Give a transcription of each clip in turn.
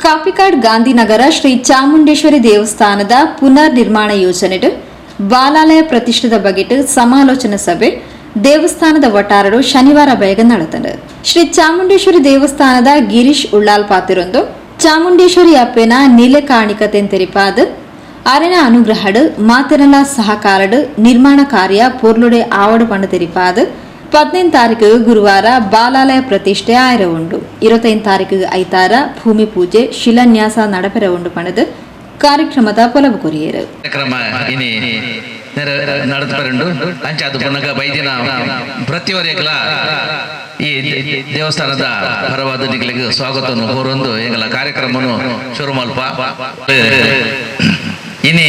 ಕಾಪಿಕಾಡ್ ಗಾಂಧಿನಗರ ಶ್ರೀ ಚಾಮುಂಡೇಶ್ವರಿ ದೇವಸ್ಥಾನದ ಪುನರ್ ನಿರ್ಮಾಣ ಯೋಜನೆಡು ಬಾಲಾಲಯ ಪ್ರತಿಷ್ಠೆದ ಬಗೆಟ್ ಸಮಾಲೋಚನಾ ಸಭೆ ದೇವಸ್ಥಾನದ ವಟಾರಡು ಶನಿವಾರ ಬೇಗ ನಡೆತಂಡು. ಶ್ರೀ ಚಾಮುಂಡೇಶ್ವರಿ ದೇವಸ್ಥಾನದ ಗಿರೀಶ್ ಉಳ್ಳಾಲ್ ಪಾತಿರೊಂದು ಚಾಮುಂಡೇಶ್ವರಿ ಅಪ್ಪೆನ ನೀಲೆ ಕಾಣಿಕತೆನ್ ತೆರಿಪಾದ್ ಅರೆನ ಅನುಗ್ರಹಡು ಮಾತೆರಲ ಸಹಕಾರಡು ನಿರ್ಮಾಣ ಕಾರ್ಯ ಪೊರ್ಲುಡೆ ಆವಡು ಪಂಡ ತೆರಿಪಾದ್ 15 ತಾರೀಕು ಗುರುವಾರ ಬಾಲಾಲಯ ಪ್ರತಿಷ್ಠೆ ಆಯರ ಉಂಡು. 25 ತಾರೀಕು ಐತಾರ ಭೂಮಿ ಪೂಜೆ ಶಿಲಾನ್ಯಾಸ ನಡಪೆರ ಉಂಡು ಪಂಡದು ಕಾರ್ಯಕ್ರಮದ ಪೊಲಬು ಕೊರಿಯರು. ಕಾರ್ಯಕ್ರಮ ಇನಿ ನಡೆದು ಅಂಚಾದ ಪುನಗ ಬೈದಿನ ಪ್ರತಿವರೆಗ್ಲ ಈ ದೇವಸ್ಥಾನದ ಪರವಾದ ನಿಗಳಿಗೆ ಸ್ವಾಗತವನ್ನು ಕೋರೊಂದು ಎಂಗಲ ಕಾರ್ಯಕ್ರಮನು ಶುರು ಮಲ್ಪ. ಇನಿ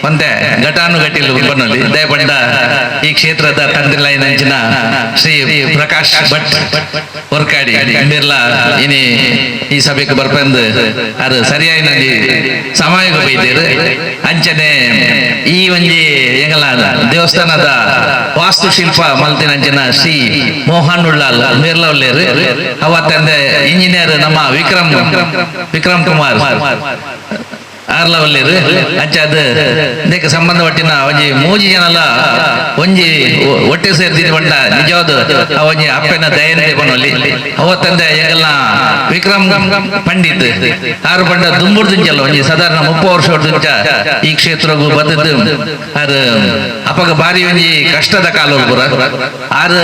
ಒಂದೇ ಘಟಾನುಘಟಿಲ್ ಬನ್ನಲ್ಲಿ ದಯಪಂಡ ಈ ಕ್ಷೇತ್ರದ ತಂತ್ರಿಲೈನಂಚಿನ ಶ್ರೀ ಪ್ರಕಾಶ್ ಭಟ್ ವರ್ಕಾಡಿ ಬಿರ್ಲಾ ಇನಿ ಈ ಸಭೆಗೆ ಬರ್ಪಂದು ಅದು ಸರಿಯಾಗಿ ಸಮಯಕ್ಕೆ ಬೈದೇರು. ಅಂಚನೆ ಈ ಒಂಜಿ ಎಂಗಲ ದೇವಸ್ಥಾನದ ವಾಸ್ತುಶಿಲ್ಪ ಮಲ್ತಿನಂಚಿನ ಶ್ರೀ ಮೋಹನ್ ಉಳ್ಳಾಲ್ ಮೇರ್ಲ ಉಳ್ಳೇರು. ಅವತ್ತಂದೆ ಇಂಜಿನಿಯರ್ ನಮ್ಮ ವಿಕ್ರಮ್ ವಿಕ್ರಮ್ ಕುಮಾರ್ ಆರ್ಲ ಒಲ್ಲೇರು. ಅಂಚ ಅದು ಇದಕ್ಕೆ ಸಂಬಂಧಪಟ್ಟಿನ ಒಂಜಿ ಮೂಜಿ ಜನಲ ಒಂಜಿ ಒಟ್ಟೆ ಸೇರ್ದಿನಿ ಬಂಡ ನಿಜವಾದ ಆ ಒಂಜಿ ಅಪ್ಪನ ದಯಂತೆ ಬನ್ನೊಲ್ಲಿ. ಅವತ್ತಂದೆ ಎಂಗಲ್ನ ವಿಕ್ರಮ್ ಪಂಡಿತ್ ಆರು ಬಂಡ ದುಂಬುರ್ದಿಂಚಲ್ಲ ಒಂಜಿ ಸಾಧಾರಣ 30 ವರ್ಷ ದುಂಚ ಈ ಕ್ಷೇತ್ರಗೂ ಬದದ್ದು. ಆರು ಅಪಗ ಬಾರಿ ಒಂಜಿ ಕಷ್ಟದ ಕಾಲ ಪುರ. ಆರು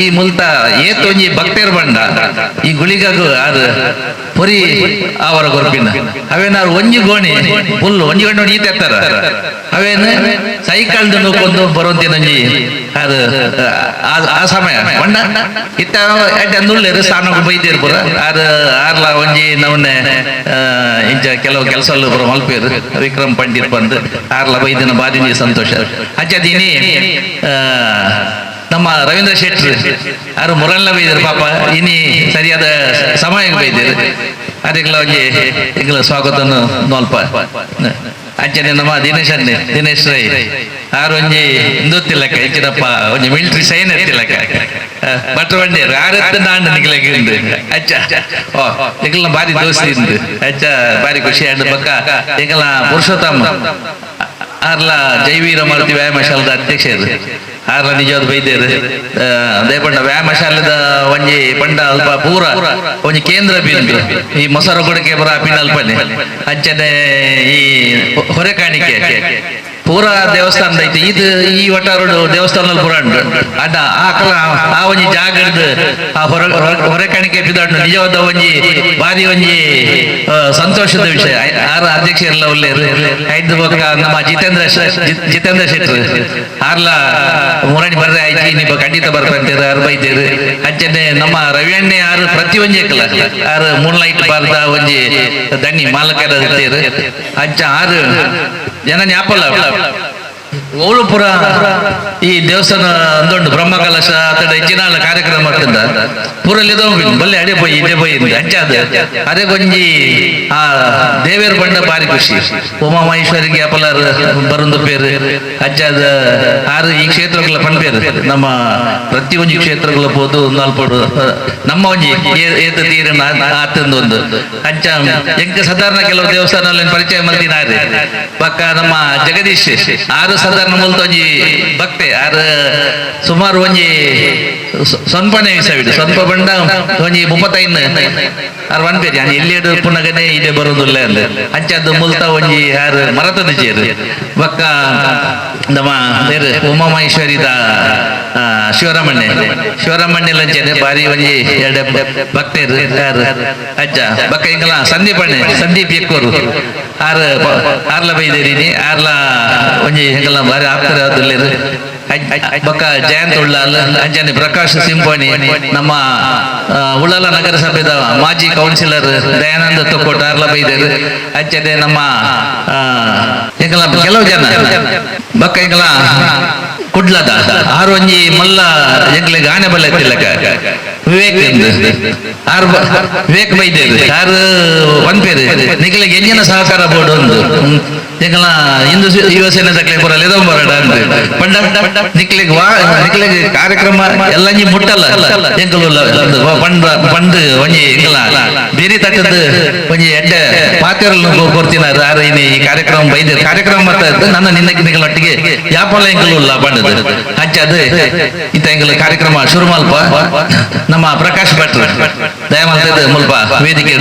ಈ ಮುಲ್ತ ಏತ್ ಒಂಜಿ ಭಕ್ತೇರ್ ಬಂಡ ಈ ಗುಳಿಗಗು ಆರು ಪೊರಿ ಅವರ ಗೊರ್ಪಿನ ಅವೇನಾರು ಒಂಜಿ ಗೋಣಿ ಫುಲ್ ಒಂಜಿ ಗಂಟೆ ಈತ ಎತ್ತರ ಅವೇನು ಸೈಕಲ್ ಕೊಂದು ಬರುವಂತೇನಂಜಿ. ಅದು ಆ ಸಮಯ ಬಣ್ಣ ಇತ್ತ ಎಡ್ಡೆ ಸ್ಥಾನಕ್ಕೆ ಬೈದೇರು ಪುರ. ಆರು ಆರ್ಲ ಒಂಜಿ ನವನ್ನೆ ಇಂಚ ಕೆಲವು ಕೆಲಸ ಪುರ ಮಲ್ಪೇರು. ವಿಕ್ರಮ್ ಪಂಡಿತ್ ಬಂದು ಆರ್ಲ ಬೈದಿನ ಬಾರಿ ಸಂತೋಷ. ಅಜ್ಜದೀನಿ ನಮ್ಮ ರವೀಂದ್ರ ಶೆಟ್ಟಿ ಆರು ಮುರಲ್ಲ ಬೈದರು ಪಾಪ, ಇನಿ ಸರಿಯಾದ ಸಮಯಕ್ಕೆ ಬೈದೇರು. ಅದಕ್ಕೆಲ್ಲ ಒಂಜಿ ಎಂಗ್ಲ ಸ್ವಾಗತವನ್ನು ನೋಲ್ಪ. ಅಂಚನೆ ನಮ್ಮ ದಿನೇಶ್ ಅನ್ನೆ ದಿನೇಶ್ ರೈ ಆರು ಒಂಜಿ ಇಂದೊತ್ತಿಲ್ಲಕ್ಕ ಇಂಚಿನಪ್ಪ ಒಂಜಿ ಮಿಲಿಟರಿ ಸೈನ್ ಎತ್ತಿಲ್ಲಕ್ಕ ಭಟ್ರ ಬಂಡೇರು ಆರತ್ತು ನಾಂಡು ನಿಗ್ಲಕ್ಕೆ ಉಂದು. ಅಚ್ಚ ಓ ನಿಗ್ಲ ಬಾರಿ ದೋಸ್ತಿ ಉಂದು. ಅಚ್ಚ ಬಾರಿ ಖುಷಿ ಆಂಡ್. ಬಕ್ಕ ಎಂಗಲ ಪುರುಷೋತ್ತಮ ಆರ್ಲ ಜೈವೀರ ಮಾರುತಿ ವ್ಯಾಯಾಮ ಶಾಲದ ಅಧ್ಯಕ್ಷರು ಆರ್ಲ ನಿಜವಾದ ಬೈದೇರು. ದೇಪಂಡ ವ್ಯಾಯಾಮ ಶಾಲೆದ ಒಂಜಿ ಪಂಡ ಅಲ್ಪ ಪೂರ ಒಂಜಿ ಕೇಂದ್ರ ಬಿಂದು ಈ ಮೊಸರು ಕೊಡಕೆ ಬರ ಅಪಿನ ಅಲ್ಪನೆ. ಅಂಚನೆ ಈ ಹೊರೆ ಕಾಣಿಕೆ ಪೂರ ದೇವಸ್ಥಾನದ ಐತೆ. ಇದು ಈ ವಟಾರೋಡು ದೇವಸ್ಥಾನದಲ್ಲಿ ಪೂರ ಉಂಟು. ಅಡ್ಡ ಆ ಕಲ ಆ ಒಂಜಿ ಜಾಗದ ಆ ಹೊರ ಹೊರೆ ಕಾಣಿಕೆ ಬಿದ್ದಾಡು ನಿಜವಾದ ಒಂಜಿ ಬಾರಿ ಒಂಜಿ ಸಂತೋಷದ ವಿಷಯ. ಆರ ಅಧ್ಯಕ್ಷರೆಲ್ಲ ಒಳ್ಳೆಯರು. ಐದು ಬೊಕ್ಕ ನಮ್ಮ ಜಿತೇಂದ್ರ ಜಿತೇಂದ್ರ ಶೆಟ್ರು ಆರ್ಲ ಮುರಣಿ ಬರ್ರೆ ಆಯ್ತು ನಿಮ್ಮ ಖಂಡಿತ ಬರ್ಪಂತೇರು ಆರು ಬೈತೇರು. ಅಂಚನೆ ನಮ್ಮ ರವಿಯಣ್ಣೆ ಆರು ಪ್ರತಿ ಒಂಜಿ ಕಲ ಆರು ಮೂನ್ ಲೈಟ್ ಬಾರ್ದ ಒಂಜಿ ದಣ್ಣಿ ಮಾಲಕರ ಇತ್ತೇರು. ಅಂಚ ಆರು ಜನ ಜ್ಞಾಪಲ್ಲ ಓಳುಪುರ ಈ ದೇವಸ್ಥಾನ ಅಂದೊಂಡು ಬ್ರಹ್ಮ ಕಲಶ ಅತಡ ಹೆಚ್ಚಿನ ಕಾರ್ಯಕ್ರಮ ಆಗ್ತದ ಪೂರಲ್ಲಿ ಬಲ್ಲೆ ಅಡೆ ಪೋಯಿ ಇಡೆ ಪೋಯಿ ಅಂಚ ಅದು ಅದೇ ಗೊಂಜಿ ಆ ದೇವೇರ್ ಬಂಡ ಬಾರಿ ಖುಷಿ. ಉಮಾ ಮಹೇಶ್ವರಿಗೆ ಅಪಲಾರ್ ಬರುಂದು ಪೇರು. ಅಂಚಾದ ಆರು ಈ ಕ್ಷೇತ್ರಗಳ ಪನ್ಪೇರು ನಮ್ಮ ಪ್ರತಿ ಒಂಜಿ ಕ್ಷೇತ್ರಗಳ ಪೋದು ನಾಲ್ಪಡು ನಮ್ಮ ಒಂಜಿ ಏತ ತೀರನ ಆತಂದು ಒಂದು ಅಂಚ ಎಂಕ ಸಾಧಾರಣ ಕೆಲವು ದೇವಸ್ಥಾನ ಪರಿಚಯ ಮಲ್ತಿನಾರೆ. ಪಕ್ಕ ನಮ್ಮ ಜಗದೀಶ್ ಆರು ಸಾಧಾರಣ ಮುಲ್ತ ಒಂಜಿ ಭಕ್ತೆ. ಆರು ಸುಮಾರು ಒಂಜಿ ಸೊನ್ಪನೆ ವಿಸವಿಡು ಸ್ವಲ್ಪ ಬಂಡ ಒಂಜಿ 35 ಆರು ಒನ್ ಪೇಜ್ ಎಲ್ಲಿ ಪುನಗನೆ ಇದೆ ಬರೋದಿಲ್ಲ ಅಂದ್ ಅಂಚದ್ದು ಮುಲ್ತ ಒಂಜಿ ಆರು ಮರತದ ಚೇರು. ಬಕ್ಕ ನಮ್ಮ ಬೇರೆ ಉಮಾ ಮಹೇಶ್ವರಿದ ಶಿವರಾಮಣ್ಣೆ ಶಿವರಾಮಣ್ಣೆ ಲಂಚನೆ ಬಾರಿ ಒಂಜಿ ಎರಡು ಭಕ್ತರು ಯಾರು ಅಜ್ಜ. ಬಕ್ಕ ಇಂಗಲ ಸಂದೀಪ್ ಅಣ್ಣೆ ಸಂದೀಪ್ ಎಕ್ಕೋರು ಆರು ಆರ್ಲ ಬೈದೇರಿನಿ ಆರ್ಲ ಒಂಜಿ ಹೆಂಗಲ ಬಾರಿ ಆಪ್ತರ ಅದುಲ್ಲೇರು. ಬಕ್ಕ ಜಯಂತ್ ಉಳ್ಳಾಲ್ ಅಂಜನೆ ಪ್ರಕಾಶ್ ಸಿಂಪಣಿ ನಮ್ಮ ಉಳ್ಳಾಲ ನಗರಸಭೆದ ಮಾಜಿ ಕೌನ್ಸಿಲರ್ ದಯಾನಂದ ತೊಕ್ಕೋಟ ಆರ್ಲ ಬೈದೇರು. ಅಂಚನೆ ನಮ್ಮ ಎಂಗಲ ಕೆಲವು ಜನ ಬಕ್ಕ ಎಂಗಲ ಕುಡ್ಲದ ಆರು ಒಂಜಿ ಮಲ್ಲ ಎಂಗ್ಲೆ ಗಾನೆ ಬಲ್ಲ ತಿಲ್ಲಕ Vivek ಆರ್ ವಿವೇಕ್ ಬೈದೇರು ಆರ್ ಪನ್ಪೇರು ನಿಕಲಿಗೆ ಎಂಜಿನ ಸಹಕಾರ ಬೋರ್ಡ್ ಒಂದು ಎಂಕಲ್ನ ಹಿಂದೂ ಯುವ ಸೇನೆ ತಕ್ಲೆ ಬರಲ್ಲ ಇದೋ ಬರಡ ಅಂತ ಪಂಡ ನಿಕ್ಲಿಗೆ ವಾ ನಿಕ್ಲಿಗೆ ಕಾರ್ಯಕ್ರಮ ಎಲ್ಲ ಒಂಜಿ ಮುಟ್ಟಲ್ಲ ಎಂಕಲು ಪಂಡ ಪಂಡ್ ಒಂಜಿ ಎಂಕಲ ಬೇರೆ ತಕ್ಕದ ಒಂಜಿ ಎಡ್ಡೆ ಪಾತೆರನ್ನು ಕೊಡ್ತಿನಾರು ಆರು ಇನಿ ಈ ಕಾರ್ಯಕ್ರಮ ಬೈದೇರು ಕಾರ್ಯಕ್ರಮ ಮತ್ತೆ ನನ್ನ ನಿನ್ನ ನಿಕಲ ಒಟ್ಟಿಗೆ ಯಾಪಲ್ಲ ಎಂಕಲು ಇಲ್ಲ ಪಂಡದು ಅಂಚ ಅದು ಇತ್ತ ಎಂಕಲ ಕಾರ್ಯಕ್ರಮ ಶುರು ಮಲ್ಪ ನಮ್ಮ ಪ್ರಕಾಶ್ ಭಟ್ರು ದಯಮಾಲ್ತದ ಮುಲ್ಪ ವೇದಿಕೆ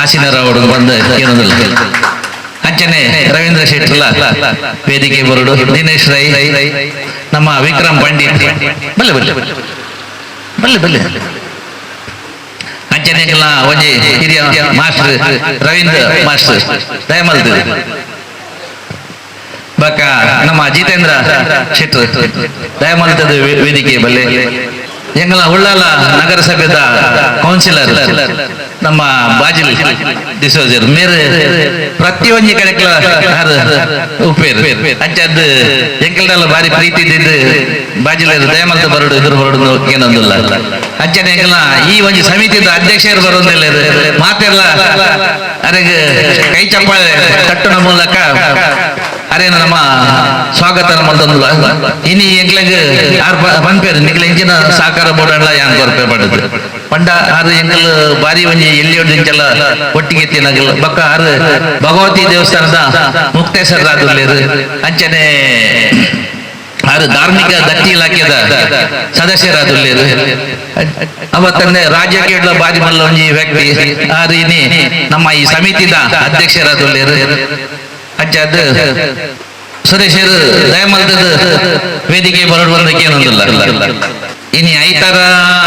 ಆಸೀನರವರು ಬಂದು ಏನೊಂದಿಲ್ಲ ಅಂಚನೆ ರವೀಂದ್ರ ಶೆಟ್ಟರ್ಲ ವೇದಿಕೆ ಬರುಡು ದಿನೇಶ್ ರೈ ನಮ್ಮ ವಿಕ್ರಮ್ ಪಂಡಿತ್ ಬಲ್ಲೆ ಬಲ್ಲೆ ಬಲ್ಲೆ ಬಲ್ಲೆ ಅಂಚನೆ ಒಂಜಿ ಹಿರಿಯ ಮಾಸ್ಟರ್ ರವೀಂದ್ರ ಮಾಸ್ಟರ್ ದಯಮಾಲ್ತದ ಬಕ ನಮ್ಮ ಜಿತೇಂದ್ರ ಶೆಟ್ಟರ್ ದಯಮಾಲ್ತದ ವೇದಿಕೆ ಬಲ್ಲೆ ಎಂಗಲ ಉಳ್ಳಾಲ ನಗರಸಭೆದ ಕೌನ್ಸಿಲರ್ ನಮ್ಮ ಬಾಜಿಲ್ ಡಿಸೋಜರ್ ಮೇರೆ ಪ್ರತಿಯೊಂದು ಕಡೆಕ್ಲ ಉಪ್ಪೇರು ಅಂಚದ್ದು ಎಂಕಲ್ದಲ್ಲ ಬಾರಿ ಪ್ರೀತಿ ಇದ್ದಿದ್ದು ಬಾಜಿಲ್ ದಯಮಲ್ತ ಬರಡು ಎದುರು ಬರಡು ಏನೊಂದಿಲ್ಲ ಅಂಚನೆ ಎಂಕಲ್ನ ಈ ಒಂಜಿ ಸಮಿತಿದ ಅಧ್ಯಕ್ಷರು ಬರೋದಿಲ್ಲ ಮಾತೆಲ್ಲ ಅರೆಗ್ ಕೈ ಚಪ್ಪಾಳೆ ತಟ್ಟುನ ಮೂಲಕ ಅರೇನ ನಮ್ಮ ಸ್ವಾಗತ ಮಲ್ತೊಂದುಲ್ಲ ಇನಿ ಎಂಕ್ಲೆಗ್ ಆರ್ ಪನ್ಪೇರು ನಿಕ್ಲೆ ಇಂಚಿನ ಸಹಕಾರ ಬೋರ್ಡ್ ಯಾನ್ ಕೊರ್ಪೆ ಪಂಡದು ಪಂಡ ಆರು ಎಂಕಲ್ ಬಾರಿ ಒಂಜಿ ಎಲ್ಲಿ ಇಂಚೆಲ್ಲ ಒಟ್ಟಿಗೆ ತಿನ್ನಗಲ್ ಬಕ್ಕ ಆರು ಭಗವತಿ ದೇವಸ್ಥಾನದ ಮುಕ್ತೇಶ್ವರರಾದುಲ್ಲೇರು ಅಂಚನೆ ಆರು ಧಾರ್ಮಿಕ ದತ್ತಿ ಇಲಾಖೆದ ಸದಸ್ಯರಾದುಲ್ಲೇರು ಅವತ್ತಂದೆ ರಾಜ್ಯಕ್ಕೆ ಬಾರಿ ಮಲ್ಲ ಒಂಜಿ ವ್ಯಕ್ತಿ ಆರು ಇನಿ ನಮ್ಮ ಈ ಸಮಿತಿದ ಅಧ್ಯಕ್ಷರಾದುಲ್ಲೇರು ಅಂಚ ಅದು ಸುರೇಶರು ದಯಮಲ್ತದ ವೇದಿಕೆ ಬರಡ್ ಬಂದಕ್ಕೆ ಏನೊಂದಿಲ್ಲ ಇನಿ ಐತಾರ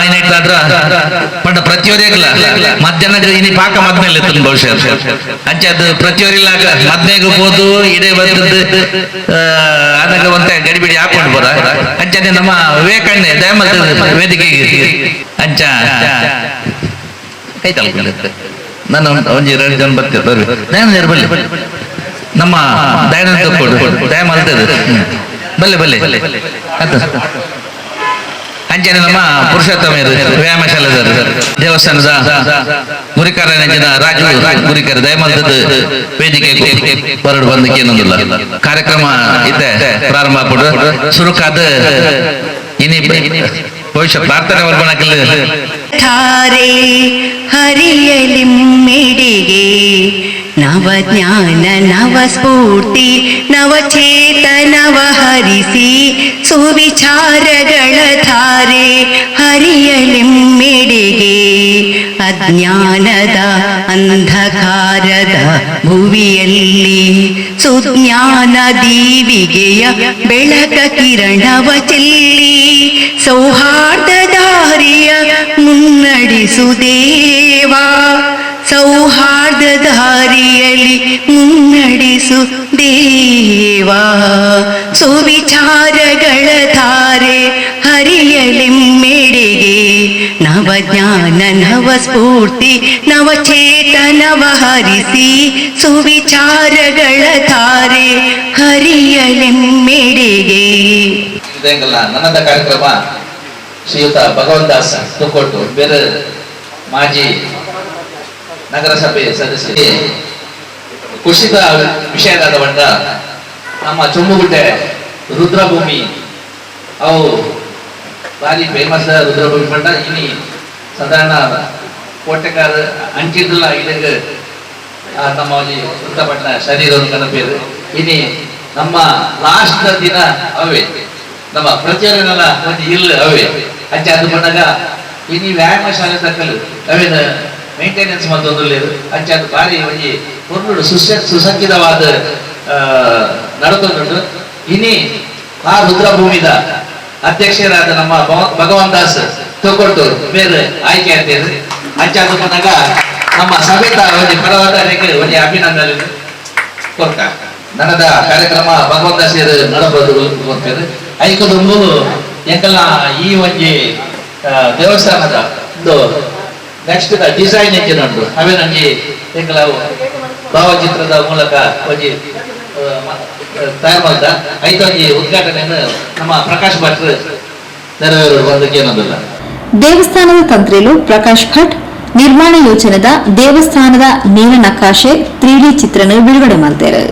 ಐನೈತಾದ್ರ ಪಂಡ ಪ್ರತಿಯೊರಿಗ್ಲ ಮಧ್ಯಾಹ್ನ ಇನಿ ಪಾಕ ಮದ್ಮೇಲೆ ಇತ್ತು ಬಹುಶಃ ಅಂಚ ಅದು ಪ್ರತಿಯೊರಿಲ್ಲ ಮದ್ಮೇಗ ಹೋದು ಇಡೇ ಬಂದದ್ದು ಅದಕ್ಕೆ ಒಂತೆ ಗಡಿಬಿಡಿ ಹಾಕೊಂಡು ಬರ ಅಂಚನೆ ನಮ್ಮ ವಿವೇಕಣ್ಣೆ ದಯಮಲ್ತದ ವೇದಿಕೆಗೆ ಅಂಚ ಕೈ ತಲ್ಕೊಂಡಿದ್ದೆ ನಾನು ಒಂಜಿ ಎರಡು ಜನ ಬರ್ತೀವಿ ಬರ್ರಿ ದಯಾನಂದ ಬಲ್ಲಿ ನಮ್ಮ ದಯಾನಂದ ಕೊಡು ದಯ ಮಲ್ತದ ಬಲ್ಲೆ ಬಲ್ಲೆ ಆತ ಅಂಚನೆ ನಮ್ಮ ಪುರುಷೋತ್ತಮ ವ್ಯಾಯಾಮ ಶಾಲೆದವರು ದೇವಸ್ಥಾನದ ಗುರಿಕಾರ ನೆಂಚಿನ ರಾಜು ಗುರಿಕಾರ ದಯಮಲ್ತದ ವೇದಿಕೆ ಬರಡು ಬಂದಕ್ಕೆ ಏನೊಂದಿಲ್ಲ ಕಾರ್ಯಕ್ರಮ ಇದೆ ಪ್ರಾರಂಭ ಆಗ್ಬಿಡು ಸುರುಕಾದ ಇನಿ ಬಹುಶಃ ಪ್ರಾರ್ಥನೆ ವರ್ಬಣಕ್ಕಿಲ್ಲ ಧಾರೆ ಹರಿಯಲಿಮ್ಮಿಡಿಗೆ ನವಜ್ಞಾನ ನವಸ್ಫೂರ್ತಿ ನವಚೇತನವ ಹರಿಸಿ ಸುವಿಚಾರಗಳ ಧಾರೆ ಹರಿಯಲಿಮ್ಮಿಡಿಗೆ ಅಜ್ಞಾನದ ಅಂಧಕಾರದ ಭುವಿಯಲ್ಲಿ ಸುಜ್ಞಾನ ದೀವಿಗೆಯ ಬೆಳಕ ಕಿರಣವ ಚೆಲ್ಲಿ ಸೌಹಾರ್ದ ದಾರಿಯ ಮುನ್ನಡೆಸುದೇವಾ ಸೌಹಾರ್ದ ದಾರಿಯಲ್ಲಿ ಮುನ್ನಡೆಸು ದೇವಾ ಸುವಿಚಾರಗಳ ಧಾರೆ ಹರಿಯಲಿಮ್ಮೆಡೆಗೆ ನವಜ್ಞಾನ ನವಸ್ಫೂರ್ತಿ ನವಚೇತನವ ಹರಿಸಿ ಸುವಿಚಾರಗಳ ಧಾರೆ ಹರಿಯಲಿಮ್ಮೆಡೆಗೆ. ನನ್ನದ ಕಾರ್ಯಕ್ರಮ ಶ್ರೀಯುತ ಭಗವಂತ ದಾಸ್ ತುಕ್ಕೊಟ್ಟು ಬೇರೆ ಮಾಜಿ ನಗರಸಭೆ ಸದಸ್ಯ ಕುಸಿತ ವಿಷಯದಾದ ಬಂಡ ನಮ್ಮ ಚೊಂಬುಗುಡ್ಡೆ ರುದ್ರಭೂಮಿ ಅವು ಭಾರಿ ಫೇಮಸ್ ರುದ್ರಭೂಮಿ ಬಂಡ ಇನಿ ಸಾಧಾರಣ ಕೋಟೆಕಾರ ಅಂಚಿದ್ದಲ್ಲ ಇದಕ್ಕೆ ನಮ್ಮ ವೃತ್ತಪಟ್ಟಣ ಶರೀರ ಕನಪೇರು ಇನಿ ನಮ್ಮ ಲಾಸ್ಟ್ ದಿನ ಅವೇ ನಮ್ಮ ಪ್ರತಿಯೊಂದೆಲ್ಲ ಒಂದು ಇಲ್ಲ ಅವೇ ಅಂಚೆ ಅದು ಬಂದಾಗ ಇನಿ ವ್ಯಾಯಾಮ ಶಾಲೆ ತಕ್ಕಲು ಅವೇನ ಮೇಂಟೆನೆನ್ಸ್ ಮತ್ತೊಂದು ಅಂಚೆ ಅದು ಭಾರಿ ಒಂಜಿ ಪೊರ್ಲುಡು ಸುಸಜ್ಜಿತವಾದ ನಡತೊಂದುಂಡು. ಇನಿ ಆ ರುದ್ರಭೂಮಿದ ಅಧ್ಯಕ್ಷರಾದ ನಮ್ಮ ಭಗವಾನ್ ದಾಸ್ ತಗೊಟ್ಟು ಬೇರೆ ಆಯ್ಕೆ ಅಂತೇಳಿ ಅಂಚೆ ಅದು ಬಂದಾಗ ನಮ್ಮ ಸಭೆತ ಒಂಜಿ ಪರವಾದ ಒಂಜಿ ಅಭಿನಂದನೆ ಕೊರ್ಕ ನನ್ನದ ಕಾರ್ಯಕ್ರಮ ಭಗವಂತ ದಾಸ್ ನಡಬಹುದು ಗೊತ್ತೇವೆ. ಐಕದೊಂದು ಎಂಕಲ್ನ ಈ ಒಂಜಿ ದೇವಸ್ಥಾನದ ಒಂದು ನೆಕ್ಸ್ಟ್ ಡಿಸೈನ್ ಎಂಜಿನ್ ಉಂಟು ಅವೇ ನನಗೆ ಎಂಕಲ ಭಾವಚಿತ್ರದ ಮೂಲಕ ಒಂಜಿ ತಯಾರು ಮಾಡ್ದ ಐತೊಂಜಿ ಉದ್ಘಾಟನೆಯನ್ನು ನಮ್ಮ ಪ್ರಕಾಶ್ ಭಟ್ರು ನೆರವೇರು ಬಂದಕ್ಕೆ ಏನೊಂದಿಲ್ಲ. ದೇವಸ್ಥಾನದ ತಂತ್ರಿಲು ಪ್ರಕಾಶ್ ಭಟ್ ನಿರ್ಮಾಣ ಯೋಜನೆದ ದೇವಸ್ಥಾನದ ನೀಲ ನಕಾಶೆ 3D ಚಿತ್ರನ ಬಿಡುಗಡೆ ಮಾಡ್ತಾರೆ.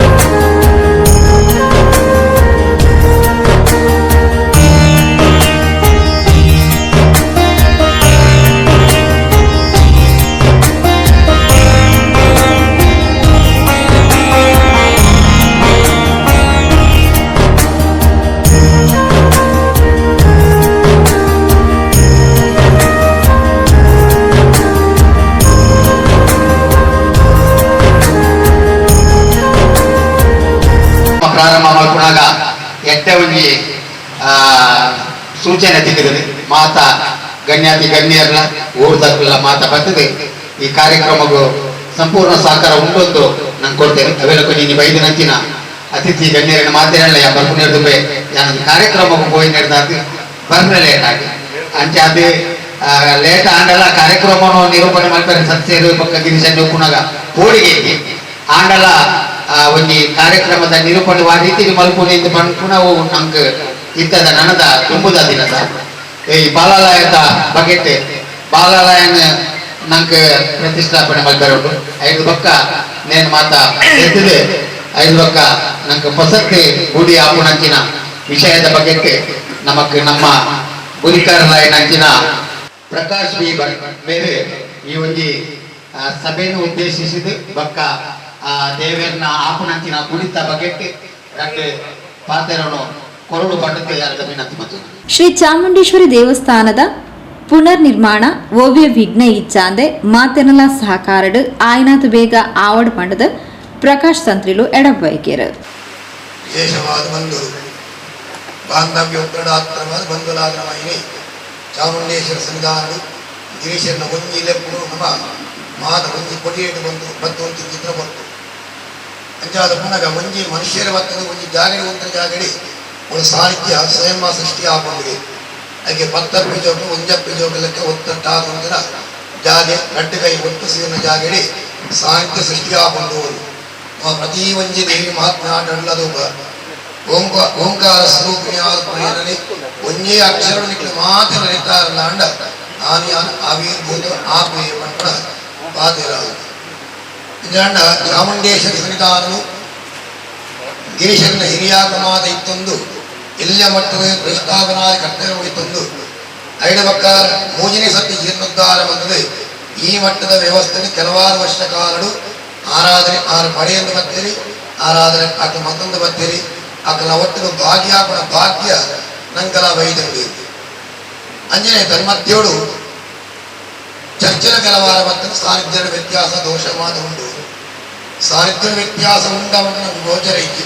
ಪ್ರಾರಂಭ ಮಾಡ್ಕೊಂಡಾಗ ಎಟ್ಟೆ ಒಂಜಿ ಸೂಚನೆ ತಿಕ್ಕಿದೆ ಮಾತಾ ಗಣ್ಯಾತಿ ಗಣ್ಯರ್ಲ ಊರ್ದಕ್ಕಲ್ಲ ಮಾತಾ ಬರ್ತದೆ. ಈ ಕಾರ್ಯಕ್ರಮಕ್ಕೂ ಸಂಪೂರ್ಣ ಸಹಕಾರ ಉಂಟೊಂದು ನಂಗೆ ಕೊಡ್ತೇನೆ. ಅವೆಲ್ಲ ನೀನು ಬೈದಿನಂಚಿನ ಅತಿಥಿ ಗಣ್ಯರನ್ನ ಮಾತೇನಲ್ಲ ಯಾ ಬರ್ಕೊಂಡು ಹಿಡಿದು ಯಾನೊಂದು ಕಾರ್ಯಕ್ರಮಕ್ಕೂ ಹೋಗಿ ನಡೆದ ಬರ್ನ ಲೇಟ್ ಆಗಿ ಅಂಚೆ ಅದು ಲೇಟ್ ಆಂಡಲ ಕಾರ್ಯಕ್ರಮವನ್ನು ನಿರೂಪಣೆ ಮಾಡ್ತಾರೆ ಸದಸ್ಯರು ಪಕ್ಕ ಗಿರೀಶ್ ಕುಣಗ ಹೋಳಿಗೆ ಆಂಡಲ ಒಂಜಿ ಕಾರ್ಯಕ್ರಮದ ನಿರೂಪಣೆ ಆ ರೀತಿ ಮಲ್ಪುನಿ ಪನ್ಪುನವು ನಂಗೆ ಇತ್ತದ ನನದ ತುಂಬುದ ದಿನದ ಈ ಬಾಲಾಲಯದ ಬಗೆಟ್ ಬಾಲಾಲಯನ ನಂಗೆ ಪ್ರತಿಷ್ಠಾಪನೆ ಮಲ್ಪೆ ಉಂಟು. ಐದು ಪಕ್ಕ ನೇನು ಮಾತಾ ಎತ್ತಿದೆ ಐದು ಪಕ್ಕ ನಂಗೆ ಪೊಸತ್ತೆ ಗುಡಿ ಆಪುಣಂಚಿನ ವಿಷಯದ ಬಗೆಟ್ ನಮಕ್ ನಮ್ಮ ಗುರಿಕಾರಲಾಯನಂಚಿನ ಪ್ರಕಾಶ್ ಬಿ ಬೇರೆ ಈ ಒಂಜಿ ಸಭೆಯನ್ನು ಉದ್ದೇಶಿಸಿದ ಬಕ್ಕ ಆ ದೇವರನ್ನ ಆಪುಣಂಚಿನ ಗುಡಿತ ಬಗೆಟ್ ರಂಗೆ ಪಾತ್ರವನ್ನು ಕೊರಡು ಪಟ್ಟಕ್ಕೆ ಯಾರದ ವಿನಂತಿ ಮತ್ತು ಶ್ರೀ ಚಾಮುಂಡೇಶ್ವರಿ ದೇವಸ್ಥಾನದ ಪುನರ್ ನಿರ್ಮಾಣ ಓವ್ಯ ವಿಘ್ನ ಇಚ್ಚಾಂದೆ ಮಾತೆನಲ ಸಹಕಾರಡು ಆಯ್ನಾತ್ ಬೇಗ ಆವಡ್ ಪಂಡದ ಪ್ರಕಾಶ್ ತಂತ್ರಿಲು ಎಡಬೈಕೇರು. ವಿಶೇಷವಾದ ಬಂಧು ಬಾಂಧವ್ಯ ಉತ್ತರಾತ್ರವಾದ ಬಂಧುಲಾದ್ರಮೈನಿ ಚಾಮುಂಡೇಶ್ವರ ಸನ್ನಿಧಾನಡು ಗಿರೀಶನ ಒಂಜಿ ಲೆಪ್ಪು ನಮ್ಮ ಮಾತ ಒಂಜಿ ಕೊಡಿಯೇಟು ಬಂದು ಬತ್ತು ಒಂದು ಚಿತ್ರ ಬಂತು ಅಂಚಾದ ಪುನಗ ಒಂಜಿ ಮನುಷ್ಯರ ಬರ್ತದೆ ಒಂಜಿ ಜಾಗಡಿ ಒಂದರ ಜಾಗಡಿ ಒಂದು ಸಾಹಿತ್ಯ ಸ್ವಯಂ ಸೃಷ್ಟಿ ಆಪೊಂದಿಗೆ ಹಾಗೆ ಪತ್ತಪ್ಪಿ ಜೋಕು ಒಂಜಪ್ಪಿ ಜೋಕು ಲೆಕ್ಕ ಒತ್ತಟ್ಟಾದ ಒಂದರ ಜಾಗೆ ರಡ್ಡು ಕೈ ಒಟ್ಟು ಸೇರಿನ ಜಾಗಡಿ ಸಾಹಿತ್ಯ ಸೃಷ್ಟಿ ಆಪೊಂದು ಪ್ರತಿ ಒಂಜಿ ದೇವಿ ಮಹಾತ್ಮ ಆಟಲ್ಲದು ಓಂಕಾರ ಸ್ವರೂಪಿಣಿಯಾದ ಪ್ರೇರಣೆ ಒಂಜೇ ಅಕ್ಷರ ನಿಕ್ಲು ಮಾತ್ರ ನಡೀತಾರಲ್ಲ ಅಂಡ ನಾನು ಯಾನು ಆವಿರ್ಭೂತ ಆಪೇ ಪಂಡ ಪಾತಿರ ಇದಾಂಡ ಚಾಮುಂಡೇಶ್ವರ ಸನ್ನಿಧಾನನು ಗಿರೀಶನ ಹಿರಿಯಾಗ ಮಾತ ಇತ್ತೊಂದು ಎಲ್ಲ ಮಟ್ಟದ ಪ್ರಸ್ತಾಪನಾ ಕರ್ತವ್ಯ ಇತ್ತೊಂದು ಐಡಬಕ್ಕ ಮೂಜನೇ ಸತಿ ಜೀರ್ಣೋದ್ಧಾರ ಬಂದದೆ. ಈ ಮಟ್ಟದ ವ್ಯವಸ್ಥೆ ಕೆಲವಾರು ವರ್ಷ ಕಾಲಡು ಆರಾಧನೆ ಆರು ಪಡೆಯನ್ನು ಬರ್ತೀರಿ ಆರಾಧನೆ ಆಕಲ ಮತ್ತೊಂದು ಬರ್ತೀರಿ ಆಕಲ ಒಟ್ಟಿಗೆ ಭಾಗ್ಯಾಪಣ ಭಾಗ್ಯ ನಂಕಲ ಬೈದಂಡಿ ಅಂಜನೇ ಧರ್ಮತ್ಯೋಡು ಚರ್ಚಿನ ಕೆಲವಾರ ಮತ್ತು ಸಾನ್ನಿಧ್ಯದ ವ್ಯತ್ಯಾಸ ದೋಷವಾದ ಉಂಟು. ಸಾನ್ನಿಧ್ಯದ ವ್ಯತ್ಯಾಸ ಉಂಡವನ್ನು ನಮ್ಗೆ ಗೋಚರ ಇತ್ತು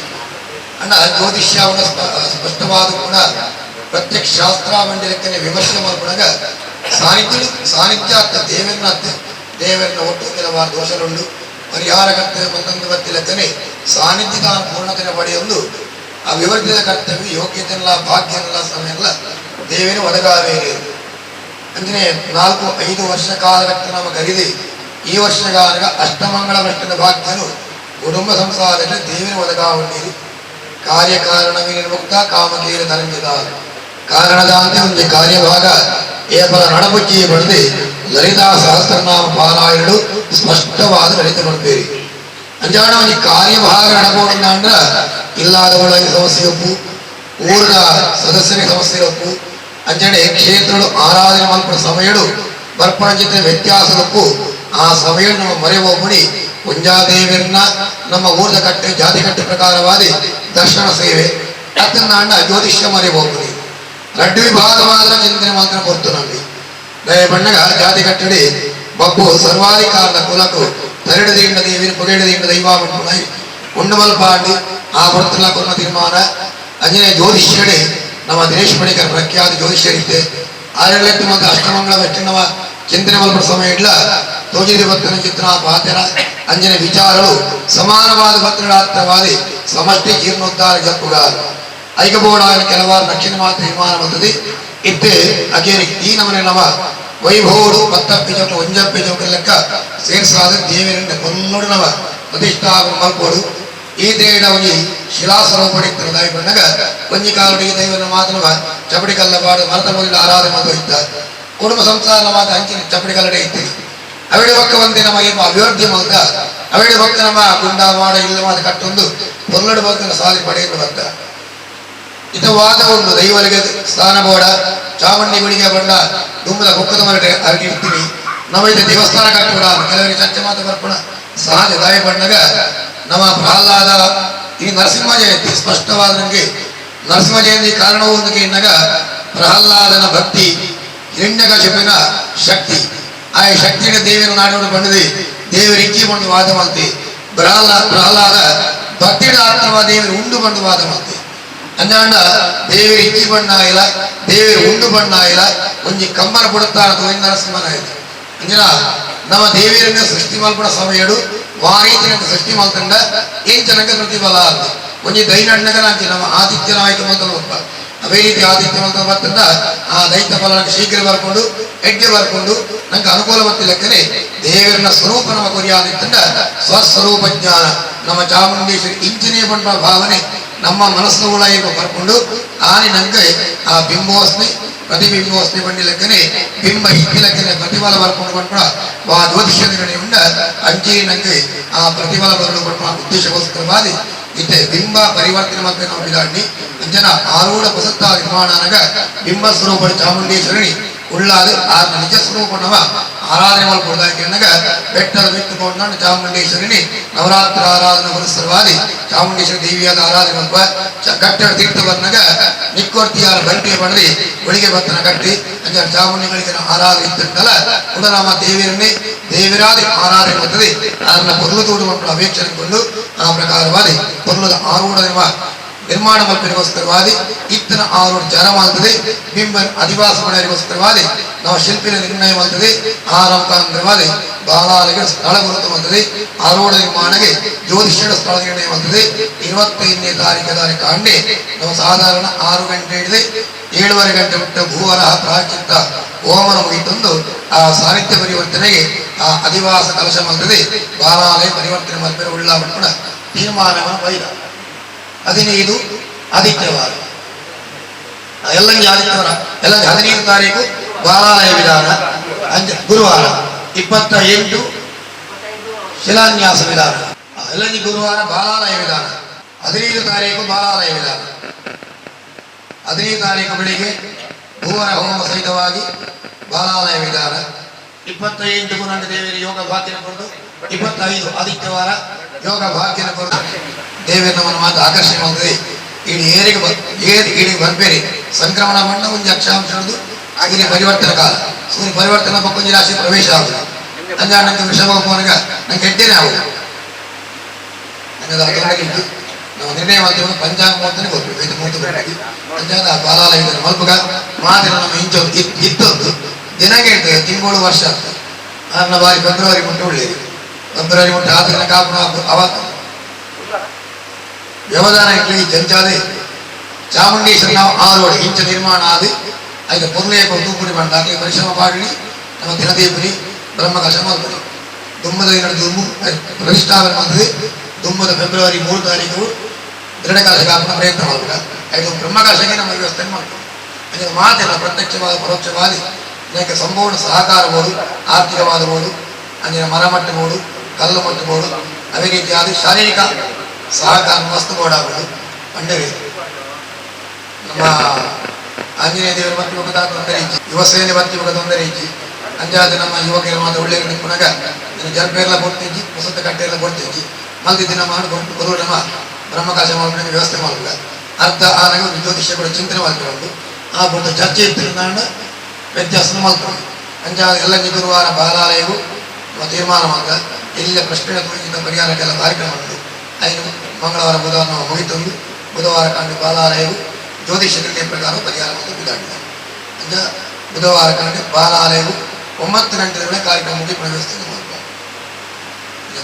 ಅಣ್ಣ ಜ್ಯೋತಿಷ್ಯವನ್ನು ಸ್ಪಷ್ಟವಾದ ಕೂಡ ಪ್ರತ್ಯಕ್ಷ ಶಾಸ್ತ್ರ ಮಂಡಲಕ್ಕೆ ವಿಮರ್ಶೆ ಮಾಡ್ಕೊಂಡಾಗ ಸಾನ್ನಿಧ್ಯ ಸಾನ್ನಿಧ್ಯ ದೇವರನ್ನ ದೇವರನ್ನ ಒಟ್ಟು ಕೆಲವಾರು ದೋಷಗಳುಂಟು ಪರಿಹಾರ ಕರ್ತವ್ಯ ಬಂದೊಂದು ಬತ್ತಿಲಕ್ಕನೆ ಸಾನ್ನಿಧ್ಯದ ಪೂರ್ಣತೆಯ ಪಡೆಯೊಂದು ಆ ವಿವರ್ಜಿತ ಕರ್ತವ್ಯ ಯೋಗ್ಯತೆಲ್ಲ ಭಾಗ್ಯನೆಲ್ಲ ಸಮಯ ದೇವೇನು ಒದಗಾವೇರಿ. ಅಂದರೆ 4-5 ವರ್ಷ ಕಾಲಕ್ಕೆ ನಮ್ಮ ಕರೀದಿ ಈ ವರ್ಷಗಾಲಗ ಅಷ್ಟಮಂಗಳ ವರ್ಷದ ಭಾಗ್ಯನು ಕುಟುಂಬ ಸಂಸಾರದಲ್ಲಿ ದೇವಿನ ಒದಗಾವಣ್ಣೀರಿ. ಕಾರ್ಯಕಾರಣವೇ ನಿರ್ಮುಕ್ತ ಕಾಮಕೀರ ತರಂಗಿದ ಕಾರಣದಾಂತೆ ಒಂದು ಕಾರ್ಯಭಾಗ ಏಪಲ ನಡಬುಚ್ಚಿ ಬಡದಿ ಲಲಿತಾ ಸಹಸ್ರನಾಮ ಪಾರಾಯಣು ಸ್ಪಷ್ಟವಾದ ಲಲಿತ ಕೊಡ್ತೀರಿ. ಅಂಜಾಣ ಒಂದು ಕಾರ್ಯಭಾಗ ನಡಬೋಣ ಅಂದ್ರೆ ಇಲ್ಲಾದವಳಾಗಿ ಸಮಸ್ಯೆ ಒಪ್ಪು ಊರಿನ ಸದಸ್ಯರಿಗೆ ಸಮಸ್ಯೆ ಒಪ್ಪು ಅಂಜನೆ ಕ್ಷೇತ್ರಗಳು ಆರಾಧನೆ ಮಲ್ಪಡ ಸಮಯಡು ಬರ್ಪಣ ಜೊತೆ ವ್ಯತ್ಯಾಸದಕ್ಕೂ ಆ ಸಮಯ ನಮ್ಮ ಮರೆಯೋಗುಣಿ ಕುಂಜಾದೇವಿಯನ್ನ ನಮ್ಮ ಊರದ ಕಟ್ಟೆ ಜಾತಿ ಕಟ್ಟೆ ಪ್ರಕಾರವಾದಿ ದರ್ಶನ ಸೇವೆ ಅದನ್ನ ಅಣ್ಣ ಜ್ಯೋತಿಷ್ಯ ಮರೆಯೋಗುಣಿ ರಡ್ಡು ವಿಭಾಗವಾದ ಚಿಂತನೆ ಮಾತ್ರ ಕೊಡ್ತು ನಮಗೆ ದಯ ಬಣ್ಣಗ ಜಾತಿ ಕಟ್ಟಡಿ ಬಬ್ಬು ಸರ್ವಾಧಿಕಾರದ ಕುಲಕು ತರಡದಿಂದ ದೇವಿನ ಪುಗೆಡದಿಂದ ದೈವ ಉಂಡುಮಲ್ಪಾಂಡಿ ಆ ಬರ್ತಲ ಕೊನ್ನ ತೀರ್ಮಾನ ಅಂಜನೇ ಜ್ಯೋತಿಷ್ಯಡೆ ನಮ್ಮ ದಿನೇಶ್ ಪಣಿಕರ್ ಪ್ರಖ್ಯಾತ ಜ್ಯೋತಿಷ್ಯರಿದ್ದೆ ಆರಳೆಟ್ಟು ಮತ್ತು ಅಷ್ಟಮಂಗಳ ವೆಟ್ಟಣ್ಣವ ಚಿಂತನೆ ಮಲ್ಪ ಸಮಯ ಇಲ್ಲ ತೋಜಿದ ಭಕ್ತನ ಚಿತ್ರ ಪಾತ್ರ ಅಂಜನೆ ವಿಚಾರಗಳು ಸಮಾನವಾದ ಭಕ್ತರಾತ್ರವಾದಿ ಸಮಷ್ಟಿ ಜೀರ್ಣೋದ್ಧಾರ ಜಪ್ಪುಗಾರ ಐಕಬೋಡಾಯನ ಕೆಲವಾರು ದಕ್ಷಿಣ ಮಾತ್ರ ವಿಮಾನ ಬರ್ತದೆ ಇತ್ತೆ ಅಗೇರಿ ಈ ನಮನೆ ನವ ವೈಭವಡು ಪತ್ತಪ್ಪಿ ಚೌಕ ಒಂಜಪ್ಪಿ ಚೌಕ ಲೆಕ್ಕ ಸೇರ್ಸಾದ ದೇವರಿಂದ ಕೊಲ್ಲೋಡು ನವ ಪ್ರತಿಷ್ಠಾಪನೆ ಮಲ್ಪೋಡು ಈ ದೇಡ ಒಂಜಿ ಶಿಲಾ ಸ್ವರೂಪಡಿತ್ತರ ದಾಯಿ ಬಂದಾಗ ಒಂಜಿ ಕಾಲುಡಿ ದೈವನ ಮಾತನವ ಚಪಡಿ ಕಲ್ಲ ಬಾಡು ಮರದ ಮೊದಲು ಆರಾಧನೆ ಮಾತು ಇದ್ದ ಕುಟುಂಬ ಸಂಸಾರವಾದ ಅಂಚಿನ ಚಪಡಿಗಲಡೆ ಇತ್ತು ಅವೆಡೆ ಬೊಕ್ಕ ಒಂದೇ ನಮ್ಮ ಏನು ಅಭಿವೃದ್ಧಿ ಮಲ್ತ ಅವೆಡೆ ಬೊಕ್ಕ ನಮ್ಮ ಗುಂಡ ಮಾಡ ಇಲ್ಲ ಮಾತ ಕಟ್ಟೊಂದು ಪೊರ್ಲಡು ಬೊಕ್ಕನ ಸಾಲಿ ಪಡೆಯಲು ಬಂತ ಹಿತವಾದ ಒಂದು ದೈವರಿಗೆ ಸ್ಥಾನ ಬೋಡ ಚಾಮುಂಡಿ ಗುಡಿಗೆ ಬಂಡ ದುಮ್ಮದ ಕುಕ್ಕದ ಮರಟೆ ಅರಗಿ ಇರ್ತೀನಿ ನಮ್ಮ ಇದು ದೇವಸ್ಥಾನ ಕಟ್ಟೋಡ ಕೆಲವರಿಗೆ ಚರ್ಚೆ ಮಾತು ಬರ್ಪಣ ಸಹಜ ದಾಯ ಬಣ್ಣಗ ನಮ್ಮ ಪ್ರಹ್ಲಾದ ಈ ನರಸಿಂಹ ಜಯಂತಿ ಸ್ಪಷ್ಟವಾದ ನನಗೆ ನರಸಿಂಹ ಜಯಂತಿ ಕಾರಣವು ಒಂದು ಎನ್ನಾಗ ಪ್ರಹ್ಲಾದನ ಭಕ್ತಿ ಹಿರಣ್ಯಕಶಿಪಿನ ಶಕ್ತಿ ಆ ಶಕ್ತಿಯ ದೇವಿನ ನಾಡೋಡು ಬಂಡದೆ ದೇವರು ಇಕ್ಕಿ ಬಂದು ವಾದ ಮಾಡ್ತಿ ಪ್ರಹ್ಲಾದ ಭಕ್ತಿಯ ಆತ್ಮ ದೇವರು ಉಂಡು ಬಂದು ವಾದ ಮಾಡ್ತಿ ಅಂಜಾಂಡ ದೇವರು ಇಕ್ಕಿ ಬಣ್ಣ ಇಲ್ಲ ದೇವರು ಉಂಡು ಬಣ್ಣ ಇಲ್ಲ ಒಂಜಿ ಕಂಬನ ಕೊಡುತ್ತಾರ ನರಸಿಂಹನ ಆಯ್ತು ಅಂಜನ ನಮ್ಮ ದೇವಿಯರನ್ನ ಸೃಷ್ಟಿ ಮಲ್ಪಣ ಸಮಯಡು ವಾರೀತಿನ ಸೃಷ್ಟಿ ಮಲ್ತಂಡ ಏನ್ ಜನಕ ಪ್ರತಿಫಲ ಅಂತ ಒಂಜಿ ದೈನಣ್ಣಗ ನಾಂಚಿ ನಮ್ಮ ಆತಿಥ್ಯ ನಾಯಕ ಮಲ್ತನ ಒಪ್ಪ ಅದೇ ರೀತಿ ಆತಿಥ್ಯ ಮಲ್ತನ ಬರ್ತಂಡ ಆ ದೈತ್ಯ ಫಲ ಶೀಘ್ರ ಬರ್ಕೊಂಡು ಯಜ್ಞ ಬರ್ಕೊಂಡು ನಂಗೆ ಅನುಕೂಲ ಬರ್ತಿಲ್ಲಕ್ಕನೆ ದೇವರನ್ನ ಸ್ವರೂಪ ನಮ್ಮ ಕೊರಿಯಾದಿತ್ತಂಡ ಸ್ವಸ್ವರೂಪ ಜ್ಞಾನ ನಮ್ಮ ಚಾಮುಂಡೇಶ್ವರಿ ಇಂಚಿನೇ ಪಂಡ ಭಾವನೆ ನಮ್ಮ ಮನಸ್ಸು ಒಳಗೆ ಬರ್ಕೊಂಡು ಆನೆ ನಂಗೆ ಆ ಬಿಂಬೋಸ್ನೆ ಪ್ರತಿಬಿಂಬೋಸ್ನೆ ಬಂಡಿ ಲೆಕ್ಕನೆ ಬಿಂಬ ಇಕ್ಕಿ ಲೆಕ್ಕನೆ ಪ್ರತಿಫಲ ಬರ್ಕೊಂಡು ಬಂದ್ಪಡ ವಾ ಜ್ಯೋತಿಷ್ಯ ನಿರ್ಣಯ ಉಂಡ ಅಂಚಿ ನಂಗೆ ಆ ಪ್ರತಿಫಲ ಬರಲು ಬಂಡ ಉದ್ದೇಶಕ್ಕೋಸ್ಕರವಾದಿ ಇತ್ತೆ ಬಿಂಬ ಪರಿವರ್ತನೆ ಮತ್ತೆ ನಾವು ಬಿದಾಡ್ನಿ ಅಂಜನ ಆರೂಢ ಹೊಸತ್ತ ನಿರ್ಮಾಣನಗ ಬಿಂಬ ಸ್ವರೂಪ ಚಾಮುಂಡೇಶ್ವರಿ ಉಳ್ಳಾದ ಆ ನಿಜ ಸ್ವರೂಪನವ ಆರಾಧನೆ ಮಾಡ್ಕೊಡ್ದಾಗ ಬೆಟ್ಟದ ಬಿಟ್ಟುಕೊಂಡು ಚಾಮುಂಡೇಶ್ವರಿನಿ ನವರಾತ್ರ ಆರಾಧನೆ ಪುರಸ್ಸರವಾದಿ ಚಾಮುಂಡೇಶ್ವರಿ ದೇವಿಯಾದ ಆರಾಧನೆ ಮಲ್ಪ ಕಟ್ಟಡ ತೀರ್ಥವನ್ನಾಗ ನಿಕ್ಕೋರ್ತಿಯಾರ ಬಂಟಿ ಬಡದಿ ಒಳಿಗೆ ಬತ್ತನ ಕಟ್ಟಿ ಅಂಜ ಚಾಮುಂಡಿಗಳಿಗೆ ಆರಾಧನೆ ಇತ್ತಿರ್ತಲ್ಲ ಉಡನಾಮ ದೇವಿಯನ್ನೇ ದೇವಿರಾದಿ ಆರಾಧನೆ ಮಾಡ್ತದೆ ಅದನ್ನ ಪೊರ್ಲು ತೋಡು ಮಕ್ಕಳು ಅಪೇಕ್ಷೆಕೊಂಡು ಆ ಪ್ರಕಾರವಾದಿ ಪೊರ್ಲದ ಆರೂಢ ನಿರ್ಮಾಣ ಮಲ್ಪನಿಗೋಸ್ಕರವಾದಿ ಇತ್ತನ ಆರೋಢ ಜನ ಮಾಡ್ತದೆ ಬಿಂಬ ಅಧಿವಾಸ ಮಾಡರಿಗೋಸ್ಕರವಾದಿ ನಾವು ಶಿಲ್ಪಿನ ನಿರ್ಣಯ ಮಾಡ್ತದೆ ಆ ಮುಖಾಂತರವಾದಿ ಬಾಲಾಲಿಗೆ ಸ್ಥಳ ಗುರುತು ಮಾಡ್ತದೆ ಆರೋಢ ನಿರ್ಮಾಣಕ್ಕೆ ಜ್ಯೋತಿಷ್ಯದ ಸ್ಥಳ ನಿರ್ಣಯ ಮಾಡ್ತದೆ 25ನೇ ತಾರೀಕು ಕಾಂಡೆ ನಾವು ಸಾಧಾರಣ 6 ಗಂಟೆ ಹಿಡಿದು 7:30 ಗಂಟೆ ಬಿಟ್ಟ ಭೂವರಹ ಪ್ರಾಚಿತ್ತ ಹೋಮನ ಮುಗಿತಂದು ಆ ಸಾಹಿತ್ಯ ಪರಿವರ್ತನೆಗೆ ಆ ಅಧಿವಾಸ ಕಲಶ ಮಾಡ್ತದೆ ಬಾಲಾಲಯ ಪರಿವರ್ತನೆ ಮಲ್ಪೆ ಉಳ್ಳ ಕೂಡ ತೀರ್ಮಾನವನ್ನು ಬೈದ 15 ಆದಿತ್ಯವಾರ ಎಲ್ಲಂಗೆ ಆದಿತ್ಯವಾರ ಎಲ್ಲಂಗೆ 15 ತಾರೀಕು ಬಾಲಾಲಯ ವಿಧಾನ ಗುರುವಾರ 28 ಶಿಲಾನ್ಯಾಸ ವಿಧಾನ ಎಲ್ಲಂಗೆ ಗುರುವಾರ ಬಾಲಾಲಯ ವಿಧಾನ 15 ತಾರೀಕು ಬಾಲಾಲಯ ವಿಧಾನ 15 ತಾರೀಕು ಬೆಳಿಗ್ಗೆ ಭುವನ ಹೋಮ ಸಹಿತವಾಗಿ ಬಾಲಾಲಯ ವಿಧಾನ 28 ಗುಣಂಡ ದೇವಿಯ ಯೋಗ ಭಾಗ್ಯನ ಕೊರದು 25 ಆದಿತ್ಯವಾರ ಯೋಗ ಭಾಗ್ಯನ ಕೊರದು ದೇವಿಯ ನಮ್ಮನ್ನು ಮಾತು ಆಕರ್ಷಣೆ ಮಾಡ್ತದೆ ಇಡೀ ಏರಿಗೆ ಇಡೀ ಬರ್ಬೇರಿ ಸಂಕ್ರಮಣ ಮಣ್ಣ ಒಂದು ಅಕ್ಷಾಂಶ ಸೂರ್ಯ ಪರಿವರ್ತನ ಕಾಲ ಸೂರ್ಯ ಪರಿವರ್ತನ ಪಕ್ಕೊಂಜಿ ರಾಶಿ ಪ್ರವೇಶ ಆಗುದು ಅಂಜ ನಂಗೆ ವೃಷಭ ಹೋಗುವಾಗ ನಂಗೆ ಎಡ್ಡೇನೆ ಆಗುದು ನಂಗೆ ಅದರ ತೊಂದರೆ ಇದ್ದು ನಾವು ನಿರ್ಣಯ ಮಾಡ್ತೀವಿ ಪಂಚಾಂಗ ಮುಹೂರ್ತನೇ ಗೊತ್ತು ಇದು ಮುಹೂರ್ತ ಅಂಜಾದ ಬಾಲಾಲಯ ಮಲ್ಪಗ ಮಾತಿನ ನಮ್ಮ ಇಂಚ ಇತ್ತೊಂದು ದಿನಕ್ಕೆ ಇರ್ತದೆ ತಿಂಗಳು ವರ್ಷ ಅಂತ ಅದನ್ನ ಬಾರಿ ಫೆಬ್ರವರಿ ಮುಟ್ಟೆ ಒಳ್ಳೇದು ಫೆಬ್ರವರಿ ಮುಟ್ಟೆ ಆತನ ಕಾಪುನ ಅವ ವ್ಯವಧಾನ ಇಟ್ಲಿ ಜಂಜಾದೆ ಚಾಮುಂಡೇಶ್ವರಿ ನಾವು ಆರೋಡಿ ಇಂಚ ನಿರ್ಮಾಣ ಆದಿ ಐದು ಪೊರ್ಲೆ ತೂಪುರಿ ಬಂದಾಗಲಿ ಪರಿಶ್ರಮ ಪಾಡಲಿ ನಮ್ಮ ದಿನದೇಪುರಿ ಬ್ರಹ್ಮಕಲಶ ಮಲ್ಪುರಿ ದುಮ್ಮದ ದುಮ್ಮು ಪ್ರತಿಷ್ಠಾಪನೆ ಮಾಡ್ತದೆ ದುಮ್ಮದ ಫೆಬ್ರವರಿ 3 ತಾರೀಕು ದೃಢಕಲಶ ಕಾಪನ ಪ್ರಯತ್ನ ಮಾಡ್ಬೇಕು ಐದು ಬ್ರಹ್ಮಕಲಶಕ್ಕೆ ನಮ್ಮ ವ್ಯವಸ್ಥೆ ಮಾಡ್ತೀವಿ ಅಂದರೆ ಮಾತಿಲ್ಲ ಪ್ರತ್ಯಕ್ಷವಾದ ಪರೋಕ್ಷವಾದಿ ಇದಕ್ಕೆ ಸಂಪೂರ್ಣ ಸಹಕಾರ ಬೋದು ಆರ್ಥಿಕವಾದ ಬೋದು ಅಂದಿನ ಮರ ಮಟ್ಟಬೋದು ಕಲ್ಲು ಮಟ್ಟಬೋದು ಅದೇ ರೀತಿಯಾದ ಶಾರೀರಿಕ ಸಹಕಾರ ವಸ್ತು ಬೋರ್ಡ್ ಪಂಡವಿ ನಮ್ಮ ಆಂಜನೇಯ ದೇವರ ಭಕ್ತಿ ಮುಖದ ತೊಂದರೆ ಇಜ್ಜಿ ಯುವಸೇನೆ ಭಕ್ತಿ ಮುಖ ತೊಂದರೆ ಇಜ್ಜಿ ಅಂಜಾದ ನಮ್ಮ ಯುವಕರ ಮಾತ್ರ ಒಳ್ಳೆಯ ನಿಪ್ಪುನಗ ಜಲ್ಪೇರ್ಲ ಕೊಡ್ತಿಜ್ಜಿ ಹೊಸತ ಕಟ್ಟೆಲ್ಲ ಕೊಡ್ತಿಜ್ಜಿ ಮಲ್ದಿ ದಿನ ಮಾಡಿ ಕೊಟ್ಟು ಬರುವ ನಮ್ಮ ಬ್ರಹ್ಮಕಾಶ ಮಾಡ್ಕೊಂಡು ವ್ಯವಸ್ಥೆ ಮಾಡುವ ಅರ್ಧ ಆನಾಗ ಒಂದು ಜ್ಯೋತಿಷ್ಯ ಕೂಡ ಚಿಂತನೆ ಮಾಡ್ಕೊಂಡು ಆ ಪುಟ್ಟ ಚರ್ಚೆ ಇತ್ತು ವ್ಯತ್ಯಾಸ ಮಾಡ್ಕೊಂಡು ಅಂಜಾದ ಎಲ್ಲ ಗುರುವಾರ ಬಾಲಾಲಯವು ನಮ್ಮ ತೀರ್ಮಾನ ಮಾತ್ರ ಎಲ್ಲ ಪ್ರಶ್ನೆ ತೋರಿಸಿದ ಪರಿಹಾರಕ್ಕೆಲ್ಲ ಕಾರ್ಯಕ್ರಮ ಉಂಟು ಐದು ಮಂಗಳವಾರ ಬುಧವಾರ ನಾವು ಮುಗಿತಂದು ಬುಧವಾರ ಕಂಡು ಬಾಲಾಲಯವು ಜ್ಯೋತಿಷ್ಯ ನಿರ್ಣಯ ಪ್ರಕಾರ ಪರಿಹಾರ ಮತ್ತು ಬಿದಾಡಿದೆ ಅಂಜ ಬುಧವಾರ ಕಂಡು ಬಾಲಾಲಯವು 9 ಗಂಟೆಗಳ ಕಾರ್ಯಕ್ರಮ ಮುಗಿ ವ್ಯವಸ್ಥೆ ಮಾಡ್ತಾರೆ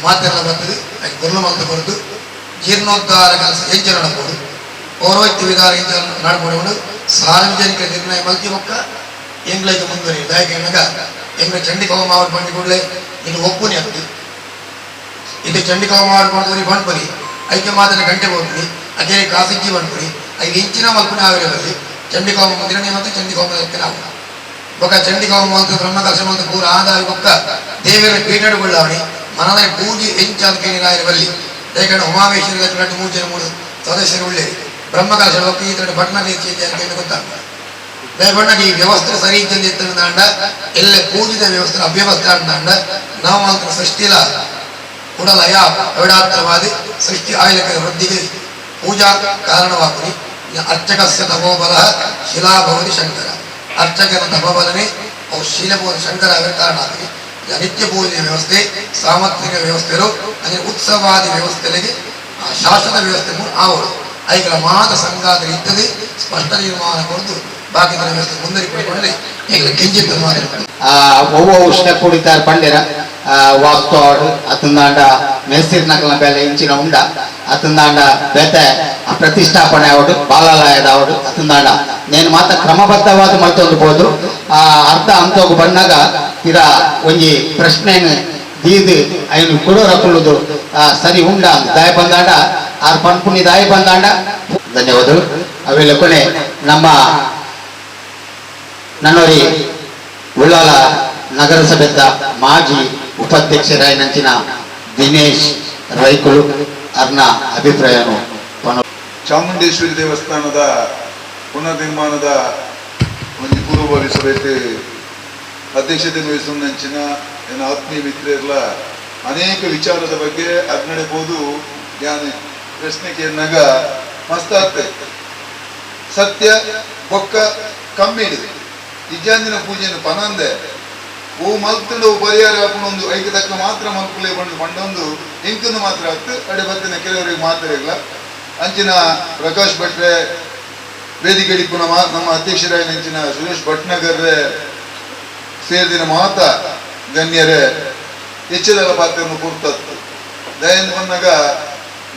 ಮಾತೆಲ್ಲ ಬರ್ತದೆ ಅದಕ್ಕೆ ಗುರುಲು ಮಲ್ತ ಬರೆದು ಜೀರ್ಣೋದ್ಧಾರ ಕೆಲಸ ಎಂಚ ನಡಬಹುದು ಪೌರೋಹಿತ್ಯ ವಿಧಾನ ಎಂಚ ನಡ್ಬೋದು ಸಾರ್ವಜನಿಕ ನಿರ್ಣಯ ಮಲ್ತಿ ಮೊಕ್ಕ ಎಂಗ್ಲೈಗೆ ಮುಂದುವರಿ ದಯಕೆಣ್ಣಗ ಎಂಗ್ಲ ಚಂಡಿಕ ಹೋಮ ಬಂಡಿ ಕೂಡಲೇ ಇದು ಒಪ್ಪುನಿ ಆಗ್ತದೆ ಇದು ಚಂಡಿಕ ಹೋಮ ಮಾಡ್ಕೊಂಡು ಬಂಡ್ಪರಿ ಐಕೆ ಮಾತ್ರ ಗಂಟೆ ಹೋಗ್ಲಿ ಅದೇ ಕಾಸಿಜ್ಜಿ ಬಂಡ್ಪರಿ ಐದು ಇಂಚಿನ ಮಲ್ಪನೆ ಆಗಿರಲಿ ಚಂಡಿಕ ಹೋಮ ನಿರ್ಣಯ ಮತ್ತು ಚಂಡಿಕ ಹೋಮ ನಾವು ಬೊಕ ಚಂಡಿಕೋಮ ಅಂತ ಬ್ರಹ್ಮಕಲಶ ಅಂತ ಪೂರ ಆದಾಯ ಬೊಕ್ಕ ದೇವರ ಪೀಠಡುಗೊಳ್ಳಾವಣಿ ಮನದ ಪೂಜೆ ಎಂಚಾದ ಕೇಳಿನಾಯರ ಬಲ್ಲಿ ಏಕಂದ್ರೆ ಉಮಾಮೇಶ್ವರಿ 2 3 ಜನ 3 ಸದಸ್ಯರು ಉಳ್ಳೇರಿ ಬ್ರಹ್ಮಕಲಶ ಬೊಕ್ಕ ಈ ತರ ಭಟ್ನ ರೀತಿ ಅಂತ ಹೇಳಿ ಗೊತ್ತಾಗ್ತದೆ. ದಯಪಣ್ಣಗೆ ಈ ವ್ಯವಸ್ಥೆ ಸರಿ ಇದ್ದಂಡ ಎಲ್ಲ ಪೂಜಿದ ವ್ಯವಸ್ಥೆ ಅವ್ಯವಸ್ಥೆ ಅಂಡ ನಾವು ಮಾತ್ರ ಸೃಷ್ಟಿಲ ಉಡಲಯ ಅವಿಡಾತ್ರವಾದಿ ಸೃಷ್ಟಿ ಆಯ್ಲಕ ವೃದ್ಧಿಗೆ ಪೂಜಾ ಕಾರಣವಾಗುನಿ. ಅರ್ಚಕಸ್ಯ ತಪೋಬಲ ಶಿಲಾ ಭವತಿ ಶಂಕರ, ಅರ್ಚಕನ ತಪೋಬಲನೆ ಅವು ಶಿಲಭವತಿ ಶಂಕರ ಅವರ ಕಾರಣ ಆಗ್ತದೆ. ನಿತ್ಯ ಪೂಜೆಯ ವ್ಯವಸ್ಥೆ, ಸಾಮರ್ಥ್ಯ ವ್ಯವಸ್ಥೆರು ಅಂದರೆ ಉತ್ಸವಾದಿ ವ್ಯವಸ್ಥೆಗಳಿಗೆ ಶಾಶ್ವತ ವ್ಯವಸ್ಥೆ ಆವಳು ಐಗಳ ಮಾತ ಸಂಘಾತ ಇರ್ತದೆ. ಸ್ಪಷ್ಟ ತೀರ್ಮಾನ ಕೊಡದು ಬಾಕಿ ವ್ಯವಸ್ಥೆ ಮುಂದರಿಸಿಕೊಂಡ್ರೆ ಈಗ ಕಿಂಚಿತ್ ಒವ್ವ ಉಷ್ಣ ಕುಡಿತಾರೆ ಪಂಡಿರ ವಾಸ್ತು ಆಡು ಅತಂದಾಂಡ ಮೇಸ್ತಿರ್ನಕಲ ಬೇಲೆ ಇಂಚಿನ ಉಂಡ ಅತಂದಾಂಡ ಬೇತೆ ಆ ಪ್ರತಿಷ್ಠಾಪನೆ ಆವಡು ಬಾಲಾಲಯದ ಆವಡು ಅತಂದಾಂಡ ನೇನು ಮಾತ ಕ್ರಮಬದ್ಧವಾದ ಮಲ್ತೊಂದು ಬೋದು. ಆ ಅರ್ಧ ಅಂತೋಗು ಬಣ್ಣಾಗ ತೀರ ಒಂಜಿ ಪ್ರಶ್ನೆಯನ್ನು ದೀದು ಐನು ಕೊಡೋರ ಕುಳ್ಳುದು ಸರಿ ಉಂಡ ದಾಯ ಬಂದಾಂಡ ಆರ್ ಪನ್ಪುಣಿ ದಾಯ ಬಂದಾಂಡ. ಧನ್ಯವಾದಗಳು. ಅವೆಲ್ಲ ಕೊನೆ ನಮ್ಮ ನನ್ನೋರಿ ಉಳ್ಳಾಲ ನಗರಸಭೆದ ಮಾಜಿ ಉಪಾಧ್ಯಕ್ಷರಾಯನಂಚಿನ ದಿನೇಶ್ ರೈಕುಲು ಅರ್ನ ಅಭಿಪ್ರಾಯನು. ಚಾಮುಂಡೇಶ್ವರಿ ದೇವಸ್ಥಾನದ ಪುನರ್ನಿರ್ಮಾಣದ ಒಂದು ಪೂರ್ವಭಾವಿ ಸಭೆಗೆ ಅಧ್ಯಕ್ಷತೆ ವಹಿಸುವಂಚಿನ ನನ್ನ ಆತ್ಮೀಯ ಮಿತ್ರರೆಲ್ಲ ಅನೇಕ ವಿಚಾರದ ಬಗ್ಗೆ ಅರ್ನಡೆಬಹುದು. ಯಾನೆ ಪ್ರಶ್ನೆ ಕೇಳಿನಾಗ ಮಸ್ತ್ ಆಗ್ತದೆ. ಸತ್ಯ ಬೊಕ್ಕ ಕಮ್ಮಿ ಹಿಡಿದು ಇಜ್ಜಾಂದಿನ ಪೂಜೆಯನ್ನು ಪನಂದೆ ಓ ಮಲ್ತುಂಡು ಪರಿಹಾರ ಹಾಕೊಂಡು ಐಕೆ ತಕ್ಕ ಮಾತ್ರ ಮಲ್ಪುಲೆ ಬಂದು ಪಂಡೊಂದು ಇಂಕನ್ನು ಮಾತ್ರ ಆಗ್ತು ಅಡೆ ಬತ್ತಿನ ಕೆಲವರಿಗೆ ಮಾತ್ರ ಇಲ್ಲ. ಅಂಚಿನ ಪ್ರಕಾಶ್ ಭಟ್ರೆ ವೇದಿಕೆ ನಮ್ಮ ನಮ್ಮ ಅಧ್ಯಕ್ಷರಾದ ಅಂಚಿನ ಸುರೇಶ್ ಭಟ್ನಗರ್ರೆ ಸೇರಿದಿನ ಮಾತ ಗಣ್ಯರೇ ಹೆಚ್ಚಿದಲ್ಲ ಪಾತ್ರವನ್ನು ಕೊಡ್ತತ್ತು. ದಯಿಂದ ಬಂದಾಗ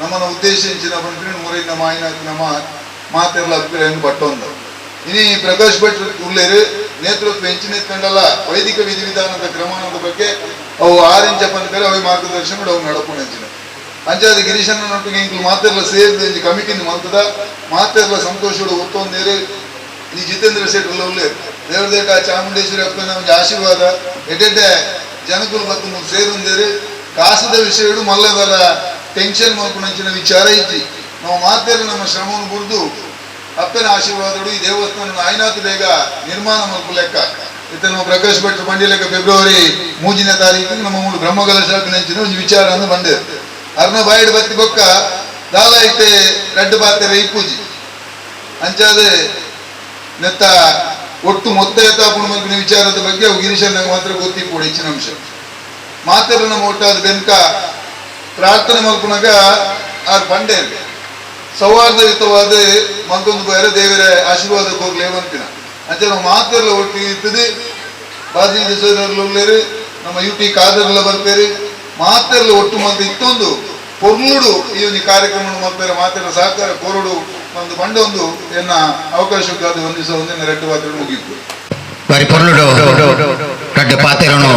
ನಮ್ಮನ್ನ ಉದ್ದೇಶ ಇಂಚಿನ ಬಂದ್ರೆ ಮೂರಿನ ಮಾಯಿನ ನಮ್ಮ ಮಾತೆಲ್ಲ ಅಭಿಪ್ರಾಯ ಪಟ್ಟೊಂದು ಇನಿ ಪ್ರಕಾಶ್ ಭಟ್ ಉಳ್ಳೇರು ನೇತೃತ್ವ ಹೆಂಚಿನ ಕಂಡಲ್ಲ ವೈದಿಕ ವಿಧಿವಿಧಾನದ ಕ್ರಮದ ಬಗ್ಗೆ ಅವು ಆರೆಂಜ ಪಂಕರೆ ಅವು ಮಾರ್ಗದರ್ಶನ ಅವು ನಡಪುಣ ಹೆಂಚಿನ ಅಂಚಾದ ಗಿರೀಶನ ಇಂಕ್ಲು ಮಾತೆಲ್ಲ ಸೇರಿದ ಕಮಿಟಿನ ಮಂತದ ಮಾತೆಲ್ಲ ಸಂತೋಷಡು ಒತ್ತೊಂದೇರು. ಈ ಜಿತೇಂದ್ರ ಶೆಟ್ಟಿ ಉಳ್ಳೇರು ದೇವರದೇಟ ಚಾಮುಂಡೇಶ್ವರಿ ಅಪ್ಪನ ಒಂದು ಆಶೀರ್ವಾದ ಎಡ್ಡೆಡ್ಡೆ ಜನಕುಲು ಮತ್ತು ಸೇರುಂದೇರು. ಕಾಸದ ವಿಷಯಗಳು ಮಲ್ಲದಲ್ಲ ಟೆನ್ಷನ್ ಮಾಡ್ಕೊಂಡು ವಿಚಾರ ಇಜ್ಜಿ. ನಾವು ಮಾತೆಲ್ಲ ನಮ್ಮ ಶ್ರಮವನ್ನು ಬುಡ್ದು ಅಪ್ಪನ ಆಶೀರ್ವಾದಗಳು ಈ ದೇವಸ್ಥಾನ ಆಯ್ನಾತು ಬೇಗ ನಿರ್ಮಾಣ ಮಲ್ಪು ಲೆಕ್ಕ ಇತ್ತ ನಮ್ಮ ಪ್ರಕಾಶ್ ಭಟ್ ಬಂಡಿ ಲೆಕ್ಕ ಫೆಬ್ರವರಿ 3ನೇ ತಾರೀಕು ನಮ್ಮ ಮೂರು ಬ್ರಹ್ಮಕಲಶ ಒಂದು ವಿಚಾರ ಅನ್ನು ಬಂದೆ. ಅರ್ನ ಬಾಯಿಡ್ ಬತ್ತಿ ಬೊಕ್ಕ ದಾಲ ಐತೆ ರಡ್ಡು ಬಾತೆರೆ ಇಪ್ಪೂಜಿ ಅಂಚಾದೆ ನೆತ್ತ ಒಟ್ಟು ಮೊತ್ತ ಎತ್ತಾಪುಣ ಮಲ್ಪಿನ ವಿಚಾರದ ಬಗ್ಗೆ ಅವು ಗಿರೀಶನ್ ಮಾತ್ರ ಗೊತ್ತಿಪ್ಪೋಡು ಹೆಚ್ಚಿನ ಅಂಶ ಮಾತೆಲ್ಲ ನಮ್ಮ ಒಟ್ಟಾದ ಬೆನ್ಕ ಪ್ರಾರ್ಥನೆ ಮಲ್ಪುನಾಗ ಆರ್ ಬಂಡೆ ಸೌಹಾರ್ದಯುತವಾದ ಮತ್ತೊಂದು ಬೇರೆ ದೇವರ ಆಶೀರ್ವಾದ ಹೋಗ್ಲಿ ಅಂತಿನ ಅಂಚೆ ನಾವು ಮಾತೆಲ್ಲ ಒಟ್ಟಿಗೆ ಇರ್ತದೆ. ಬಾಜಿ ಉಳ್ಳೇರು ನಮ್ಮ ಯು ಟಿ ಖಾದರ್ಲ ಬರ್ತಾರೆ ಮಾತೆಲ್ಲ ಒಟ್ಟು ಮಂದಿ ಇತ್ತೊಂದು ಪೊರ್ಲುಡು ಈ ಒಂದು ಕಾರ್ಯಕ್ರಮ ಮಾಡ್ತಾರೆ. ಮಾತೆಲ್ಲ ಸಹಕಾರ ಕೋರುಡು ಒಂದು ಬಂಡೊಂದು ಎನ್ನ ಅವಕಾಶಕ್ಕಾದ ಒಂದಿಸ ಒಂದಿನ ರೆಡ್ಡು ಪಾತ್ರೆ ಮುಗಿತು. ಬಾರಿ ಪೊರ್ಲುಡು ರಡ್ಡು ಪಾತೆರನು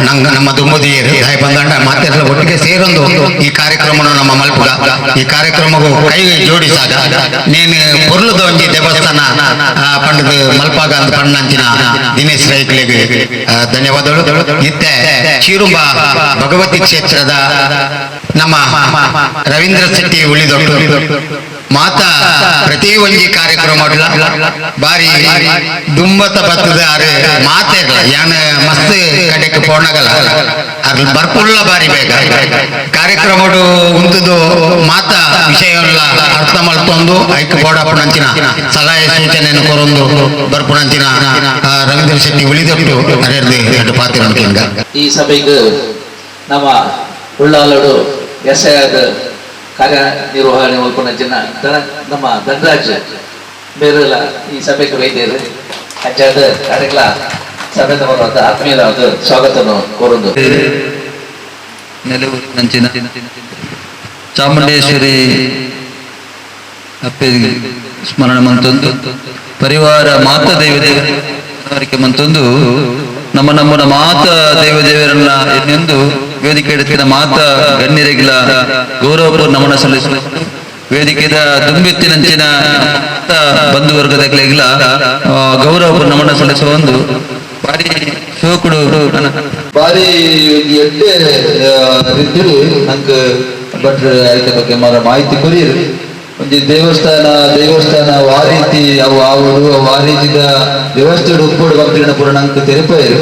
ನಂಗ ನಮ್ಮ ದುಮ್ಮದಿಯರು ದಾಯ ಬಂದಾಂಡ ಮಾತೆಲ್ಲ ಒಟ್ಟಿಗೆ ಸೇರೊಂದು ಈ ಕಾರ್ಯಕ್ರಮನು ನಮ್ಮ ಮಲ್ಪುಗ ಈ ಕಾರ್ಯಕ್ರಮಗೂ ಕೈ ಜೋಡಿಸಾಗ ನೇನು ಪೊರ್ಲುದ ಒಂಜಿ ದೇವಸ್ಥಾನ ಪಂಡದ ಮಲ್ಪಾಗ ಅಂತ ಪಣ್ಣಂಚಿನ ದಿನೇಶ್ ರೈಕ್ಲೆಗ್ ಧನ್ಯವಾದಗಳು. ಇತ್ತೆ ಚೀರುಂಬ ಭಗವತಿ ಕ್ಷೇತ್ರದ ನಮ್ಮ ರವೀಂದ್ರ ಶೆಟ್ಟಿ ಉಳಿದೊಟ್ಟು ಮಾತಾ ಪ್ರತಿ ಒಂಜಿ ಕಾರ್ಯಕ್ರಮ ಬಾರಿ ದುಂಬತ ಬತ್ತದ ಅರೆ ಮಾತೆ ಯಾನ ಮಸ್ತ್ ಕಡೆಕ್ ಪೋಣಗಲ್ಲ ಅರ್ ಬರ್ಪುಲ್ಲ ಬಾರಿ ಬೇಗ ಕಾರ್ಯಕ್ರಮ ಉಂಟುದು ಮಾತಾ ವಿಷಯ ಅರ್ಥ ಮಲ್ತೊಂದು ಐಕ್ ಬೋಡಪ್ಪನಂಚಿನ ಸಲಹೆ ಸೂಚನೆಯನ್ನು ಕೊರೊಂದು ಬರ್ಪುಣಂಚಿನ ರವೀಂದ್ರ ಶೆಟ್ಟಿ ಉಳಿದೊಟ್ಟು ಅರೆ ಪಾತ್ರ. ಈ ಸಭೆಗೆ ನಮ್ಮ ಉಳ್ಳಾಲಡು ಎಸ್ I ಕಾರ್ಯನಿರ್ವಹಣೆ ಮಲ್ಪುನಂಚಿನ ನಮ್ಮ ಧನರಾಜ್ ಬೇರೆಲ್ಲ ಈ ಸಭೆಗೆ ವೈದ್ಯರು ಅಂಚಾದ ಕಾರ್ಯಕ್ರಮ ಸಭೆ ಬರುವಂತ ಆತ್ಮೀಯರಾದ ಸ್ವಾಗತವನ್ನು ಕೋರುವುದು. ನೆಲೂರಿನಂಚಿನ ಚಾಮುಂಡೇಶ್ವರಿ ಅಪ್ಪೆ ಸ್ಮರಣ ಮಂತೊಂದು ಪರಿವಾರ ಮಾತಾ ದೇವದೇವರಿಕೆ ಮಂತೊಂದು ನಮ್ಮ ನಮ್ಮನ ಮಾತಾ ದೇವದೇವರನ್ನ ಎನ್ನೆಂದು ವೇದಿಕೆ ಎಡುತ್ತಿನ ಮಾತಾ ಗಣ್ಯರಿಗಿಲ ಗೌರವ ನಮನ ಸಲ್ಲಿಸುವ ವೇದಿಕೆದ ದುಂಬೆತ್ತಿನಂಚಿನ ಬಂಧುವರ್ಗದ ಗೌರವ ನಮನ ಸಲ್ಲಿಸುವ ಒಂದು ಬಾರಿ ಶೋಕುಡು ಬಾರಿ ಎಡ್ಡೆ ರೀತಿಡು ನಂಗೆ ಭಟ್ರು ಐತ ಬಗ್ಗೆ ಮಾರ ಮಾಹಿತಿ ಕೊರಿಯರು. ಒಂಜಿ ದೇವಸ್ಥಾನ ದೇವಸ್ಥಾನ ಆ ರೀತಿ ಅವು ಆವಡು ಅವು ಆ ರೀತಿದ ವ್ಯವಸ್ಥೆ ಉಪ್ಪೋಡು ಬಂಪಿನ ಪೂರ ನಂಗೆ ತೆರಪಾಯರು.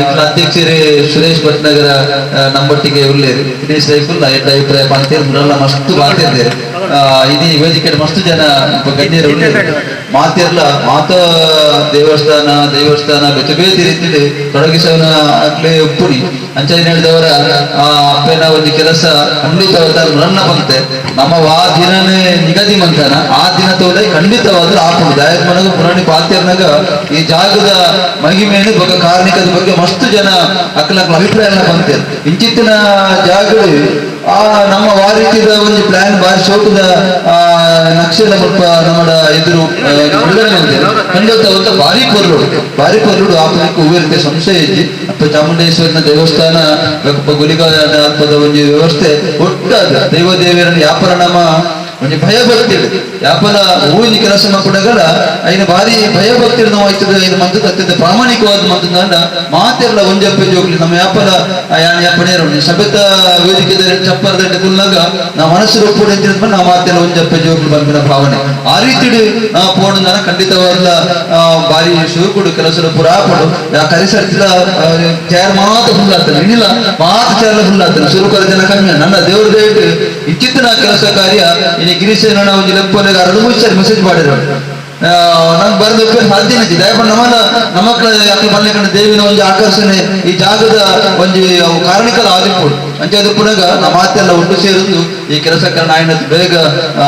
ಇట్లా ಅಧ್ಯಕ್ಷರೇ ಸುರೇಶ್ ಭಟ್ನಗರ ನಮ್ಮೊಟ್ಟಿಗೆ ಉಳ್ಳೇರು ದಿನೇಶ್ ರೈಫುಲ್ ಎಡ್ಡ ಅಭಿಪ್ರಾಯ ಪಂತೇರು ಮುರಲ್ಲ ಮಸ್ತ್ ಮಾತಿರ್ತಾರೆ. ಇದೀ ವೇದಿಕೆ ಮಸ್ತ್ ಜನ ಗಣ್ಯರು ಉಳ್ಳೇರು ಮಾತಿರ್ಲ ಮಾತ ದೇವಸ್ಥಾನ ದೇವಸ್ಥಾನ ಬೇತೆ ಬೇತೆ ರೀತಿಲಿ ತೊಡಗಿಸೋನ ಆಗ್ಲೇ ಒಪ್ಪುನಿ ಅಂಚನೆ ಹೇಳಿದವರ ಆ ಅಪ್ಪನ ಒಂದು ಕೆಲಸ ಖಂಡಿತವಾದ ನನ್ನ ಬಂತೆ ನಮ್ಮ ಆ ದಿನನೇ ನಿಗದಿ ಮಂತನ ಆ ದಿನ ತೋಲೆ ಖಂಡಿತವಾದ್ರೆ ಆಪುಂಡು ದಾಯಕ ಮನಗ ಪುರಾಣಿ ಪಾತ್ಯರ್ನಾಗ ಈ ಜಾಗದ ಮಹಿಮೆಯನ್ನು ಬಗ್ಗೆ ಕಾರ್ಣಿಕದ ಬಗ್ಗೆ ಮಸ್ತ್ ಜನ ಅಕ್ಕಲ ಅಭಿಪ್ರಾಯ ಬಂತೆ ಇಂಚಿತ್ತಿನ ಜಾಗಗಳು ಆ ನಮ್ಮ ವಾರೀತಿದ ಒಂದು ಪ್ಲಾನ್ ಬಾರಿ ಶೋಕದ ಆ ನಕ್ಷೆದ ಸ್ವಲ್ಪ ನಮ್ಮ ಎದುರು ಖಂಡಿತ ಭಾರಿ ಪೊರ್ಲುಡು ಭಾರಿ ಪೊರ್ಲುಡು ಆಪನಕ್ಕೆ ಹೂವಿರುತ್ತೆ ಸಂಶಯ ಇಜ್ಜಿ. ಅಪ್ಪ ಚಾಮುಂಡೇಶ್ವರನ ದೇವಸ್ಥಾನ ಗುಲಿಗಾದ ಒಂದು ವ್ಯವಸ್ಥೆ ಒಟ್ಟಾದ ದೈವ ದೇವಿಯರನ್ನು ಯಾಪರ ನಮ್ಮ ಒಂಜಿ ಭಯ ಭಕ್ತಿ ಯಾಪಲ ಹೂವಿನ ಕೆಲಸ ಮಕ್ಕಳಗಳ ಐನ ಭಾರಿ ಭಯ ಭಕ್ತಿ ನಾವು ಆಯ್ತದ ಐದು ಮಂತದ ಅತ್ಯಂತ ಪ್ರಾಮಾಣಿಕವಾದ ಮಂತದ ಮಾತೆಲ್ಲ ಒಂಜಪ್ಪೆ ಜೋಗ್ಲಿ ನಮ್ಮ ಯಾಪಲ ಯಾಪನೇರು ಸಭೆತ ವೇದಿಕೆ ಚಪ್ಪರದ ಕುಲ್ನಾಗ ನಾವು ಮನಸ್ಸು ಒಪ್ಪು ಅಂತ ನಾವು ಮಾತೆಲ್ಲ ಒಂಜಪ್ಪೆ ಜೋಗ್ಲಿ ಬಂದಿನ ಭಾವನೆ ಆ ರೀತಿ ನಾವು ಪೋಣ ಖಂಡಿತವಾದ ಭಾರಿ ಶುರುಕುಡು ಕೆಲಸ ಪುರಾಪಡು ಕರಿಸರ್ತಿಲ್ಲ ಚೇರ್ ಮಾತು ಹುಲ್ಲಾಗ್ತಾನೆ ಇನ್ನಿಲ್ಲ ಮಾತು ಚೇರ್ಲ ಹುಲ್ಲಾಗ್ತಾನೆ ಶುರುಕರ ಜನ ಕಮ್ಮಿ ನನ್ನ ದೇವ್ರ ದೇವಿಟ್ಟು ಇಚ್ಚಿತ್ತಿನ ಕೆಲಸ ಕಾರ್ಯ ಇನ್ನು ಗಿರೀಶನ ಒಂದು ಲೆಪ್ಪೊಲೆಗೆ ಅರ್ಧ ಮುಗಿಸ್ತಾರೆ ಮೆಸೇಜ್ ಮಾಡಿದ್ರು ನಂಗೆ ಬರೆದ ಸಾಧ್ಯ ಇಜ್ಜಿ. ದಯಪಂಡ ನಮ್ಮನ್ನ ನಮ್ಮ ಅಕ್ಲು ಬನ್ಲಿಕ್ಕಂಡ ದೇವಿನ ಒಂದು ಆಕರ್ಷಣೆ ಈ ಜಾಗದ ಒಂಜಿ ಕಾರಣಿಕಲ ಆದಿಪ್ಪುಡು ಅಂಚೆ ಅದು ಪುನಗ ನಮ್ಮ ಮಾತೆಲ್ಲ ಒಟ್ಟು ಸೇರಿದ್ದು ಈ ಕೆಲಸ ಕಾರಣ ಆಯ್ನ ಬೇಗ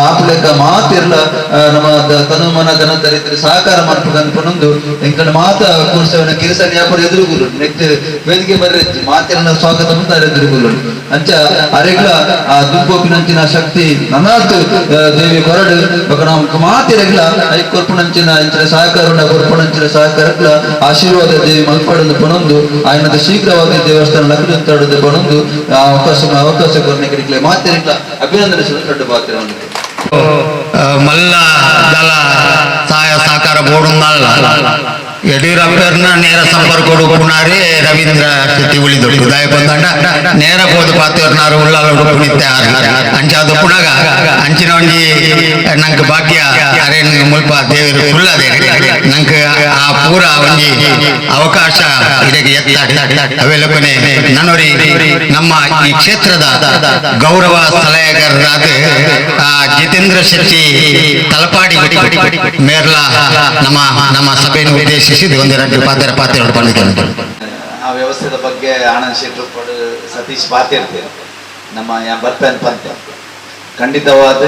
ಆಪುಲೆಕ್ಕ ಮಾತಿರ್ಲ ನಮ್ಮ ತನು ಮನ ಧನ ತರಿತರಿ ಸಹಕಾರ ಮಾಡ್ಬೇಕಂತ ಪುನೊಂದು ಎಂಕಂಡ ಮಾತ ಕೂರ್ಸವನ ಕಿರಿಸನ್ ವ್ಯಾಪಾರ ಎದುರುಗುರು ನೆಕ್ಸ್ಟ್ ವೇದಿಕೆ ಬರ್ರಿ ಮಾತೆಲ್ಲ ಸ್ವಾಗತ ಅಂತ ಎದುರುಗುರು ಅಂಚ ಅರೆಗ್ಲ ಆ ದುಂಪೋಪಿನಂಚಿನ ಶಕ್ತಿ ನನ್ನಾತು ದೇವಿ ಕೊರಡು ಬೊಕ ನಮ್ಮ ಮಾತಿರಗ್ಲ I ಕೊರ್ಪುಣಂಚಿನ ಇಂಚಿನ ಸಹಕಾರ ಕೊರ್ಪುಣಂಚಿನ ಸಹಕಾರಗ್ಲ ಆಶೀರ್ವಾದ ದೇವಿ ಮಲ್ಪಾಡೊಂದು ಪನೊಂದು ಆಯ್ನದ ಶೀಘ್ರವಾಗಿ ದೇವಸ್ಥಾನ ಲಗ್ನ ತಡದು ಪನೊಂದು ಆ ಅವಕಾಶ ಅವಕಾಶ ಕೊರನೆ ಮಾತಿರಗ್ಲ ಅಭಿನಂದನೆ ದೊಡ್ಡ ಪಾತ್ರ ಮಲ್ಲ ದಲ ಸಹಾಯ ಸಹಕಾರ ಬೋರ್ಡ್ ಯಡಿಯೂರಪ್ಪರನ್ನ ನೇರ ಸಂಪರ್ಕ ಉಡುಪುನಾರಿ ರವೀಂದ್ರ ಶೆಟ್ಟಿ ಉಳಿದೊಟ್ಟು ದಾಯ ಬಂದಂಡ ನೇರ ಹೋದ ಪಾತ್ರನಾರು ಉಳ್ಳಾಲ ಉಡುಪು ನಿತ್ಯ ಅಂಚಾದ ಪುನಗ ಅಂಚಿನ ಒಂಜಿ ನಂಗೆ ಭಾಗ್ಯ ಅರೆ ಮುಲ್ಪ ದೇವರು ಫುಲ್ಲದೆ ನಂಗೆ ಆ ಪೂರ ಒಂಜಿ ಅವಕಾಶ ಇದಕ್ಕೆ ಎತ್ತಾಡಿ ಅವೆಲ್ಲಕೊನೆ ನನ್ನೊರಿ ನಮ್ಮ ಈ ಕ್ಷೇತ್ರದ ಗೌರವ ಸಲಹೆಗಾರರಾದ ಜಿತೇಂದ್ರ ಶೆಟ್ಟಿ ತಲಪಾಡಿ ಮೇರ್ಲಾ ನಮ್ಮ ನಮ್ಮ ಸಭೆಯನ್ನು ಉದ್ದೇಶಿಸಿ ಒಂದು ಎರಡು ಪಾತ್ರ ಪಾತ್ರ ಆ ವ್ಯವಸ್ಥೆದ ಬಗ್ಗೆ ಆನಂದ್ ಶೆಟ್ರು ಸತೀಶ್ ಪಾತಿರ್ತೀರ ನಮ್ಮ ಬರ್ಪೇನ್ ಪಂತೆ ಖಂಡಿತವಾದ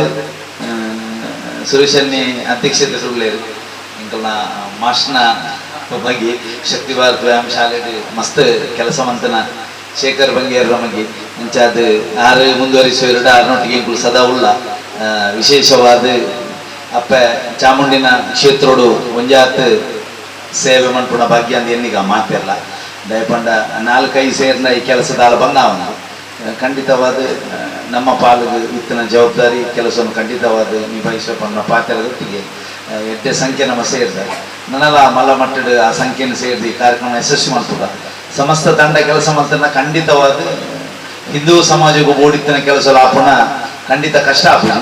ಸುರೇಶನ್ನಿ ಅಧ್ಯಕ್ಷತೆ ಸುಳ್ಳೇರು ಇಂಕಲ್ನ ಮಾಸ್ನ ಬಗ್ಗೆ ಶಕ್ತಿ ಭಾರತ್ ವ್ಯಾಯಾಮ ಶಾಲೆ ಮಸ್ತ್ ಕೆಲಸ ಮಂತನ ಶೇಖರ್ ಬಂಗೇರ್ ನಮಗೆ ಅಂಚಾದ ಆರು ಮುಂದುವರಿಸುವ ಎರಡು ಆರುನೊಟ್ಟಿಗೆ ಇಂಕುಲು ಸದಾ ಉಳ್ಳ ವಿಶೇಷವಾದ ಅಪ್ಪ ಚಾಮುಂಡಿನ ಕ್ಷೇತ್ರೋಡು ಒಂಜಾತ್ ಸೇವೆ ಮನ್ಪುಣ ಭಾಗ್ಯ ಅಂದ ಎನ್ನಿಗ ಮಾತೆಲ್ಲ ದಯಪಂಡ ನಾಲ್ಕೈದು ಸೇರಿನ ಈ ಕೆಲಸದಾಳ ಬಂದವನ ಖಂಡಿತವಾದ ನಮ್ಮ ಪಾಲಿಗೆ ಇತ್ತಿನ ಜವಾಬ್ದಾರಿ ಕೆಲಸವನ್ನು ಖಂಡಿತವಾದ ನಿಭಾಯಿಸುವ ಪನ್ನ ಪಾತ್ರದೊಟ್ಟಿಗೆ ಎಡ್ಡೆ ಸಂಖ್ಯೆ ನಮ್ಮ ಸೇರಿದ ನನ್ನಲ್ಲ ಮಲ್ಲ ಮಟ್ಟದ ಆ ಸಂಖ್ಯೆಯನ್ನು ಸೇರಿದ ಈ ಕಾರ್ಯಕ್ರಮ ಯಶಸ್ವಿ ಮಾಡ್ತದ ಸಮಸ್ತ ತಂಡ ಕೆಲಸ ಮಾಡ್ತಾನ ಖಂಡಿತವಾದ ಹಿಂದೂ ಸಮಾಜಕ್ಕೂ ಓಡಿತ್ತನ ಕೆಲಸ ಆಪಣ ಖಂಡಿತ ಕಷ್ಟ ಆಪುಜಿ.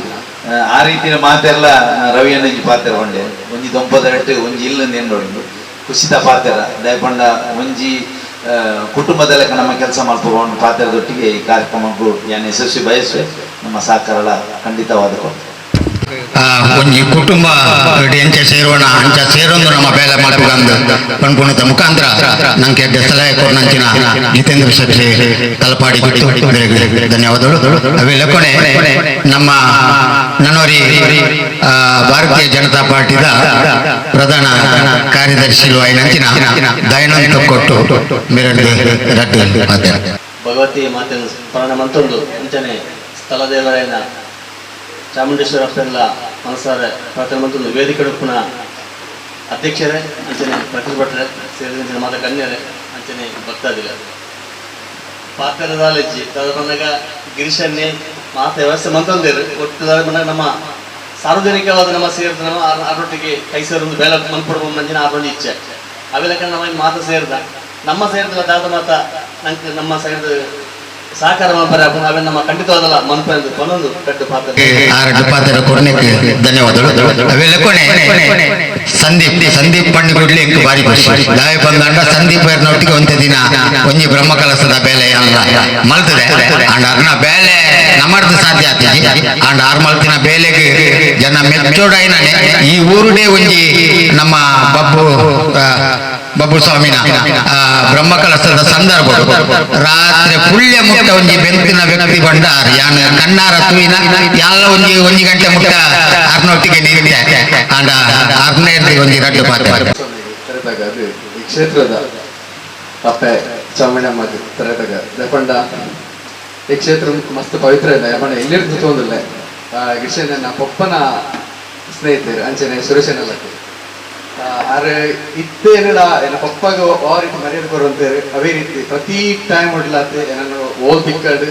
ಆ ರೀತಿಯ ಮಾತೆಲ್ಲ ರವಿಯನ್ನ ಪಾತ್ರ ಹೊಂಡೆ ಒಂಜಿ ದೊಂಪದರಟ್ಟು ಒಂಜಿ ಇಲ್ಲ ನೋಡಿ ಕುಸಿತ ಪಾತ್ರ ದಯಪಂಡ ಒಂಜಿ ಕುಟುಂಬದ ಲೆಕ್ಕ ನಮ್ಮ ಕೆಲಸ ಮಾಡ್ಕೊಂಡು ಪಾತ್ರದೊಟ್ಟಿಗೆ ಈ ಕಾರ್ಯಕ್ರಮಕ್ಕೂ ನಾನು ಯಶಸ್ವಿ ಬಯಸುವೆ ನಮ್ಮ ಸಹಕಾರ ಖಂಡಿತವಾದ ಕೊಡ್ತೇವೆ. ಒಂಜಿ ಕುಟುಂಬ ಎಂಚ ಸೇರೋಣ ಅಂಚ ಸೇರೊಂದು ನಮ್ಮ ಬೇಲೆ ಮಾಡ್ಕೊಂಡು ಪನ್ಪುಣದ ಮುಖಾಂತರ ನಂಗೆ ಎಡ್ಡೆ ಸಲಹೆ ಕೊಡ್ನಂಚಿನ ಜಿತೇಂದ್ರ ಶೆಟ್ಟಿ ತಲಪಾಡಿ ಧನ್ಯವಾದಗಳು. ಅವೆಲ್ಲ ಕೊನೆ ನಮ್ಮ ನನ್ನೋರಿ ಭಾರತೀಯ ಜನತಾ ಪಾರ್ಟಿದ ಪ್ರಧಾನ ಕಾರ್ಯದರ್ಶಿ ನಂಚಿನ ದಯಾನಂದ ಕೊಟ್ಟು ಮೇರಡ್ಡು ಮಾತಾಡ ಭಗವತಿ ಮಾತಿನ ಸ್ಮರಣ ಮಂತೊಂದು ಅಂಚನೆ ಸ್ಥಳದೇವರಾಯನ ಚಾಮುಂಡೇಶ್ವರ ಅಪ್ಪೆಲ್ಲ ಮನಸಾರೆ ಪ್ರಾರ್ಥನೆ ಮಂತೊಂದು ವೇದಿಕೆ ಉಪ್ಪುನ ಅಧ್ಯಕ್ಷರೇ ಅಂಚನೆ ಪ್ರಕೃತಿ ಭಟ್ರೆ ಸೇರಿದಂಚಿನ ಮಾತ ಕನ್ಯರೇ ಅಂಚನೆ ಭಕ್ತಾದಿಗ ಪಾತ್ರದ ತದ ಬಂದಾಗ ಗಿರೀಶನ್ನೇ ಮಾತ ವ್ಯವಸ್ಥೆ ಮಂತೊಂದೇರು ಒಟ್ಟು ಬಂದಾಗ ನಮ್ಮ ಸಾರ್ವಜನಿಕವಾದ ನಮ್ಮ ಸೇರಿದ ನಮ್ಮ ಆರೊಟ್ಟಿಗೆ ಕೈ ಸೇರೊಂದು ಬೇಲ ಮನ್ಪಡ್ಬೋದು ನಂಚಿನ ಆರೊಂದು ಇಚ್ಛೆ. ಅವೆಲ್ಲ ನಮ್ಮ ಮಾತು ಸೇರ್ದ ನಮ್ಮ ಸೇರಿದ ದಾದ ಮಾತ ನಂಗೆ ನಮ್ಮ ಸೈಡ್ ಸಹಕಾರ ಅವೇ ನಮ್ಮ ಖಂಡಿತವಾದಲ್ಲ ಮನ್ಪಂದು ಕೊನೊಂದು ಕಟ್ಟು ಪಾತ್ರ ಆರಡ್ಡು ಪಾತ್ರ ಕೊರ್ನೆಕ್ ಧನ್ಯವಾದಗಳು. ಅವೆಲ್ಲ ಕೊನೆ ಸಂದೀಪ್ ಸಂದೀಪ್ ಪಣ್ಣಿಗುಡ್ಲಿ ಎಂಕ್ ಬಾರಿ ಖುಷಿ ದಾಯ ಬಂದಾಂಡ ಸಂದೀಪ್ ಒಟ್ಟಿಗೆ ಒಂತೆ ದಿನ ಒಂಜಿ ಬ್ರಹ್ಮಕಲಸದ ಬೇಲೆ ಅಲ್ಲ ಮಲ್ತದೆ ಅಂಡ ಅರ್ನ ಬೇಲೆ ನಮರ್ದು ಸಾಧ್ಯ ಆತಿಜಿ ಅಂಡ ಆರ್ ಮಲ್ತಿನ ಬೇಲೆಗೆ ಜನ ಮೆಚ್ಚೋಡೈನೇ ಈ ಊರುಡೇ ಒಂಜಿ ನಮ್ಮ ಬಬ್ಬು ಬಬ್ಬು ಸ್ವಾಮಿನ ಬ್ರಹ್ಮಕಲಸದ ಸಂದರ್ಭ ರಾತ್ರಿ ಪುಳ್ಯ ಮುಟ್ಟ ಒಂಜಿ ಬೆಂತಿನ ವ್ಯಕ್ತಿ ಬಂಡಾರ್ ಯಾನ್ ಕಣ್ಣಾರ ತೂಯಿನ ಯಾಲ ಒಂಜಿ ಒಂಜಿ ಗಂಟೆ ಮುಟ್ಟ ಆರ್ನೊಟ್ಟಿಗೆ ನೀರಿದೆ ಅಂಡ ಆರ್ನೇ ಒಂಜಿ ರಡ್ಡು ಪಾತ್ರ ಅದು ಈ ಕ್ಷೇತ್ರದ ಅಪ್ಪೆ ಚಾಮುಂಡಮ್ಮ ತರತಗ ದಪಂಡ ಈ ಕ್ಷೇತ್ರ ಮಸ್ತ್ ಪವಿತ್ರ ಇಲ್ಲ ಯಪಂಡ ಎಲ್ಲಿರ್ದು ತೋಂದಿಲ್ಲ ಗಿರಿಶನ ಪೊಪ್ಪನ ಸ್ನೇಹಿತರು ಅಂಚನೆ ಸುರೇಶನಲ್ಲಕ್ಕೆ ಆರೆ ಇತ್ತೇನಡ ಎನ್ನ ಪಪ್ಪಗ ಆ ರೀತಿ ಮರ್ಯಾದೆ ಕೊರುವಂತೇರು ಅವೇ ರೀತಿ ಪ್ರತಿ ಟೈಮ್ ಹೊಡ್ಲಾತೆ ಏನನ್ನು ಓಲ್ ತಿಕ್ಕಡ್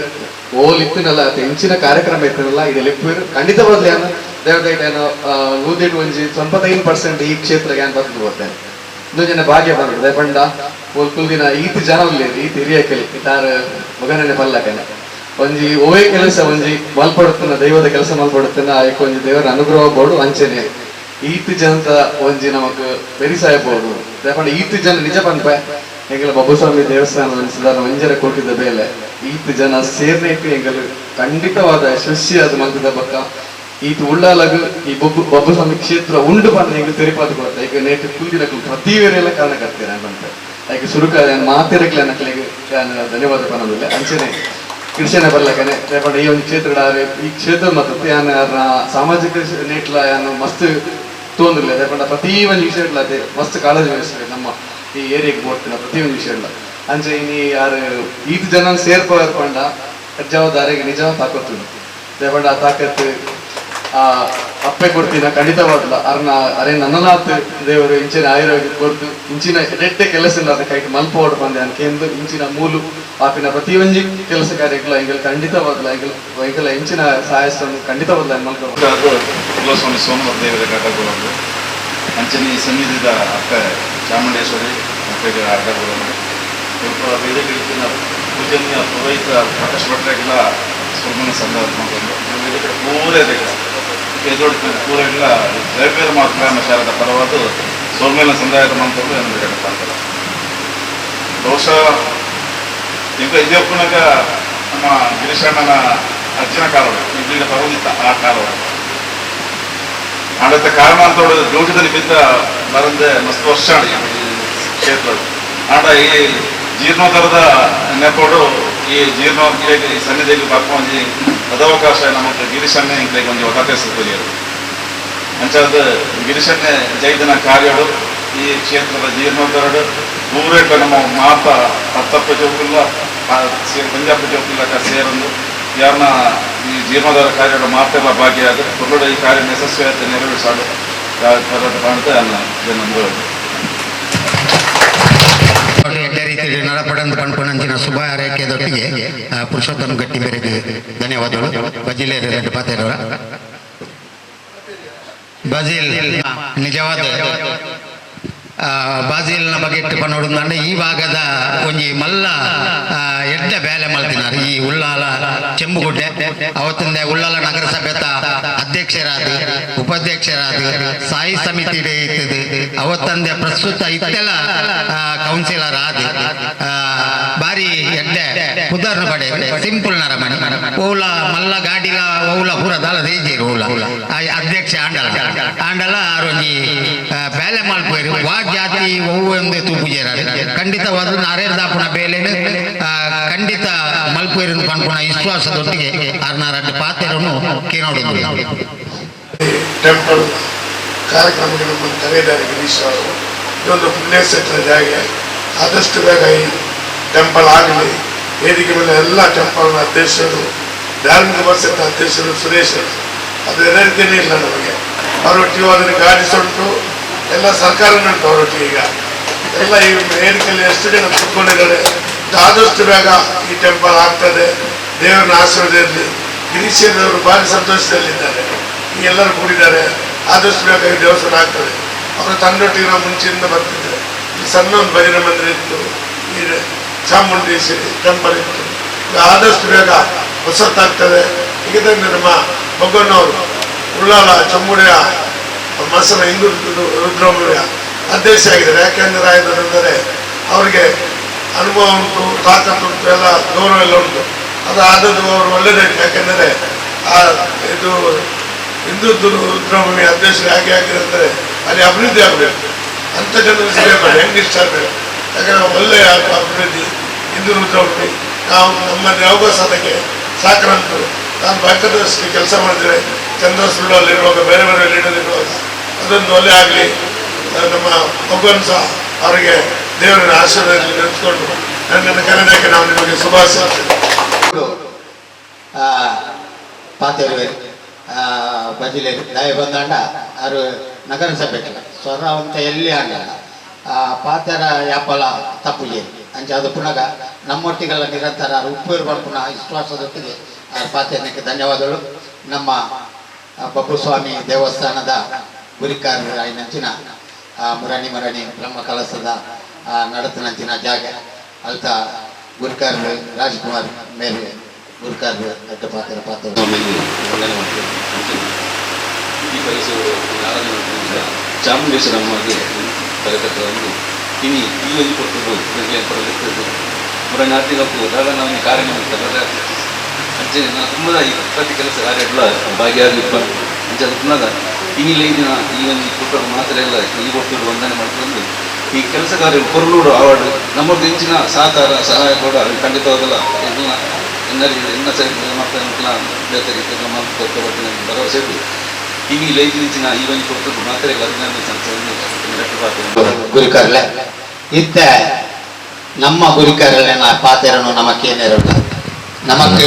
ಓಲ್ ಇತ್ತಿನಲ್ಲ ಆತೆ ಇಂಚಿನ ಕಾರ್ಯಕ್ರಮ ಇತ್ತಿನಲ್ಲ ಇದು ಲೆಪ್ಪು ಖಂಡಿತವಾಗ್ಲೂ ಏನು ದೇವದೈಟ್ ಏನೋ ನೂದಿಟ್ಟು ಒಂಜಿ 95% ಈ ಕ್ಷೇತ್ರಕ್ಕೆ ಏನು ಬರ್ತದೆ ಬರ್ತೇನೆ ಇನ್ನೊಂದು ಜನ ಭಾಗ್ಯ ಬಂದ್ರು ದಯಪಂಡ ಓಲ್ ಕುಲ್ದಿನ ಈತ ಜನ ಉಲ್ಲೇರು ಈತ ಹಿರಿಯ ಕೆಲಿ ತಾರ ಮಗನೇ ಪಲ್ಲಕನೆ ಒಂಜಿ ಓವೇ ಕೆಲಸ ಒಂಜಿ ಮಲ್ಪಡುತ್ತನ ದೈವದ ಕೆಲಸ ಮಲ್ಪಡುತ್ತನ ಆಯ್ಕೆ ಒಂಜಿ ದೇವರ ಅನುಗ್ರಹ ಬೋಡು ಅಂಚನೆ ಈತ ಜನತ ಒಂಜಿ ನಮಕ್ ಬೆರಿಸಾಯಬಹುದು. ದಯಪಂಡ ಈತ ಜನ ನಿಜ ಪನ್ಪ ಎಂಗಲ ಬಬ್ಬುಸ್ವಾಮಿ ದೇವಸ್ಥಾನ ಸಾಧಾರಣ ಒಂಜರ ಕೋಟಿದ ಬೇಲೆ ಈತ ಜನ ಸೇರ್ನೇಟು ಎಂಗಲು ಖಂಡಿತವಾದ ಯಶಸ್ವಿ ಅದು ಮಲ್ತದ ಬಕ್ಕ ಈತ ಉಳ್ಳಾಲಗು ಈ ಬಬ್ಬುಸ್ವಾಮಿ ಕ್ಷೇತ್ರ ಉಂಡು ಪಂಡ ಎಂಗಲು ತೆರಿಪಾದ ಕೊಡ್ತಾ ಈಗ ನೇಟು ಕುಂದಿನಕ್ಲು ಪ್ರತಿ ವೇರೆಲ್ಲ ಕಾರಣ ಕರ್ತೀರ ಅಂತ ಯಾಕೆ ಸುರುಕ ಮಾತಿರಕ್ಲೆ ನಕ್ಲಿಗೆ ಧನ್ಯವಾದ ಪನ್ನೋದಿಲ್ಲ ಅಂಚನೆ ಕಿರ್ಶನೆ ಬರ್ಲಕನೆ ದಯಪಂಡ ಈ ಒಂದು ಕ್ಷೇತ್ರ ಈ ಕ್ಷೇತ್ರ ಮತ್ತು ಯಾನ್ ಸಾಮಾಜಿಕ ನೇಟ್ಲ ಯಾನು ಮಸ್ತ್ ತೋಂದಿಲ್ಲ ದಯಪಂಡ ಪ್ರತಿ ಒಂದು ವಿಷಯ ಅದೇ ಮಸ್ತ್ ಕಾಳಜಿ ವಹಿಸ್ತದೆ ನಮ್ಮ ಈ ಏರಿಯಾಗೆ ಬೋಡ್ತಿನ ಪ್ರತಿ ಒಂದು ವಿಷಯ ಇಲ್ಲ ಅಂಚೆ ಇನಿ ಯಾರು ಈತ ಜನ ಸೇರ್ಪಂಡ ಜವಾಬ್ದಾರಿಗೆ ನಿಜ ತಾಕತ್ತು ದಯಪಂಡ ಆ ತಾಕತ್ತು ಆ ಅಪ್ಪೆ ಕೊಡ್ತೀನ ಖಂಡಿತವಾದಲ್ಲ ಅರ್ನ ಅರೆ ನನ್ನನಾಥ್ ದೇವರು ಇಂಚಿನ ಆಯುರ್ವೇದ ಕೊಡ್ತು ಇಂಚಿನ ಎಡೆಟ್ಟೆ ಕೆಲಸ ಇಲ್ಲ ಅದನ್ನ ಕೈಗೆ ಮಲ್ಪೋಡು ಬಂದೆ ಅನ್ಕೆಂದು ಇಂಚಿನ ಮೂಲು ಆಪಿನ ಪ್ರತಿಯೊಂಜಿ ಕೆಲಸ ಕಾರ್ಯಗಳ ಎಂಗಲ್ ಖಂಡಿತವಾದಲ್ಲ ಎಂಗಲ್ ಎಂಗಲ ಇಂಚಿನ ಸಹಾಯಸ್ಥವನ್ನು ಖಂಡಿತವಾದಲ್ಲ ಮಲ್ಕೊ ಕುಲಸ್ವಾಮಿ ಸೋಮನಾಥ ದೇವರ ಘಟಕಗಳು ಅಂಚನೆ ಈ ಸನ್ನಿಧಿದ ಅಪ್ಪೆ ಚಾಮುಂಡೇಶ್ವರಿ ಅಪ್ಪೆಗೆ ಅಡ್ಡಗಳು ಸ್ವಲ್ಪ ವೇದಿಕೆ ಪೂಜನೀಯ ಪುರೋಹಿತ ಪ್ರಕಾಶ್ ಭಟ್ರಾಗೆಲ್ಲ ಸುರ್ಮನ ಸಂಘ ಮಾಡ್ಕೊಂಡು ವೇದಿಕೆ ಪೂರ ಇದೆ ಎದುರು ಪೂರ ಎಲ್ಲ ಬೇರೆ ಬೇರೆ ಮಾತ್ರ ಶಾರದ ಪರವಾದ ಸೋಲ್ಮೇಲ ಸಂದಾಯದ ಮಂತ್ರಗಳು ಏನು ಬೇಕಾಗ್ತದೆ. ಬಹುಶಃ ಈಗ ಇದೇ ಪುನಃ ನಮ್ಮ ಗಿರೀಶಣ್ಣನ ಅಜ್ಜನ ಕಾಲವು ಇಲ್ಲಿನ ಪರವಾಗಿತ್ತ ಆ ಕಾಲವು ಆಡತ್ತ ಕಾರಣ ಅಂತ ಡ್ಯೂಟಿದಲ್ಲಿ ಬಿದ್ದ ಬರಂದೆ ಮಸ್ತ್ ವರ್ಷ ಈ ಕ್ಷೇತ್ರ ಆಡ ಈ ಜೀರ್ಣೋದ್ಧಾರದ ನೆಪೋಡು ಈ ಜೀರ್ಣ ಈ ಸನ್ನಿಧಿಗೆ ಬರ್ಕೊಂಜಿ ಸದಾವಕಾಶ ನಮಗೆ ಗಿರೀಶನ್ನೇ ಇಂಕ್ಲೆಗ್ ಒಂಜಿ ಅವಕಾಶ ಸಿಕ್ಕುದಿರು ಅಂಚಾದ ಗಿರೀಶನ್ನೇ ಜೈದನ ಕಾರ್ಯಡು ಈ ಕ್ಷೇತ್ರದ ಜೀರ್ಣೋದ್ಧಾರಡು ಊರೇಟ ನಮ್ಮ ಮಾತ ಪತ್ತಪ್ಪ ಜೋಕುಲ್ಲ ಪಂಜಾಬ್ ಜೋಕುಲ್ಲ ಸೇರೊಂದು ಯಾರನ್ನ ಈ ಜೀರ್ಣೋದ್ಧಾರ ಕಾರ್ಯಡು ಮಾತೆಲ್ಲ ಭಾಗಿಯಾದ ಕೊಲ್ಲಡ ಈ ಕಾರ್ಯ ಯಶಸ್ವಿಯಾದ ನೆರವೇರಿಸಾಡು ಕಾಣುತ್ತೆ ಅನ್ನ ಜನೊಂದು ಎಡ್ಡೆ ರೀತಿಯಲ್ಲಿ ನಡಪಡಂದು ಪಣ್ಪುನಂಚಿನ ಶುಭ ಹಾರೈಕೆದೊಟ್ಟಿಗೆ ಪುರುಷೋತ್ತಮ ಗಟ್ಟಿ ಬೇರೆಗೆ ಧನ್ಯವಾದಗಳು. ಬಜಿಲೇರು ರೆಡ್ಡಿ ಪಾತೇರವರ ಬಜಿಲ್ ನಿಜವಾದ ಬಾಜಿಲ್ನ ಬಗ್ಗೆ ಪನ್ನೋಡು ಈ ಭಾಗದ ಒಂಜಿ ಮಲ್ಲ ಎಡ್ಡೆ ಬೇಲೆ ಮಲ್ತಿನಾರ್ ಈ ಉಳ್ಳಾಲ ಚೆಂಬುಗುಡ್ಡೆ ಅವತ್ತಿಂದ ಉಳ್ಳಾಲ ನಗರಸಭೆತ ಅಧ್ಯಕ್ಷರಾದ ಉಪಾಧ್ಯಕ್ಷರಾದ ಸಾಯಿ ಸಮಿತಿ ಇರ್ತದೆ ಅವತ್ತಂದೆ ಪ್ರಸ್ತುತ ಇತ್ತೆಲ್ಲ ಕೌನ್ಸಿಲರ್ ಆದ ಬಾರಿ ಎಡ್ಡೆ ಪುದರ್ನ ಪಡೆ ಸಿಂಪಲ್ ನರಮಣಿ ಓಲ ಮಲ್ಲ ಗಾಡಿಲ ಓಲ ಪೂರ ದಾಲ ದೇಜೀರು ಓಲ ಅಧ್ಯಕ್ಷ ಆಂಡಲ ಆಂಡಲ ಆರೊಂಜಿ ಬೇಲೆ ಮಲ್ಪೇರು ವಾ ಜಾತಿ ಒವ್ವೊಂದು ತೂಪುಜೇರ ಖಂಡಿತವಾದ ನಾರೇರ್ದಾಪುನ ಬೇಲೆನು ಖಂಡಿತ ಮಲ್ಪೇರು ಪನ್ಪುನ ವಿಶ್ವಾಸದೊಟ್ಟಿಗೆ ಆರ್ನಾರಡ್ಡು ಪಾತೆರನ್ನು ಕೇನೋಡು ಟೆಂಪಲ್ ಕಾರ್ಯಕ್ರಮಕ್ಕೆ ನಮ್ಮನ್ನು ಕರೆಯಿದ್ದಾರೆ ಗಿರೀಶ್ ಅವರು. ಇದೊಂದು ಪುಣ್ಯಕ್ಷೇತ್ರ ಜಾಗ, ಆದಷ್ಟು ಬೇಗ ಈ ಟೆಂಪಲ್ ಆಗಲಿ. ವೇದಿಕೆ ಮೇಲೆ ಎಲ್ಲ ಟೆಂಪಲ್ನ ಅಧ್ಯಕ್ಷರು, ಧಾರ್ಮಿಕ ಪರಿಷತ್ನ ಅಧ್ಯಕ್ಷರು ಸುರೇಶ್, ಅದು ಎನರ್ಜಿನೇ ಇಲ್ಲ ನಮಗೆ. ಅವರೊಟ್ಟಿಗೆ ಅದನ್ನು ಗಾಡಿಸುಂಟು, ಎಲ್ಲ ಸರ್ಕಾರನೇ ಉಂಟು ಅವರೊಟ್ಟಿಗೆ. ಈಗ ಎಲ್ಲ ಈ ವೇದಿಕೆಯಲ್ಲಿ ಎಷ್ಟು ಜನ ಕೂತ್ಕೊಂಡಿದ್ದಾರೆ. ಆದಷ್ಟು ಬೇಗ ಈ ಟೆಂಪಲ್ ಆಗ್ತದೆ, ದೇವರನ್ನ ಆಶೀರ್ವಾದ ಇರಲಿ. ಗಿರೀಶರವರು ಭಾರಿ ಸಂತೋಷದಲ್ಲಿದ್ದಾರೆ, ಈ ಎಲ್ಲರೂ ಕೂಡಿದ್ದಾರೆ. ಆದಷ್ಟು ಬೇಗ ಈ ದೇವಸ್ಥಾನ ಆಗ್ತದೆ. ಅವರು ತಂಡೊಟ್ಟಿಗೆ ನಾವು ಮುಂಚೆಯಿಂದ ಬರ್ತಿದ್ದಾರೆ. ಸಣ್ಣ ಒಂದು ಭಜನೆ ಮಂದಿರ ಇತ್ತು, ಈ ಚಾಮುಂಡೇಶ್ವರಿ ಟೆಂಪಲ್ ಇತ್ತು. ಆದಷ್ಟು ಬೇಗ ಹೊಸತಾಗ್ತದೆ. ಏಕೆಂದರೆ ನಮ್ಮ ಬೊಗ್ಗಣ್ಣವರು ಉಳ್ಳಾಲ ಚಮ್ಮುಡಿಯ ಮಸನ ಹಿಂದೂ ರುದ್ರಮುಡಿಯ ಅಧ್ಯಕ್ಷ ಆಗಿದ್ದಾರೆ. ಯಾಕೆಂದರೆ ಆಯ್ತಂದರೆ ಅವರಿಗೆ ಅನುಭವ ಉಂಟು, ತಾಕತ್ತು ಉಂಟು, ಎಲ್ಲ ಗೌರವ ಎಲ್ಲ ಉಂಟು. ಅದು ಆದದ್ದು ಅವರು ಒಳ್ಳೆಯದಾಯ್ತು. ಯಾಕೆಂದರೆ ಆ ಇದು ಹಿಂದೂ ರುದ್ರಭೂಮಿ ಅಧ್ಯಕ್ಷರು ಹೇಗೆ ಆಗಿದೆ ಅಂದರೆ ಅಲ್ಲಿ ಅಭಿವೃದ್ಧಿ ಆಗಬೇಕು ಅಂಥ ಜನರು ಸಿಗಬೇಕು, ಹೆಂಗಿಷ್ಟ ಆಗಬೇಕು. ಯಾಕಂದರೆ ಒಳ್ಳೆಯ ಅಭಿವೃದ್ಧಿ ಹಿಂದೂ ರುದ್ರಭೂಮಿ. ನಾವು ನಮ್ಮ ಯೋಗ ಸಾಧಕ್ಕೆ ಸಾಕರಂಟು. ನಾನು ಬೇಕಾದಷ್ಟು ಕೆಲಸ ಮಾಡಿದರೆ ಚಂದ್ರ ಸುಳ್ಳಲ್ಲಿರುವಾಗ, ಬೇರೆ ಬೇರೆ ಲೀಡರ್ ಇರುವಾಗ ಅದೊಂದು ಒಳ್ಳೆ ಆಗಲಿ. ನಮ್ಮ ಮಗುವನ್ನು ಸಹ ಅವರಿಗೆ ದೇವರ ಆಶೀರ್ವಾದದಲ್ಲಿ ನೆನೆಸ್ಕೊಂಡು ನನ್ನನ್ನು ಕರೆದಕ್ಕೆ ನಾವು ನಿಮಗೆ ಶುಭಾಶಯ. ಪಾತೇರುವೆ ಬಜಿಲೆ ದಾಯ ಬಂದಾಂಡ ಆರು ನಗರಸಭೆ ಸ್ವರ ಅಂತ ಎಲ್ಲಿ ಆಗಲ್ಲ ಪಾತೆರ ಯಾಪಲ ತಪ್ಪುಜೆ ಅಂಚ ಅದು ಪುನಗ ನಮ್ಮೊಟ್ಟಿಗೆಲ್ಲ ನಿರಂತರ ಉಪ್ಪು ಪುನಃ ವಿಶ್ವಾಸದೊಟ್ಟಿಗೆ ಆ ಪಾತೆರಕ್ಕೆ ಧನ್ಯವಾದಗಳು. ನಮ್ಮ ಬಬ್ಬುಸ್ವಾಮಿ ದೇವಸ್ಥಾನದ ಗುರಿಕಾರರಾಯಿನಂಚಿನ ಮುರಣಿ ಮರಣಿ ಬ್ರಹ್ಮ ಕಲಸದ ನಡತನಂಚಿನ ಜಾಗ ಅಲ್ತ ಗುರಿಕಾರ ರಾಜ್ಕುಮಾರ್ ಮೇರೆ ಗುರುಕಾರ ಅಡ್ಡ ಪಾತ್ರ ಪಾತ್ರ ಈ ಪರಿಸರ ಆರಾಧನೆ ಚಾಮುಂಡೇಶ್ವರಮ್ಮಗೆ ತಲೆಕಟ್ಟವನ್ನು ಇನಿ ಈ ಒಂದು ಕೊಟ್ಟರು ಪಡಲಿಕ್ಕೆ ಮುರಣಿ ಆರ್ತಿಗಪ್ಪು ದಾದ ನಾವು ಕಾರ್ಯ ಮಾಡ್ತಾರೆ. ಅಂಚೆ ನಾನು ತುಂಬ ಈ ಪ್ರತಿ ಕೆಲಸ ಕಾರ್ಯ ಭಾಗಿಯಾಗಿಪ್ಪ ಅಂಚೆ ಅದು ಪುನಃ ಇನಿಲ ದಿನ ಈ ಒಂದು ಕೊಟ್ಟರು ಮಾತ್ರ ಎಲ್ಲ ಈ ಕೊಟ್ಟರು ವಂದನೆ ಮಾಡ್ಕೊಂಡು ಈ ಕೆಲಸ ಕಾರ್ಯ ಕೊರಲೂಡು ಅವಾರ್ಡ್ ನಮ್ಮದು ಇಂಚಿನ ಸಹಕಾರ ಸಹಾಯ ಕೂಡ ಖಂಡಿತವಾಗಲ್ಲ. ಎಲ್ಲ ಎನ್ನ ಸೈಡ್ ಮಾಡ್ತಾ ಭರವಸೆ ಉಂಟು. ಇನಿ ಲೈದಿನ ಈ ಒಂದು ಕೊಟ್ಟರು ಮಾತ್ರ ಗುರಿಕಾರಲೆ ಇತ್ತ ನಮ್ಮ ಗುರಿಕಾರಲೆ ಪಾತೆರನು ನಮಕೇನಿರಲ್ಲ, ನಮಕ್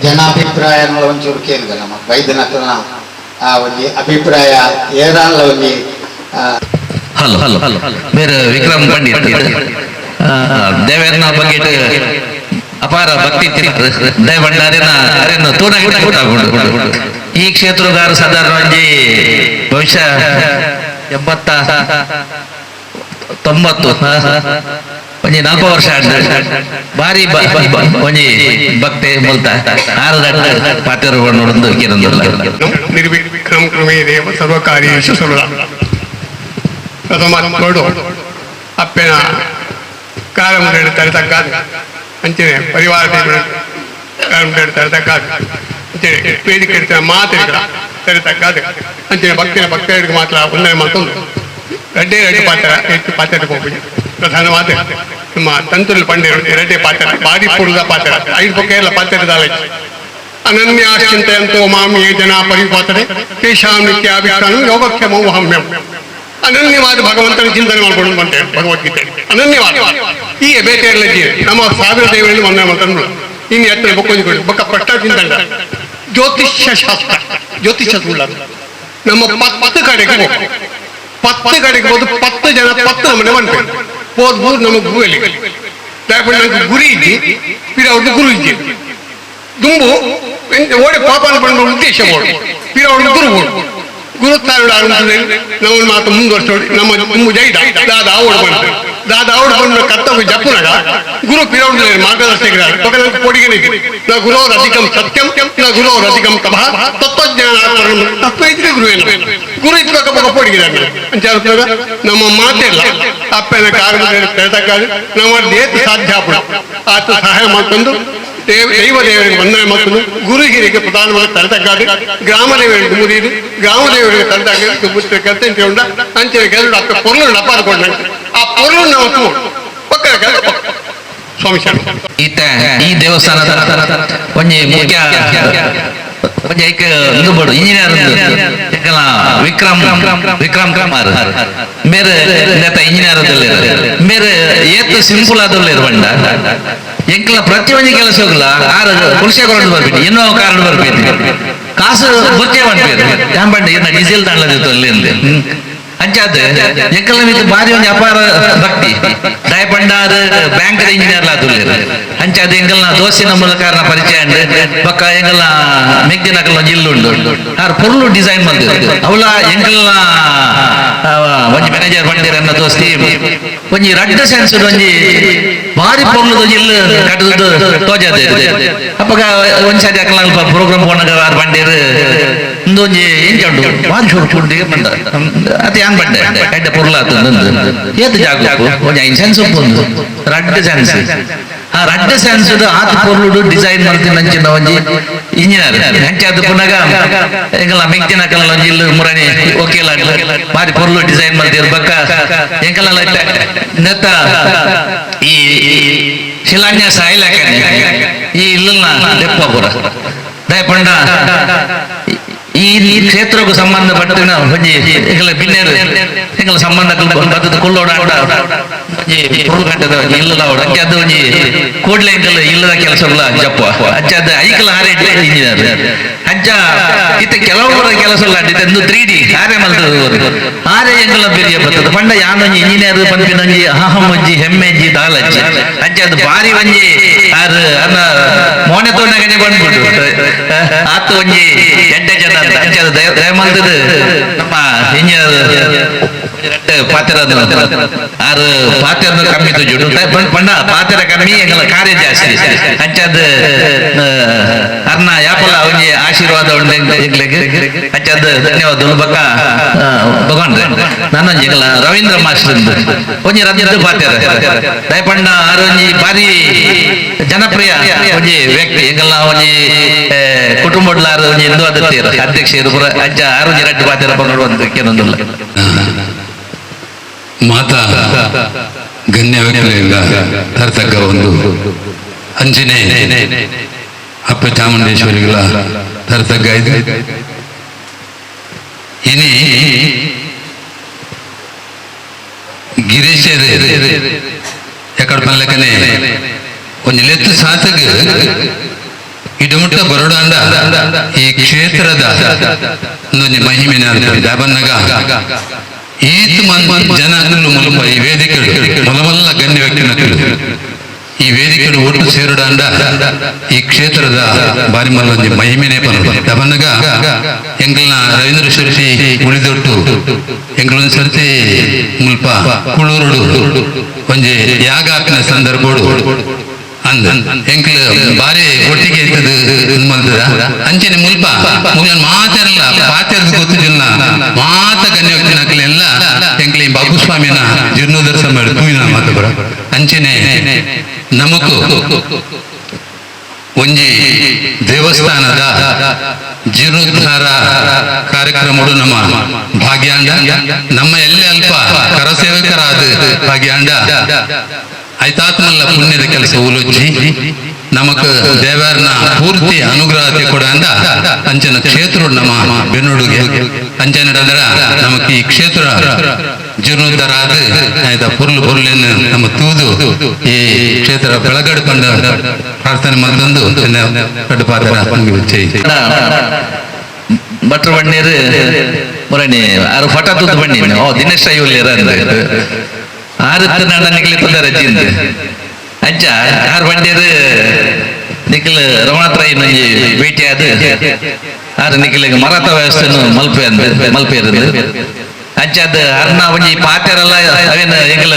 ಜನಾಭಿಪ್ರಾಯ ಒಂಚೂರು ಕೇಂದ್ರ ನಮ್ಮ ವೈದ್ಯನತನ ಆ ಒಂದು ಅಭಿಪ್ರಾಯ ಏರಾನ್ಲ ಒಂದು. ಹಲೋ ಹಲೋ ಬೇರೆ ವಿಕ್ರಮ್ ಪಂಡಿತ್ ದೇವೇರ್ನ ಬಗ್ಗೆ ಅಪಾರ ಭಕ್ತಿ ದಯಭಂಡಾರಿನ ಅರೇನು ತೂನಾಗಿ ಗೊತ್ತಾಗೊಂಡು ಈ ಕ್ಷೇತ್ರಗಾರ ಸಾಧಾರಣ ಒಂಜಿ ಬಹುಶಃ 80-90 ಒಂಜಿ 4 ವರ್ಷ ಭಾರಿ ಒಂಜಿ ಭಕ್ತಿ ಮುಲ್ತ ಆರು ಪಾತೆರು ನೋಡೊಂದು ಕಿರಂದಿಲ್ಲ. ನಿರ್ವಿಘ್ನಂ ಕುರು ದೇವ ಸರ್ವಕಾರ್ಯೇಷು ಸರ್ವದಾ. ಪ್ರಥಮ ನೋಡು ಅಪ್ಪನ ಕಾಲಮುಂಡೇಳಿ ತಲೆತಕ್ಕಾದ ಅಂಚನೆ ಪರಿವಾರ ಕಾಲಮುಂಡೇಳಿ ತಲೆತಕ್ಕಾದ ಅಂಚನೆ ವೇದಿಕೆ ಇಡ್ತಾನೆ ಮಾತಿರ್ಗಳ ತಲೆತಕ್ಕಾದ ಅಂಚನೆ ಭಕ್ತಿನ ಭಕ್ತರಿಗೆ ಮಾತ್ರ ಒಂದನೇ ಮತ್ತೊಂದು ರಡ್ಡೇ ಎರಡು ಪಾತ್ರ ಹೆಚ್ಚು ಪಾತ್ರ ಹೋಗ್ಬಿಡಿ. ಪ್ರಧಾನವಾದ ನಮ್ಮ ತಂತುಲ್ ಪಂಡಿರು ಎರಡೇ ಪಾತ್ರ ಭಾರಿ ಪೂರ್ಣದ ಪಾತ್ರ ಐದು ಪಕ್ಕ ಎಲ್ಲ ಪಾತ್ರದ ಅನನ್ಯಾಶ್ಚಿಂತೆಯಂತೋ ಮಾಂ ಯೇ ಜನ ಪರಿಪಾತರೆ ತೇಷಾಂ ನಿತ್ಯಾಭಿಷ್ಠಾನ ಯೋಗಕ್ಷೇಮಂ ವಹಮ್ಯಂ. ಅನನ್ಯವಾದ ಭಗವಂತನ ಚಿಂತನೆ ಮಾಡಿಕೊಂಡು ಬಂತೆ ಭಗವದ್ಗೀತೆ ಅನನ್ಯವಾದ ಈ ಬೇಟೆಯಲ್ಲ ಜೀವ ನಮ್ಮ ಸಾವಿರ ದೇವರಲ್ಲಿ ವಂದನೆ ಮಾಡ್ಕೊಂಡು ಇನ್ನು ಎತ್ತರೆ ಬೊಕ್ಕೊಂದು ಬೊಕ್ಕ ಪಟ್ಟ ಚಿಂತನೆ ಜ್ಯೋತಿಷ್ಯ ಶಾಸ್ತ್ರ ಜ್ಯೋತಿಷ್ಯ ಸುಳ್ಳ ನಮ್ಮ 10 ಕಡೆಗೆ 10 ಕಡೆಗೆ ಹೋದು 10 ಜನ 10 ನಮ್ಮನೆ ಬಂದ್ಬೇಕು ಹೋದ್ ಊರು ನಮಗೆ ಗುರಿಯಲ್ಲಿ ದಯಪಡಿ ಗುರಿ ಇದ್ದಿ ಪಿರ ಅವ್ರದ್ದು ಗುರು ಇದ್ದಿ ದುಂಬು ಓಡಿ ಪಾಪಾನ ಬಂದ ಉದ್ದೇಶ ಓಡು ಪಿರ ಅವ್ರದ್ದು ಗುರು ಓಡು ಗುರುತಾರುಡ ನಮ್ಮ ಮಾತು ಮುಂದುವರ್ಸೋಡಿ ನಮ್ಮ ದುಂಬು ಜೈದ ದಾದ ಆವಡು ಬಂತು ದಾದ ಆವಡು ಬಂದ ಕರ್ತವ್ಯ ಜಪ್ಪುನಗ ಗುರು ಪಿರೌಡ್ ಮಾರ್ಗದರ್ಶಕರಾದ ಪೊಡಿಗನಿಗೆ ನ ಗುರೋರ್ ಅಧಿಕಂ ಸತ್ಯಂ ನ ಗುರೋರ್ ಅಧಿಕಂ ತಪಃ ತತ್ವಜ್ಞಾನ ತತ್ವ ಇದ್ರೆ ಗುರುವೇನು ಗುರು ಇದ್ಬೇಕ ಪೊಡಿಗಿದ್ದಾರೆ ಅಂತ ನಮ್ಮ ಮಾತೆಲ್ಲ ಅಪ್ಪನ ಕಾರಣ ಹೇಳ್ತಕ್ಕಾಗ ನಮ್ಮ ದೇಹ ಸಾಧ್ಯ ಆತ ಸಹಾಯ ಮಾಡ್ಕೊಂಡು ದೈವ ದೇವರಿಗೆ ವಂದನೆ ಮಾಡ್ಕೊಂಡು ಗುರು ಹಿರಿಯರಿಗೆ ಪ್ರಧಾನವಾಗಿ ತಲೆತಕ್ಕಾದ ಗ್ರಾಮ ದೇವರಿಗೆ ಮುರಿದು ಗ್ರಾಮ ದೇವರಿಗೆ ತಲೆತಕ್ಕ ಕೆಲಸ ಅಂತ ಅಂಚೆ ಕೆಲಸ ಅಪ್ಪ ಪೊರ್ಲು ಅಪ್ಪ ಕೊಡ್ನ ಆ ಪೊರ್ಲು ನಾವು ಪಕ್ಕ ಸ್ವಾಮಿ ಶರಣ. ಈತ ಈ ದೇವಸ್ಥಾನದ ಒಂಜಿ ಮುಖ್ಯ ಒಂಜಿ ಐಕ್ ಇಂದು ಬೋಡು ಇಂಜಿನಿಯರ್ ವಿಕ್ರಮ್ ವಿಕ್ರಮ್ ಕುಮಾರ್ ಮೇರೆ ನೇತ ಇಂಜಿನಿಯರ್ ಮೇರೆ ಏತ್ ಸಿಂಪಲ್ ಆದಲ್ಲ ಬಂಡ ಎಂಕಲ ಪ್ರತಿ ಒಂಜಿ ಕೆಲಸ ಹೋಗಲ್ಲ ಆರು ಕುಲ್ಸೆ ಕೊರಡು ಬರ್ಬೇಕು ಇನ್ನೋ ಕಾರ್ಡ್ ಬರ್ಬೇಕು ಕಾಸು ಬೊಚ್ಚೆ ಬಂಡ್ಬೇಕು ಯಾನ್ ಬಂಡ ಇನ್ನ ಡೀಸೆಲ್ ತಾಂಡ್ಲದಿತ್ತು ಅಲ್ಲಿ. ಅಂಚಾದ ಎಂಕಲ್ನ ಮಿತ್ತ್ ಬಾರಿ ಒಂಜಿ ಅಪಾರ ಭಕ್ತಿ ದಯಪಂಡಾರ್ ಬ್ಯಾಂಕ್ ಇಂಜಿನಿಯರ್ ಲಾದುಲ್ಲೆರ್ ಅಂಚಾದ ಎಂಕಲ್ನ ದೋಸಿನ ಮೂಲಕ ಅರ್ನ ಪರಿಚಯ ಉಂಡು ಬೊಕ್ಕ ಎಂಕಲ್ನ ಮೆಗ್ದಿನಕಲ್ನ ಒಂಜಿ ಇಲ್ಲು ಉಂಡು ಆರ್ ಪೊರ್ಲು ಡಿಸೈನ್ ಮಲ್ದೆರ್ ಅವಲ ಎಂಕಲ್ನ ಒಂಜಿ ಮ್ಯಾನೇಜರ್ ಪಂಡೆರ್ ಎನ್ನ ದೋಸ್ತಿ ಒಂಜಿ ರಡ್ಡ್ ಸೆನ್ಸ್ ಒಂಜಿ ಬಾರಿ ಪೊರ್ಲುದ ಒಂಜಿ ಇಲ್ಲು ಕಟ್ಟುದು ತೋಜಾದೆ ಅಪ್ಪಗ ಒಂಜಿ ಸಾರಿ ಅಕಲ್ನ ಪ್ರೋಗ್ರಾಮ್ ಪೋನಗ ಆರ್ ಪಂಡೆರ್ ಇಂದೊಂಜಿ ಎಂಚ ಉಂಡು ಬಾರಿ ಶೋಕು ಉಂಡು ಪಂಡ ಅತೆ ಯಾನ್ ಪಂಡೆ ಎಡ್ಡೆ ಪೊರ್ಲಾತು ಏತ್ ಜಾಗ ಒಂಜಿ 5 ಸೆನ್ಸ್ ಉಪ್ಪುಂದು ರಡ್ಡ್ ಸೆನ್ಸ್ ಆ ರಡ್ಡ್ ಸೆನ್ಸ್ ಆತ್ ಪೊರ್ಲುಡು ಡಿಸೈನ್ ಮಲ್ತಿನಂಚಿನ ಒಂಜಿ ಇಂಜಿನಿಯರ್ ಅಂಚಾದ್ ಪುನಗ ಎಂಕಲ್ನ ಮೆಗ್ದಿನಕಲ್ನ ಒಂಜಿ ಇಲ್ಲು ಮುರಣಿ ಒಕೇಲ ಬಾರಿ ಪೊರ್ಲು ಡಿಸೈನ್ ಮಲ್ತಿರ್ ಬೊಕ್ಕ ಎಂಕಲ್ನ ನೆತ್ತ ಈ ಶಿಲಾನ್ಯಾಸ ಇಲಾಖೆ ಈ ಇಲ್ಲನ್ನ ದೆಪ್ಪ ಪೂರ ದಯಪಂಡ ಈ ಕ್ಷೇತ್ರಕ್ಕೂ ಸಂಬಂಧಪಟ್ಟಿನ ಒಂಜಿ ಎಂಕಲ ಬಿನ್ನೆರ್ ಎಂಕಲ ಸಂಬಂಧ ಬತ್ತದ ಕುಲ್ಲೋಡ ಒಂಜಿ ಪೊರ್ಲು ಕಟ್ಟದ ಒಂಜಿ ಇಲ್ಲದ ಅಂಚಾದ ಒಂಜಿ ಕೂಡ್ಲೆ ಎಂಕಲ ಇಲ್ಲದ ಕೆಲಸ ಜಪ್ಪ ಅಂಚಾದ ಐಕಲ ಆರೆ ಇಂಜಿನಿಯರ್ ಅಂಚ ಇತ್ತ ಕೆಲವು ಕೆಲಸ ಇಲ್ಲ ಇಂದು 3D ಆರೆ ಮಲ್ತದ ಆರೆ ಎಂಕಲ ಬೆರಿಯ ಬತ್ತದ ಪಂಡ ಯಾನೊಂಜಿ ಇಂಜಿನಿಯರ್ ಪನ್ಪಿನೊಂಜಿ ಅಹಂ ಒಂಜಿ ಹೆಮ್ಮೆಂಜಿ ದಾಲಂಜಿ ಅಂಚಾದ ಬಾರಿ ಒಂಜಿ ಆರ್ ಅನ್ನ ಮೋನೆ ತೋನಗನೆ ಬಂದ್ಬಿಟ್ಟು ಆತ ಒಂಜಿ ಎಡ್ಡೆ ಜನ ಅಂಚಾದ ದಯಮಲ್ತದ ನಮ್ಮ ಇಂಜಿನಿಯರ್ ಪಾತ್ರ ಆರು ಪಾತ್ರ ಕಮ್ಮಿ ತುಜುಡು ಪಂಡ ಪಾತ್ರ ಕಮ್ಮಿ ಎಂಕಲ ಕಾರ್ಯ ಜಾಸ್ತಿ ಅಂಚಾದ ಅರ್ನ ಯಾಪಲ ಒಂಜಿ ಆಶೀರ್ವಾದ ಉಂಡು ಎಂಕ್ಲೆಗ್ ಅಂಚಾದ ಧನ್ಯವಾದಗಳು ಬೊಕ್ಕ ಭಗವಾನ್ ನಾನೊಂಜಿ ಎಂಕಲ ರವೀಂದ್ರ ಮಾಸ್ಟರ್ ಒಂಜಿ ರದ್ದು ಪಾತ್ರ ದಯಪಂಡ ಆರು ಒಂಜಿ ಬಾರಿ ಜನಪ್ರಿಯ ಒಂಜಿ ವ್ಯಕ್ತಿ ಎಂಕಲ್ನ ಒಂಜಿ ಕುಟುಂಬಡ್ಲಾರು ಒಂಜಿ ಹಿಂದೂ ಅಧ್ಯಕ್ಷರು ಅಧ್ಯಕ್ಷರು ಪೂರ ಅಂಚ ಆರು ಒಂಜಿ ರಡ್ಡು ಪಾತ್ರ ಪಂಡ ಕೇನೊಂದುಲ್ಲ. ಮಾತಾ ಗಣ್ಯ ವ್ಯಕ್ತಿಗಳಿಂದ ತರತಕ್ಕ ಒಂದು ಅಂಜನೆ ಅಪ್ಪ ಚಾಮುಂಡೇಶ್ವರಿಗಳ ತರತಕ್ಕ ಇದು ಇನಿ ಗಿರೀಶರೇ ಎಕಡ ಪನ್ಲಕನೆ ಒಂಜಿ ಲೆತ್ತು ಸಾತಗ್ ಇಡಮುಟ್ಟ ಬರೋಡಾಂಡ ಈ ಕ್ಷೇತ್ರದ ಒಂದೊಂಜಿ ಮಹಿಮೆನ ದಾಬನ್ನಗ ಈತ್ ಜನಗಳು ಮುಲ್ಪ ಈ ವೇದಿಕೆಡು ಮೊಲಮಲ್ಲ ಗಣ್ಯ ವ್ಯಕ್ತಿನಕಲು ಈ ವೇದಿಕೆಡು ಒಟ್ಟು ಸೇರುಡಾಂಡ ಈ ಕ್ಷೇತ್ರದ ಬಾರಿ ಮಲ್ಲೊಂಜಿ ಮಹಿಮೆನೆ ಪನೊಡು ದಬನ್ನಗ ಎಂಕಲ್ನ ರವೀಂದ್ರ ಶೆಟ್ಟಿ ಉಳಿದೊಟ್ಟು ಎಂಕಲೊಂದು ಸರ್ತಿ ಮುಲ್ಪ ಕುಳೂರುಡು ಒಂಜಿ ಯಾಗ ಹಾಕಿನ ಸಂದರ್ಭಡು ಅಂದ ಎಂಕಲ್ ಬಾರಿ ಒಟ್ಟಿಗೆ ಇತ್ತದ ಮಲ್ತದ ಅಂಚನೆ ಮುಲ್ಪ ಮುಗಿನ ಮಾತಾರಲ್ಲ ಪಾತೆರ್ದು ಗೊತ್ತಿಲ್ಲ ಮಾತ ಗಣ್ಯ ವ್ಯಕ್ತಿನಕಲೆಲ್ಲ ಎಂಕಲ್ ಈ ಬಾಬುಸ್ವಾಮಿನ ಜೀರ್ಣೋದರ್ಶನ ಮಾಡಿ ತೂಯಿನ ಮಾತ ಬರ ಅಂಚನೆ ನಮಕು ಒಂಜಿ ದೇವಸ್ಥಾನದ ಜೀರ್ಣೋದ್ಧಾರ ಕಾರ್ಯಕ್ರಮಡು ನಮ್ಮ ಭಾಗ್ಯಾಂಡ ನಮ್ಮ ಎಲ್ಲೆ ಅಲ್ಪ ಕರಸೇವಕರಾದ ಭಾಗ್ಯಾಂಡ ಆಯ್ತಾತ್ಮಲ್ಲ ಪುಣ್ಯದ ಕೆಲಸ ಉಲುಜ್ಜಿ ನಮಕ್ ದೇವರನ ಪೂರ್ತಿ ಅನುಗ್ರಹ ಕೊಡ ಅಂದ ಅಂಚನ ಕ್ಷೇತ್ರ ನಮ್ಮ ಬೆನ್ನುಡುಗೆ ಅಂಚನ ಅಂದ್ರ ನಮಕ್ ಈ ಕ್ಷೇತ್ರ ಜೀರ್ಣೋದ್ಧಾರ ಆದ ಆಯ್ತಾ ಪುರ್ಲು ಪುರ್ಲೇನು ನಮ್ಮ ತೂದು ಈ ಕ್ಷೇತ್ರ ಬೆಳಗಡೆ ಕಂಡ ಪ್ರಾರ್ಥನೆ ಮತ್ತೊಂದು ದೊಡ್ಡ ಪಾತ್ರ ಭಟ್ರು ಬಣ್ಣೀರು ಮುರಣಿ ಆರು ಫಟ ತೂತು ಬಣ್ಣಿ ಓ ದಿನೇಶ್ ಐವಲ್ಲೇರ ಆರತ್ತು ನಿಕ್ಲಿ ತೊಂದರೆ ಜಿಂದ ಅಂಚ ಆರು ಬಂಡೇರು ನಿಖಿಲ್ ರಮಣಾತ್ರ ಇನ್ನೊಂಜಿ ಭೇಟಿ ಆದ ಆರು ನಿಖಿಲಿಗೆ ಮರಾಠ ವ್ಯವಸ್ಥೆನು ಮಲ್ಪೆ ಅಂದ ಮಲ್ಪೆ ಇರೋದು ಅಂಚಾದ ಅರ್ನ ಒಂಜಿ ಪಾತೆರಲ್ಲ ಅವೇನು ಎಂಕಲ್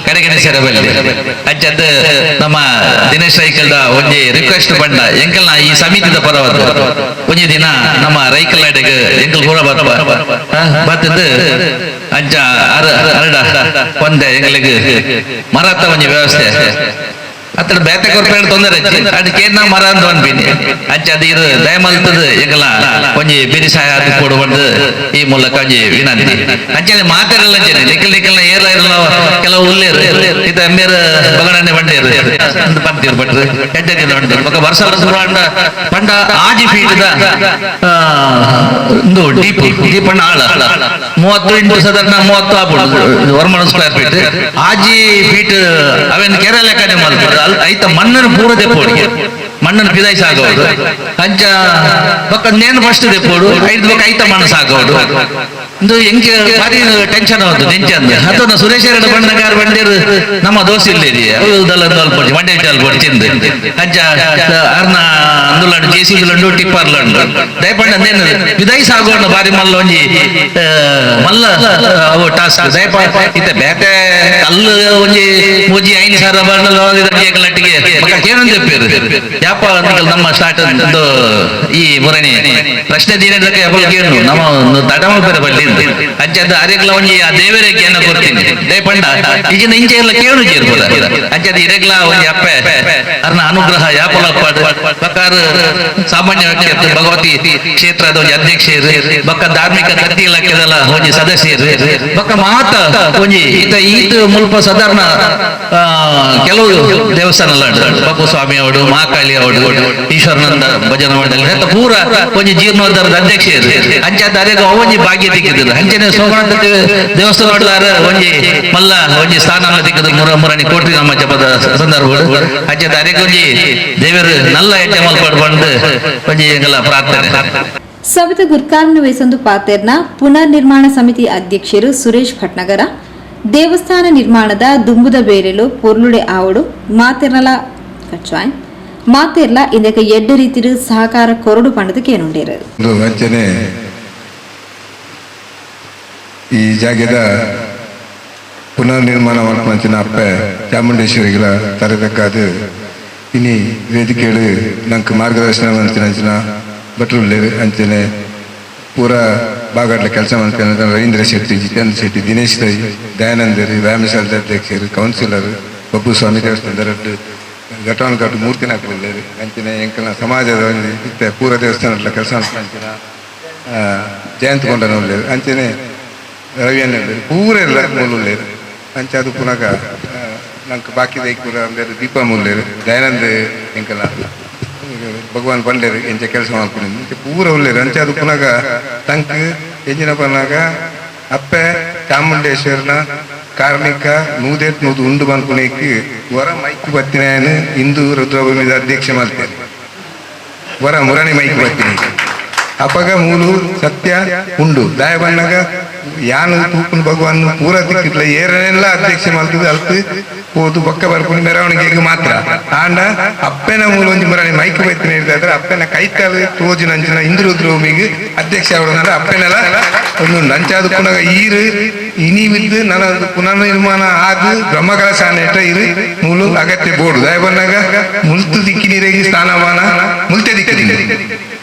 ಕಡೆಗಣಿಸ್ಯಾರ ಬಲ್ಲಿ ಅಂಚಾದ ನಮ್ಮ ದಿನೇಶ್ ರೈಕಲ್ದ ಒಂಜಿ ರಿಕ್ವೆಸ್ಟ್ ಬಂಡ ಎಂಕಲ್ನ ಈ ಸಮಿತಿದ ಪರವಾದ ಒಂಜಿ ದಿನ ನಮ್ಮ ರೈಕಲ್ ಅಡೆಗೆ ಎಂಕಲ್ ಕೂಡ ಬರ್ಪ ಬತ್ತದ್ದು ಅಂಚ ಅರಡ ಒಂದೆ ಎಂಕಲಿಗೆ ಮರಾಠ ಒಂಜಿ ವ್ಯವಸ್ಥೆ ಅತ್ರ ಬೇತೆ ಕೊರ್ಪೇಡ ತೊಂದರೆ ಅದಕ್ಕೆ ನಾ ಮರ ಅಂತ ಅನ್ಪಿನಿ ಅಂಚ ಅದು ಇರು ದಯಮಲ್ತದ ಎಂಕಲ ಒಂಜಿ ಬಿರಿ ಸಹಾಯ ಅದು ಕೊಡುವಂದು ಈ ಮೂಲಕ ಒಂಜಿ ವಿನಂತಿ ಅಂಚನೆ ಮಾತಾಡಲ್ಲ ಅಂಚನೆ ನಿಖಲ್ ನಿಖಲ್ನ ಏರ್ಲ ಇರಲ್ಲ ಕೆಲವು ಉಲ್ಲೇರು ಇತ್ತ ಎಮ್ಮೇರು ಬಗಡನೆ ಬಂಡೇರು ಅಂತ ಬಂತೀರು ಭಟ್ರು ಎಡ್ಡೆ ದಿನ ಉಂಟು ಬೊಕ ವರ್ಷ ವರ್ಷ ಪಂಡ ಪಂಡ ಆಜಿ ಫೀಟ್ ಇಂದು ಡೀಪ್ ಡೀಪ್ ಅಣ್ಣ ಆಳ 30 ಇಂಟು ಸಾಧಾರಣ 30 ಆಗ್ಬೋದು ವರ್ಮಣ ಸ್ಕ್ವೇರ್ ಫೀಟ್ ಆಜಿ ಫೀಟ್ ಅವೇನು ಕೆರೆ ಲೆಕ್ಕನೆ ಮಲ್ಪದು ಐತ ಮಣ್ಣನ್ನು ಪೂರ ದೆಪ್ಪೋಡಿಗೆ ಮಣ್ಣನ್ನು ಪಿದಾಯಿ ಸಾಗೋಡು ಅಂಚ ಬೊಕ್ಕ ನೇನು ಫಸ್ಟ್ ದೆಪ್ಪೋಡು ಐದು ಬೊಕ್ಕ ಐತ ಮಣ್ಣು ಸಾಗೋಡು ಇಂದು ಎಂಕೆ ಭಾರಿ ಟೆನ್ಷನ್ ಆವತ್ತು ನೆಂಚಂದು ಅಥವಾ ಸುರೇಶ್ ಎರಡು ಬಣ್ಣಗಾರ ಬಂಡೇರು ನಮ್ಮ ದೋಸೆ ಇಲ್ಲೇರಿ ದಲ್ಲ ಮಂಡ್ಯ ಚಾಲ್ ಕೊಡಿ ಚಿಂದು ಅಂಚ ಅರ್ನ ಅಂದುಲಂಡು ಜೆ ಸಿ ಲಂಡು ಟಿಪ್ಪರ್ ಲಂಡು ದಯಪಂಡ ಅಂದೇನು ವಿದೈ ಸಾಗೋಣ ಬಾರಿ ಮಲ್ಲ ಒಂಜಿ ಮಲ್ಲ ಅವು ಟಾಸ್ಕ್ ದಯಪ ಇತ್ತ ಬೇತೆ ಕಲ್ಲು ಒಂಜಿ ಮೂಜಿ ಐದು ಸಾವಿರ ಬಣ್ಣಟ್ಟಿಗೆ ಏನಂತ చెప్పారు ಯಾಪ ನಮ್ಮ ಸ್ಟಾರ್ಟ್ ಒಂದು ಈ ಮುರಣಿ ಪ್ರಶ್ನೆ ದಿನದಕ್ಕೆ ಯಾವಾಗ ನಮ್ಮ ತಡಮ ಬೇರೆ ಬಲ್ಲಿ ಅಂಚದ ಅರೆಗ್ಲ ಒಂಜಿ ಆ ದೇವರಿಗೆ ಏನ ಕೊಡ್ತೀನಿ ದಯಪಂಡ ಈಗಿನ ಇಂಚೆ ಎಲ್ಲ ಕೇಳು ചേರ್ಬೋದ ಅಂಚದ ಇರೆಗ್ಲ ಒಂಜಿ ಅಪ್ಪೆ ಅರ್ನ ಅನುಗ್ರಹ ಯಾಪಲಪ್ಪಾಡು ಬಕ್ಕಾರ ಸಾಮಾನ್ಯ ಭಗವತಿ ಕ್ಷೇತ್ರದ ಒಂಜಿ ಅಧ್ಯಕ್ಷರು ಬಕ್ಕ ಧಾರ್ಮಿಕ ದತ್ತಿ ಇಲಾಖೆದಲ್ಲ ಒಂಜಿ ಸದಸ್ಯರು ಬಕ್ಕ ಮಾತ ಒಂಜಿ ಈತ ಈತ ಮುಲ್ಪ ಸಾಧಾರಣ ಕೆಲವು ದೇವಸ್ಥಾನ ಬಪ್ಪು ಸ್ವಾಮಿ ಅವರು ಮಹಾಕಾಳಿ ಅವರು ಈಶ್ವರನಂದ ಭಜನಾ ಮಂಡಳಿ ಅಂತ ಪೂರ ಒಂಜಿ ಜೀರ್ಣೋದ್ಧಾರದ ಅಧ್ಯಕ್ಷರು ಅಂಚಾದ ಅರೆಗ ಒಂಜಿ ಭಾಗ್ಯ ತಿಕ್ಕಿದ್ರು ಅಂಚನೆ ಸೋಮನಾಥ ದೇವಸ್ಥಾನ ಒಂಜಿ ಮಲ್ಲ ಒಂಜಿ ಸ್ಥಾನ ತಿಕ್ಕಿದ್ರು ಮುರ ಮುರಣಿ ಕೋಟಿ ನಮ್ಮ ಜಪದ ಸಂದರ್ಭ ಅಂಚಾದ ಅರೆಗ ಒಂಜಿ ದೇವರು ನಲ್ಲ ಯಜ್ಞ ಮಲ್ಪಾಡು ಬಂದು ಒಂಜಿ ಎಂಗಲ ಪ್ರಾರ್ಥನೆ. ಸವಿತ ಗುರ್ಕಾರ್ನ ವೇಸಂದು ಪಾತೇರ್ನ ಪುನರ್ ನಿರ್ಮಾಣ ಸಮಿತಿ ಅಧ್ಯಕ್ಷರು ಸುರೇಶ್ ಭಟ್ನಗರ ದೇವಸ್ಥಾನ ನಿರ್ಮಾಣದ ದುಂಬುದ ಬೇರೆಲು ಪೊರ್ಲುಡೆ ಆವಡು ಮಾತೆರ್ನಲ ಕಚ್ವಾಯ್ ಮಾತೆರ್ಲ ಇದಕ್ಕೆ ಎಡ್ಡ ರೀತಿರು ಸಹಕಾರ ಕೊರಡು ಪಂಡದಕ್ಕೆ ಏನುಂಡೇರು. ಅಂಚನೆ ಈ ಜಾಗದ ಪುನರ್ ನಿರ್ಮಾಣ ಮಾಡ್ಕೊಂಚಿನ ಅಪ್ಪೆ ಚಾಮುಂಡೇಶ್ವರಿಗಳ ತರತಕ್ಕಾದ ಇನಿ ವೇದಿಕೆಗಳು ನಂಗೆ ಮಾರ್ಗದರ್ಶನ ಮಾಡ್ತೀನಿ ಭಟ್ರುಳ್ಳೇರು ಅಂಚನೆ ಪೂರ ಬಾಗಾಟ್ಲ ಕೆಲಸ ಮಾಡ್ತೇನೆ ರವೀಂದ್ರ ಶೆಟ್ಟಿ, ಜಿತೇಂದ್ರ ಶೆಟ್ಟಿ, ದಿನೇಶ್ ರೈ, ದಯಾನಂದರು, ವ್ಯಾಯಾಮಶಾಲದ ಅಧ್ಯಕ್ಷರು, ಕೌನ್ಸಿಲರ್ ಬಬ್ಬು ಸ್ವಾಮಿ ದೇವಸ್ಥಾನದ ರಡ್ಡು ಘಟವನ್ ಘಾಟು ಮೂರ್ತಿನ ಹಾಕೊಳ್ಳೇರು ಅಂಚನೆ ಎಂಕಲ್ನ ಸಮಾಜದ ಇತ್ತೆ ಪೂರ ದೇವಸ್ಥಾನದ ಕೆಲಸ ಅಂಚಿನ ಜಯಂತ್ ಕೊಂಡನ ಉಳ್ಳೇರು ಅಂಚನೆ ರವಿಯನ್ನ ಪೂರ ಎಲ್ಲ ಮೂಲುಳ್ಳೇರು ಅಂಚೆ ಅದು ಪುನಗ ನಂಗೆ ಬಾಕಿ ಪೂರ ಅಂದರೆ ದೀಪ ಮುಲ್ಲೇರು ದಯಾನಂದ ಎಂಕಲ್ನ ಭಗವಾನ್ ಬಂಡೇರು ಎಂಚ ಕೆಲಸ ಮಾಡ್ಕೊಂಡು ಇಂಚೆ ಪೂರ ಉಳ್ಳೇರು ಅಂಚೆ ಅದು ಪುನಗ ತಂಕ್ ಎಂಜಿನ ಪನ್ನಾಗ ಅಪ್ಪೆ ಚಾಮುಂಡೇಶ್ವರನ ಕಾರ್ಮಿಕ ನೂದೇಟ್ ನೂದು ಉಂಡು ಬಂದ್ಕೊಳಕ್ಕೆ ವರ ಮೈಕ್ ಬತ್ತಿನ ಹಿಂದೂ ರುದ್ರಭೂಮಿದ ಅಧ್ಯಕ್ಷ ಮಾಡ್ತೇನೆ ವರ ಮುರಣಿ ಮೈಕ್ ಬತ್ತಿನ ಅಪಗ ಮೂಲು ಸತ್ಯ ಉಂಡು ದಾಯ ಬಣ್ಣಗ ಯಾನು ತೂಪುನ ಭಗವಾನ್ ಪೂರ ದಿಕ್ಕಿಟ್ಲ ಏರನೆಲ್ಲ ಅಧ್ಯಕ್ಷ ಮಾಡ್ತದೆ ಅಲ್ತು ಹೋದು ಬೊಕ್ಕ ಬರ್ಕೊಂಡು ಮೆರವಣಿಗೆಗೆ ಮಾತ್ರ ಆಂಡ ಅಪ್ಪನ ಮೂಲ ಒಂಜಿ ಮುರಣಿ ಮೈಕ್ ಬತ್ತಿನ ಇರ್ತಾರೆ ಅಪ್ಪನ ಕೈತಾಲು ತೋಜಿನ ಅಂಚಿನ ಹಿಂದೂ ರುದ್ರಭೂಮಿಗೆ ಅಧ್ಯಕ್ಷ ಅವಡಂದ್ರೆ ಅಪ್ಪನೆಲ್ಲ ಒಂದು ಅಂಚಾದ ಪುನಗ ಈರು ಇನಿ ಬಿದ್ದು ನನ್ನ ಪುನರ್ನಿರ್ಮಾಣ ಆದ ಬ್ರಹ್ಮಕಲಶ ನೆಟ್ಟ ಇರು ಮೂಲು ಅಗತ್ಯ ಬೋರ್ಡು ದಯ ಬಂದಾಗ ಮುಲ್ತು ದಿಕ್ಕಿನೀರಿಗೆ ಸ್ಥಾನಮಾನ ಮುಲ್ತೆ ದಿಕ್ಕಿನ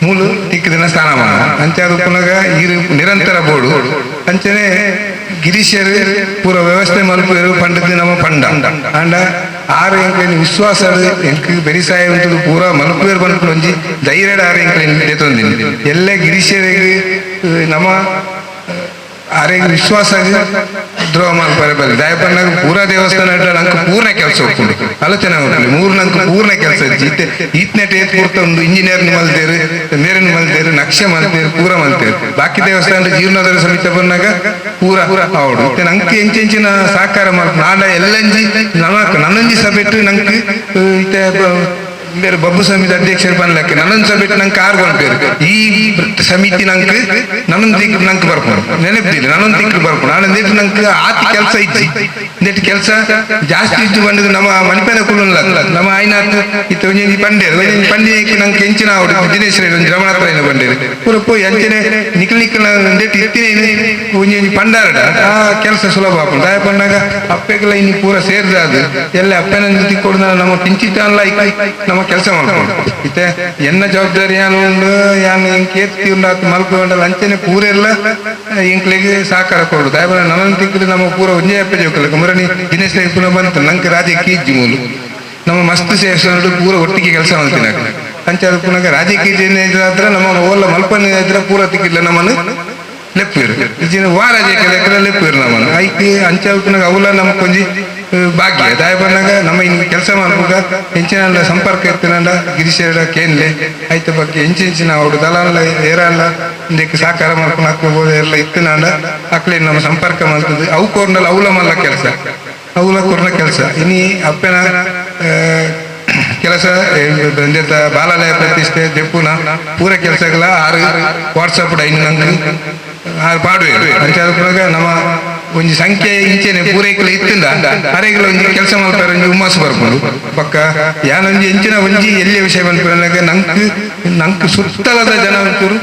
ಮೂಲು ದಿಕ್ಕಿನ ಸ್ಥಾನಮಾನ ಅಂಚಾದ ಪುನಗ ಈರು ನಿರಂತರ ಬೋರ್ಡು ಅಂಚನೆ ಗಿರೀಶರು ಪೂರ ವ್ಯವಸ್ಥೆ ಮಲ್ಪುವರು ಪಂಡದ್ದು ನಮ್ಮ ಪಂಡ ಆಂಡ ಆರು ಎಂಕಲಿನ ವಿಶ್ವಾಸ ಎಂಕ್ ಬೆರಿಸಾಯ ಉಂಟು ಪೂರ ಮಲ್ಪುವರು ಬಂದ್ಕೊಂಡು ಒಂಜಿ ಧೈರ್ಯಡ ಆರು ಎಂಕಲಿನ ದೇತೊಂದಿನಿ ಎಲ್ಲ ಗಿರೀಶರಿಗೆ ನಮ್ಮ ಆರೆಗೆ ವಿಶ್ವಾಸ ದ್ರೋಹ ಮಲ್ಪರೆ ಬರಲಿ ದಯಪನ್ನಾಗ ಪೂರ ದೇವಸ್ಥಾನ ನಂಗೆ ಪೂರ್ಣ ಕೆಲಸ ಹೋಗ್ಕೊಂಡು ಆಲೋಚನೆ ಮಾಡ್ಕೊಳ್ಳಿ ಮೂರು ನಂಗೆ ಪೂರ್ಣ ಕೆಲಸ ಇತ್ತೆ ಈತ್ನೆಟ್ ಏತ್ ಪೂರ್ತ ಒಂದು ಇಂಜಿನಿಯರ್ ಮಲ್ತೇರು ಮೇರನ್ ಮಲ್ತೇರು ನಕ್ಷೆ ಮಲ್ತೇರು ಪೂರ ಮಲ್ತೇರು ಬಾಕಿ ದೇವಸ್ಥಾನ ಜೀರ್ಣೋದರ ಸಮಿತಿ ಬಂದಾಗ ಪೂರ ಹೌದು ಇತ್ತೆ ನಂಗೆ ಎಂಚೆಂಚಿನ ಸಹಕಾರ ಮಾಡ್ತು ನಾಡ ಎಲ್ಲಂಜಿ ನನ್ನಂಜಿ ಸಭೆಟ್ಟು ನಂಗೆ ಇತ್ತೆ ಬೇರೆ ಬಬ್ಬು ಸಮಿತಿ ಅಧ್ಯಕ್ಷರು ಬನ್ಲಕ್ಕೆ ನನ್ನೊಂದು ಸಭೆ ನಂಗೆ ಕಾರ್ ಬಂಪೇರು ಈ ಸಮಿತಿ ನಂಗೆ ನನ್ನೊಂದು ದಿಕ್ಕು ನಂಗೆ ಬರ್ಕೊಂಡು ನೆನಪಿಲ್ಲ ನನ್ನೊಂದು ದಿಕ್ಕು ಬರ್ಕೊಂಡು ನಾನು ನೆಟ್ ನಂಗೆ ಆತಿ ಕೆಲಸ ಇಜ್ಜಿ ನೆಟ್ ಕೆಲಸ ಜಾಸ್ತಿ ಇದ್ದು ಬಂದದ್ದು ನಮ್ಮ ಮಣಿಪೇದ ಕುಲಲ್ಲ ನಮ್ಮ ಆಯ್ನಾಥ್ ಇತ್ತು ಒಂಜಿ ಬಂಡೇರು ಒಂಜಿ ಪಂಡಿಗೆ ನಂಗೆ ಹೆಂಚಿನ ಅವರು ದಿನೇಶ್ ರೈ ಒಂಜಿ ರಮಣಾಥ ಬಂಡೇರು ಪೂರ ಪೋಯಿ ಅಂಚನೆ ನಿಕ್ಲ ನಿಕ್ಲ ನೆಟ್ ಇತ್ತಿನ ಒಂಜಿ ಒಂಜಿ ಪಂಡಾರಡ ಆ ಕೆಲಸ ಸುಲಭ ಆಪುಂಡು ದಾಯ ಪಂಡಾಗ ಅಪ್ಪೆಗೆಲ್ಲ ಇನ್ನು ಪೂರ ಸೇರ್ದ ಅದು ಎಲ್ಲ ಅಪ್ಪನ ಜೊತೆ ಕೊಡುದ ನಮ್ಮ ಕಿಂಚಿತ ನಮ್ಮ ಕೆಲಸ ಮಾಡ್ಕೊಂಡು ಇತ್ತೆ ಎನ್ನ ಜವಾಬ್ದಾರಿ ಯಾನು ಉಂಡು ಯಾನು ಕೇತ್ತಿ ಉಂಡು ಮಲ್ಪು ಅಂಚನೆ ಪೂರೆಲ್ಲ ಎಂಕ್ಲೆಗೆ ಸಹಕಾರ ಕೊಡು ದಯಬಲ ನನ್ನ ತಿಕ್ಕಲು ನಮ್ಮ ಪೂರ ಒಂಜೇ ಅಪ್ಪೆ ಜೋಕಲ ಮುರಣಿ ದಿನೇಶ್ ಪುನಃ ಬಂತು ನಂಗೆ ರಾಜಕೀಯ ಇಜ್ಜಿ ಮೂಲು ನಮ್ಮ ಮಸ್ತ್ ಸೇವಸ್ಥಾನ ಪೂರ ಒಟ್ಟಿಗೆ ಕೆಲಸ ಮಾಡ್ತೀನಿ ಅಂಚೆ ಅದು ಪುನಃ ರಾಜಕೀಯ ಇದ್ರೆ ನಮ್ಮ ಓಲ ಮಲ್ಪನೆ ಇದ್ರೆ ಪೂರ ತಿಕ್ಕಿಲ್ಲ ನಮ್ಮನ್ನು ಲೆಪ್ಪಿರು ಇಜಿನ ವಾ ರಾಜಕೀಯ ಲೆಪ್ಪಿರು ನಮ್ಮನ್ನು ಐಕ್ ಅಂಚೆ ಪುನಃ ಅವಲ ನಮ್ಮ ಕೊಂಜಿ ಭಾಗ್ಯ ದಾಯ ಬಂದಾಗ ನಮ್ಮ ಇನ್ನು ಕೆಲಸ ಮಾಡ್ಬೇಕ ಹೆಂಚಿನ ಸಂಪರ್ಕ ಇರ್ತೀನಲ್ಲ ಗಿರೀಶರ ಕೇನ್ಲೆ ಆಯ್ತ ಬಗ್ಗೆ ಹೆಂಚಿನ ಅವರು ದಲಾಲ ಏರಲ್ಲ ಇದಕ್ಕೆ ಸಹಕಾರ ಮಾಡ್ಕೊಂಡು ಹಾಕೋಬಹುದು ಎಲ್ಲ ಇತ್ತಿನಾಂಡ ಅಕ್ಲೆ ನಮ್ಮ ಸಂಪರ್ಕ ಮಾಡ್ತದೆ ಅವು ಕೋರ್ನಲ್ಲ ಅವಲ ಮಲ್ಲ ಕೆಲಸ ಅವಲ ಕೋರ್ನ ಕೆಲಸ ಇನಿ ಅಪ್ಪನ ಕೆಲಸ ಬಾಲಾಲಯ ಪ್ರತಿಷ್ಠೆ ದೆಪ್ಪುನ ಪೂರ ಕೆಲಸಗಳ ಆರು ವಾಟ್ಸಪ್ ಐನು ನಂಗೆ ಆರು ಪಾಡುವೆ ಅಂಚಾದ ನಮ್ಮ ಒಂಜಿ ಸಂಖ್ಯೆ ಇಂಚೆನೆ ಪೂರೈಕುಲು ಇತ್ತಿಂದ ಅರೆಗಳ ಒಂಜಿ ಕೆಲಸ ಮಾಡ್ತಾರೆ ಒಂಜಿ ಹುಮ್ಮಸ್ಸು ಬರ್ಕೊಂಡು ಪಕ್ಕ ಯಾನೊಂಜಿ ಎಂಚಿನ ಒಂಜಿ ಎಲ್ಲಿಯ ವಿಷಯ ಬಂದ್ಪನಾಗ ನಂಕ್ ನಂಕ್ ಸುತ್ತಲದ ಜನ ಒಂಚೂರು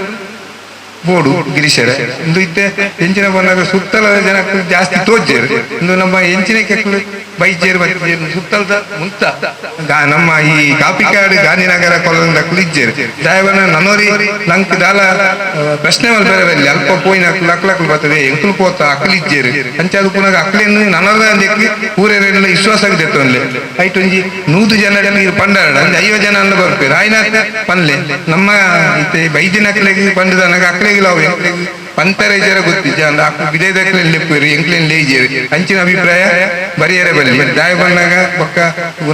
ಬೋಡು ಗಿರೀಶರೇ ಇಂದು ಇತ್ತೆ ಎಂಚಿನ ಬಂದಾಗ ಸುತ್ತಲದ ಜನ ಜಾಸ್ತಿ ತೋಜ್ಜೇರು ಇಂದು ನಮ್ಮ ಎಂಚಿನ ಕೆಕ್ಕಲು ಬೈಜೇರು ಬತ್ತಿಜೇರು ಸುತ್ತಲದ ಮುಂತ ನಮ್ಮ ಈ ಕಾಪಿಕಾಡು ಗಾಂಧಿನಗರ ಕೊಲದ ಕುಲಿಜ್ಜೇರು ದಯವನ ನನೋರಿ ನಂಕ್ ದಾಲ ಪ್ರಶ್ನೆ ಮಲ್ಪರೆ ಬರಲಿ ಅಲ್ಪ ಪೋಯಿನ ಲಕ್ಲಕ್ಲು ಬರ್ತದೆ ಎಂಕುಲು ಪೋತ ಅಕ್ಲಿಜ್ಜೇರು ಅಂಚಾದ ಪುನಗ ಅಕ್ಲೇನು ನನದ ಅಂದಕ್ಕೆ ಊರೆಲ್ಲ ವಿಶ್ವಾಸ ದೆತ್ತೊನ್ಲೆ ಐಟ್ ಒಂಜಿ 100 ಜನ ಪಂಡಾರಡ ಒಂಜಿ 50 ಜನ ಅಲ್ಲ ಬರ್ಪೇರು ಆಯ್ನ ಪನ್ಲೆ ನಮ್ಮ ಇತ್ತೆ ಬೈದಿನ ಅಕ್ಲೆಗ್ ಪಂಡದನಗ ಅಕ್ಲೆಗ್ ಪಂತರ ಜರ ಗೊತ್ತಿಜ್ಜ ಅಂದ ಅಕ್ಕು ಬಿದೇದಕ್ಲೇನ್ ಲೆಪ್ಪೇರು ಎಂಕ್ಲೇನ್ ಲೇಜೇರು ಅಂಚಿನ ಅಭಿಪ್ರಾಯ ಬರಿಯರೆ ಬಲ್ಲಿ ದಾಯ ಬಣ್ಣಾಗ ಬೊಕ್ಕ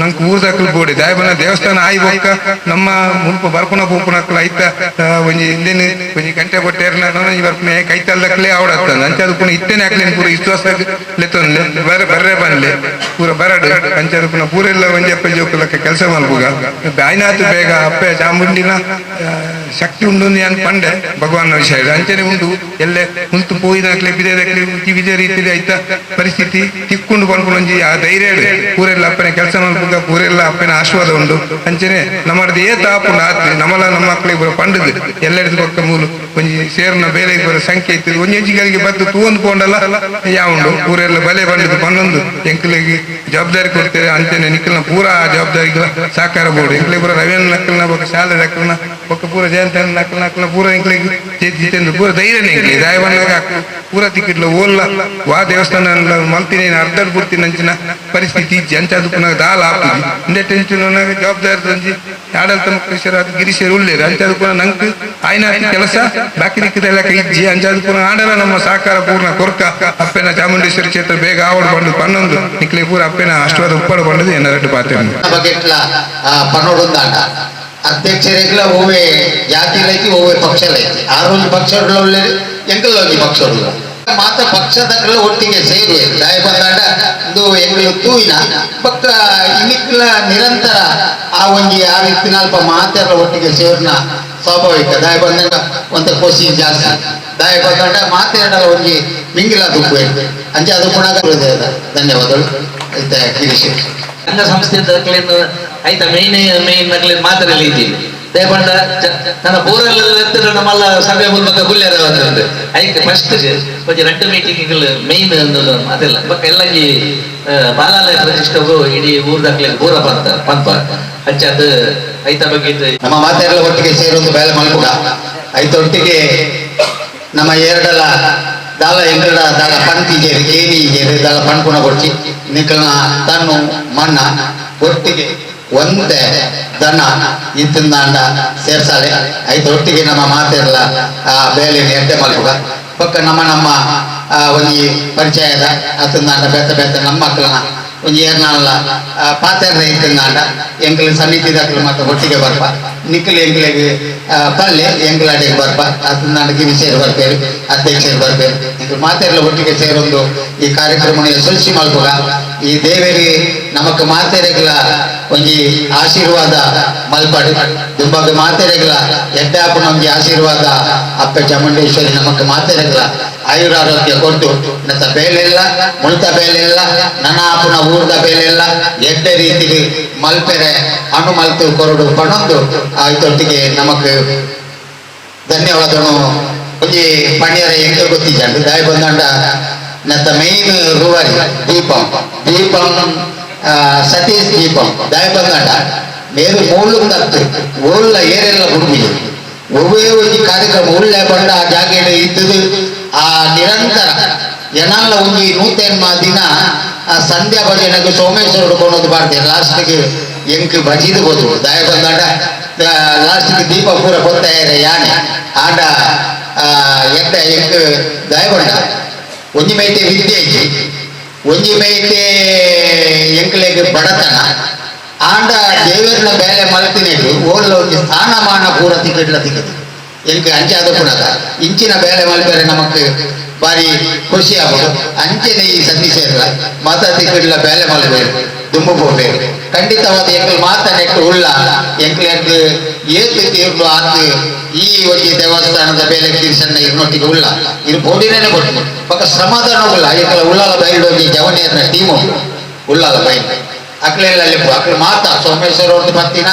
ನಂಗೆ ಊರ್ದಕ್ಲು ಬೋಡೆ ದಾಯ ಬಣ್ಣ ದೇವಸ್ಥಾನ ಆಯಿ ಬೊಕ್ಕ ನಮ್ಮ ಮುಲ್ಪ ಬರ್ಪುನ ಪೋಪುನಕ್ಲು ಐತ ಒಂಜಿ ಇಂದೇನು ಒಂಜಿ ಗಂಟೆ ಬೊಟ್ಟೇರ್ನ ಬರ್ಪುನ ಕೈತಲ್ದಕ್ಲೇ ಆವಡತ್ತ ಅಂಚಾದ ಪುನ ಇತ್ತೇನೆ ಅಕ್ಲೇನ್ ಪೂರ ವಿಶ್ವಾಸ ಲೆತ್ತೊನ್ಲೆ ಬರ್ರೆ ಬನ್ಲೆ ಪೂರ ಬರಡು ಅಂಚಾದ ಪುನ ಪೂರೆಲ್ಲ ಒಂಜಿ ಅಪ್ಪ ಜೋಕುಲಕ್ಕ ಕೆಲಸ ಮಲ್ಪುಗ ಆಯ್ನಾತು ಬೇಗ ಅಪ್ಪೆ ಚಾಮುಂಡಿನ ಶಕ್ತಿ ಉಂಡು ಯಾನ್ ಪಂಡೆ ಭಗವಾನ್ ವಿಷಯ ಅಂಚನೆ ಉಂಡು ಎಲ್ಲೆ ಮುಂತು ಪೋಯಿನಾಕ್ಲೆ ಬಿದೇದಕ್ಲೆ ವಿವಿಧ ರೀತಿಯಲ್ಲಿ ಐತ ಪರಿಸ್ಥಿತಿ ತಿಕ್ಕೊಂಡು ಪನ್ಪುನೊಂಜಿ ಆ ಧೈರ್ಯ ಪೂರೆಲ್ಲ ಅಪ್ಪನ ಕೆಲಸ ಮಲ್ಪುಗ ಪೂರೆಲ್ಲ ಅಪ್ಪನ ಆಶೀರ್ವಾದ ಉಂಡು ಅಂಚನೆ ನಮ್ಮದು ಏ ತಾಪುಂಡು ಆತ್ರಿ ನಮ್ಮಲ ನಮ್ಮ ಮಕ್ಕಳಿಗೆ ಬರೋ ಪಂಡದು ಎಲ್ಲರಿಗೂ ಪಕ್ಕ ಮೂಲು ಒಂಜಿ ಸೇರ್ನ ಬೇರೆ ಬರೋ ಸಂಖ್ಯೆ ಇತ್ತು ಒಂಜೊಂಜಿಗಳಿಗೆ ಬದ್ದು ತೂವೊಂದು ಪೋಂಡಲ್ಲ ಯಾವುಂಡು ಪೂರೆಲ್ಲ ಬಲೆ ಬಂಡದು ಪನ್ನೊಂದು ಎಂಕ್ಲಿಗೆ ಜವಾಬ್ದಾರಿ ಕೊಡ್ತೇವೆ ಅಂಚನೆ ನಿಕ್ಕಲ್ನ ಪೂರಾ ಜವಾಬ್ದಾರಿಗಳ ಸಹಕಾರ ಬೋರ್ಡು ಎಂಕ್ಲಿಗೆ ಪೂರ ರವಿಯನ್ನ ನಕ್ಕಲ್ನ ಬೊಕ್ಕ ಶಾಲೆ ನಕ್ಕಲ್ನ ಬೊಕ್ಕ ಪೂರ ಜಯಂತ ನಕ್ಕಲ್ನ ನಕ್ಕಲ್ನ ಪೂರ ಎಂಕ್ಲಿಗೆ ಜಿತೇಂದ್ರ ಪೂರ ಧೈರ್ಯನೇ ಎಂಕ್ಲಿ ದಾಯಬಣ್ಣಗ ಪೂರ ತಿಕ್ಕಿಡ್ಲ ಓಲ್ಲ ವಾ ದೇವಸ್ಥಾನ ಮಲ್ತಿನ ಅರ್ಧ ಪೂರ್ತಿ ನಂಚಿನ ಪರಿಸ್ಥಿತಿ ಇಜ್ಜಿ ಅಂಚಾದ ಪುನಃ ದಾಲ ಆಪುಜಿ ಇಂದೆ ಟೆನ್ಷನ್ ಜವಾಬ್ದಾರಿ ಒಂಜಿ ಆಡಳಿತ ಮುಖ್ಯಸ್ಥರು ಗಿರೀಶರು ಉಳ್ಳೇರು ಅಂಚಾದ ಪುನಃ ನಂಕ್ ಆಯ್ನ ಕೆಲಸ ಬಾಕಿ ದಿಕ್ಕದೆಲ್ಲ ಇಜ್ಜಿ ಅಂಚಾದ ಪುನಃ ಆಡಲ ನಮ್ಮ ಸಹಕಾರ ಪೂರ್ಣ ಕೊರ್ಕ ಅಪ್ಪೆನ ಚಾಮುಂಡೇಶ್ವರಿ ಕ್ಷೇತ್ರ ಬೇಗ ಆವಡ್ ಬಂದು ಪನ್ನೊಂದು ನಿಕ್ಲೆ ಪೂರ ಅಪ್ಪೆನ ಅಷ್ಟವಾದ ಉಪ್ಪಡು ಬಂಡದು ಎನ್ನರೆಡ್ಡು ಪಾತ್ರೆ ಬಗೆಟ್ಲ ಪನ್ನೊಡೊಂದಾಂಡ ಅಧ್ಯಕ್ಷರಿಗ್ಲ ಒವ್ವೆ ಜಾತಿ ಲೈತಿ ಒವ್ವೆ ಪಕ್ಷ ಲೈತಿ ಆರೊಂದು ಪಕ್ಷ ಎಂಕಲ್ ಒಂಜಿ ಪಕ್ಷ ಮಾತ್ರ ಪಕ್ಷದಕ್ಲ ಒಟ್ಟಿಗೆ ಸೇರುವೆ ದಯ ಬಂದಾಂಡ ಇಂದು ಎಂಕಲು ತೂಯಿನ ಬೊಕ್ಕ ಇನ್ನಿಕ್ಲ ನಿರಂತರ ಆ ಒಂಜಿ ಆ ರೀತಿನಲ್ಪ ಮಾತೆಲ್ಲ ಒಟ್ಟಿಗೆ ಸೇರ್ನ ಸ್ವಾಭಾವಿಕ ದಯ ಬಂದಾಗ ಒಂತ ಖುಷಿ ಜಾಸ್ತಿ ದಯ ಬಂದಾಂಡ ಮಾತೆರಡಲ ಒಂಜಿ ಮಿಂಗಿಲ ದುಪ್ಪು ಅಂಚೆ ಅದು ಪುನಃ ಧನ್ಯವಾದಗಳು ಗಿರೀಶ್. ಸಂಘ ಸಂಸ್ಥೆ ಐತ ಮೇನ್ ಮೇನ್ ನಕ್ಲೇನ್ ಮಾತ್ರ ಇದ್ದೀವಿ ದಯಪಂಡ ನನ್ನ ಊರಲ್ಲಿ ನಮ್ಮಲ್ಲ ಸಭೆ ಮೂಲಕ ಗುಲ್ಯರ ಬಂದ್ರೆ ಐಕ್ ಫಸ್ಟ್ ಒಂಜಿ 2 ಮೀಟಿಂಗ್ ಮೇನ್ ಅದೆಲ್ಲ ಬೊಕ್ಕ ಎಲ್ಲ ಈ ಬಾಲಾಲಯ ಪ್ರತಿಷ್ಠೆಗೂ ಇಡೀ ಊರ್ದಕ್ಲೆ ಊರ ಪಂತ ಪಂಪ ಅಂಚಾದ ಐತ ಬಗ್ಗೆ ನಮ್ಮ ಮಾತೆಲ್ಲ ಒಟ್ಟಿಗೆ ಸೇರೊಂದು ಬೇಲೆ ಮಲ್ಪುಗ ಐತ ಒಟ್ಟಿಗೆ ನಮ್ಮ ಎರಡಲ ದಾಲ ಎಂಕಲ್ಡ ದಾಲ ಪಂತಿಜೇರು ಕೇನಿಜೇರು ದಾಲ ಪನ್ಪುನ ಕೊಡ್ಚಿ ನಿಕಲ್ನ ತನ್ನು ಮಣ್ಣ ಒಟ್ಟಿಗೆ ಒಂದೇ ದನ ಇತ್ತಿಂದಾಂಡ ಸೇರ್ಸಾಲೆ ಐತ ಒಟ್ಟಿಗೆ ನಮ್ಮ ಮಾತೆಲ್ಲ ಆ ಬೇಲೆ ಎಡ್ಡೆ ಮಲ್ಪುಗ ಪಕ್ಕ ನಮ್ಮ ನಮ್ಮ ಒಂಜಿ ಪರಿಚಯದ ಅತ್ತಂದಾಂಡ ಬೇತ ಬೇತ ನಮ್ಮ ಮಕ್ಕಳನ್ನ ಒಂಜಿ ಏರ್ನಾಲ ಪಾತೆರ್ರ ಇತ್ತಿಂದಾಂಡ ಎಂಕಲ್ ಸಮಿತಿದಾಕ್ಲು ಮಾತ್ರ ಒಟ್ಟಿಗೆ ಬರ್ಪ ನಿಕ್ಕಲು ಎಂಕಲಿಗೆ ಪಲ್ಲೆ ಎಂಕಲಾಡಿಗೆ ಬರ್ಪ ಅತ್ತಂದಾಂಡ ಗಿರಿಶೇರು ಬರ್ಪೇರು ಅಧ್ಯಕ್ಷರು ಬರ್ಪೇರು ಎಂಕಲ್ ಮಾತೆರ್ಲ ಒಟ್ಟಿಗೆ ಸೇರೊಂದು ಈ ಕಾರ್ಯಕ್ರಮ ಯಶಸ್ವಿ ಮಲ್ಪುಗ ಈ ದೇವರಿ ನಮಕ್ ಮಾತೆರೆಗ್ಲ ಒಂಜಿ ಆಶೀರ್ವಾದ ಮಲ್ಪಡು ದುಂಬಾಗ ಮಾತೆರೆಗ್ಲ ಎಡ್ಡಾಪುನ ಒಂಜಿ ಆಶೀರ್ವಾದ ಅಪ್ಪೆ ಚಾಮುಂಡೇಶ್ವರಿ ನಮಕ್ ಮಾತೆರೆಗ್ಲ ಆಯುರಾರೋಗ್ಯ ಕೊಟ್ಟು ನತ್ತ ಬೇಲೆಲ್ಲ ಮುಳ್ತ ಬೇಲೆಲ್ಲ ನನ್ನ ಆಪುನ ಊರ್ದ ಬೇಲೆಲ್ಲ ಎಡ್ಡೆ ರೀತಿಗೆ ಮಲ್ಪೆರೆ ಅಣು ಮಲ್ತು ಕೊರಡು ಪಣೊಂದು ಆಯ್ತೊಟ್ಟಿಗೆ ನಮಕ್ ಧನ್ಯವಾದನು. ಒಂಜಿ ಪಣಿಯರ ಎಂಕ ಗೊತ್ತಿಜ್ಜಂಡು ದಾಯ ಬಂದಾಂಡ ನತ್ತ ಮೇನ್ ರೂವಾರಿ ದೀಪಂ ದೀಪಂ ಸತೀಶ್ ದೀಪಂ ದಾಯ ಬಂದಾಂಡ ಮೇರು ಮೂಲು ತತ್ತು ಓಲ್ಲ ಏರೆಲ್ಲ ಬುಡುಬಿ ಒವ್ವೇ ಒಂಜಿ ಕಾರ್ಯಕ್ರಮ ಉಳ್ಳೆ ಬಂಡ ಆ ಜಾಗೆಡ್ ಇತ್ತದು ಆ ನಿರಂತರ ಎನಾಲ ಒಂಜಿ 108 ದಿನ ಆ ಸಂಧ್ಯಾ ಭಜನೆಗೆ ಸೋಮೇಶ್ವರ ಕೊನೋದು ಬಾರ್ದೆ ಲಾಸ್ಟ್ಗೆ ಎಂಕ್ ಭಜಿದು ಹೋದ್ರು ದಾಯ ಬಂದಾಂಡ ಲಾಸ್ಟ್ಗೆ ದೀಪ ಪೂರ ಗೊತ್ತಾಯರೆ ಯಾನೆ ಆಂಡ ಎಡ್ಡ ಎಂಕ್ ದಾಯ ಬಂಡ ಒಂಜಿ ಮೈಟೆ ವಿದ್ಯೆ ಇಜ್ಜಿ ಒಂಜಿ ಮೈಟೆ ಎಂಕ್ಲೆಗ್ ಬಡತನ ಆಂಡ ದೇವರನ ಬೇಲೆ ಮಲ್ತಿನೆಟ್ಟು ಓಲ್ಲ ಒಂಜಿ ಸ್ಥಾನಮಾನ ಪೂರ ತಿಕ್ಕಟ್ಲ ತಿಕ್ಕದು ಎಂಕ್ ಅಂಚಾದ ಪುನಗ ಇಂಚಿನ ಬೇಲೆ ಮಲ್ಪೆರೆ ನಮಕ್ ಬಾರಿ ಖುಷಿ ಆಗೋದು ಅಂಚೆನೆ ಈ ಸತೀಶೆರ್ಲ ಮಾತಾ ತಿಕ್ಕಟ್ಲ ಬೇಲೆ ಮಲ್ಪೇರು ದುಂಬು ಪೋಪೇರು ಖಂಡಿತವಾದ ಎಂಕಲ್ ಮಾತನೆಟ್ಟು ಉಳ್ಳ ಎಂಕ್ಲೆಗ್ ಏತು ತೀರ್ಲು ಆತು ಈ ಒಂಜಿ ದೇವಸ್ಥಾನದ ಬೇಲೆ ತೀರ್ಸನ್ನ ಇರ್ನೊಟ್ಟಿಗೆ ಉಳ್ಳ ಇದು ಬೋಡಿನೇ ಕೊಟ್ಟು ಪಕ್ಕ ಸಮಾಧಾನ ಉಳ್ಳ ಎಂಕಲ ಉಳ್ಳಾಲ ಬೈಲ್ಡ್ ಒಂಜಿ ಜವನಿಯರ್ನ ಟೀಮು ಉಳ್ಳಾಲ ಬೈಲ್ ಅಕ್ಲೆಲ್ಲ ಲೆಪ್ಪು ಅಕ್ಲು ಮಾತ ಸೋಮೇಶ್ವರ ಅವ್ರದ್ದು ಪತ್ತಿನ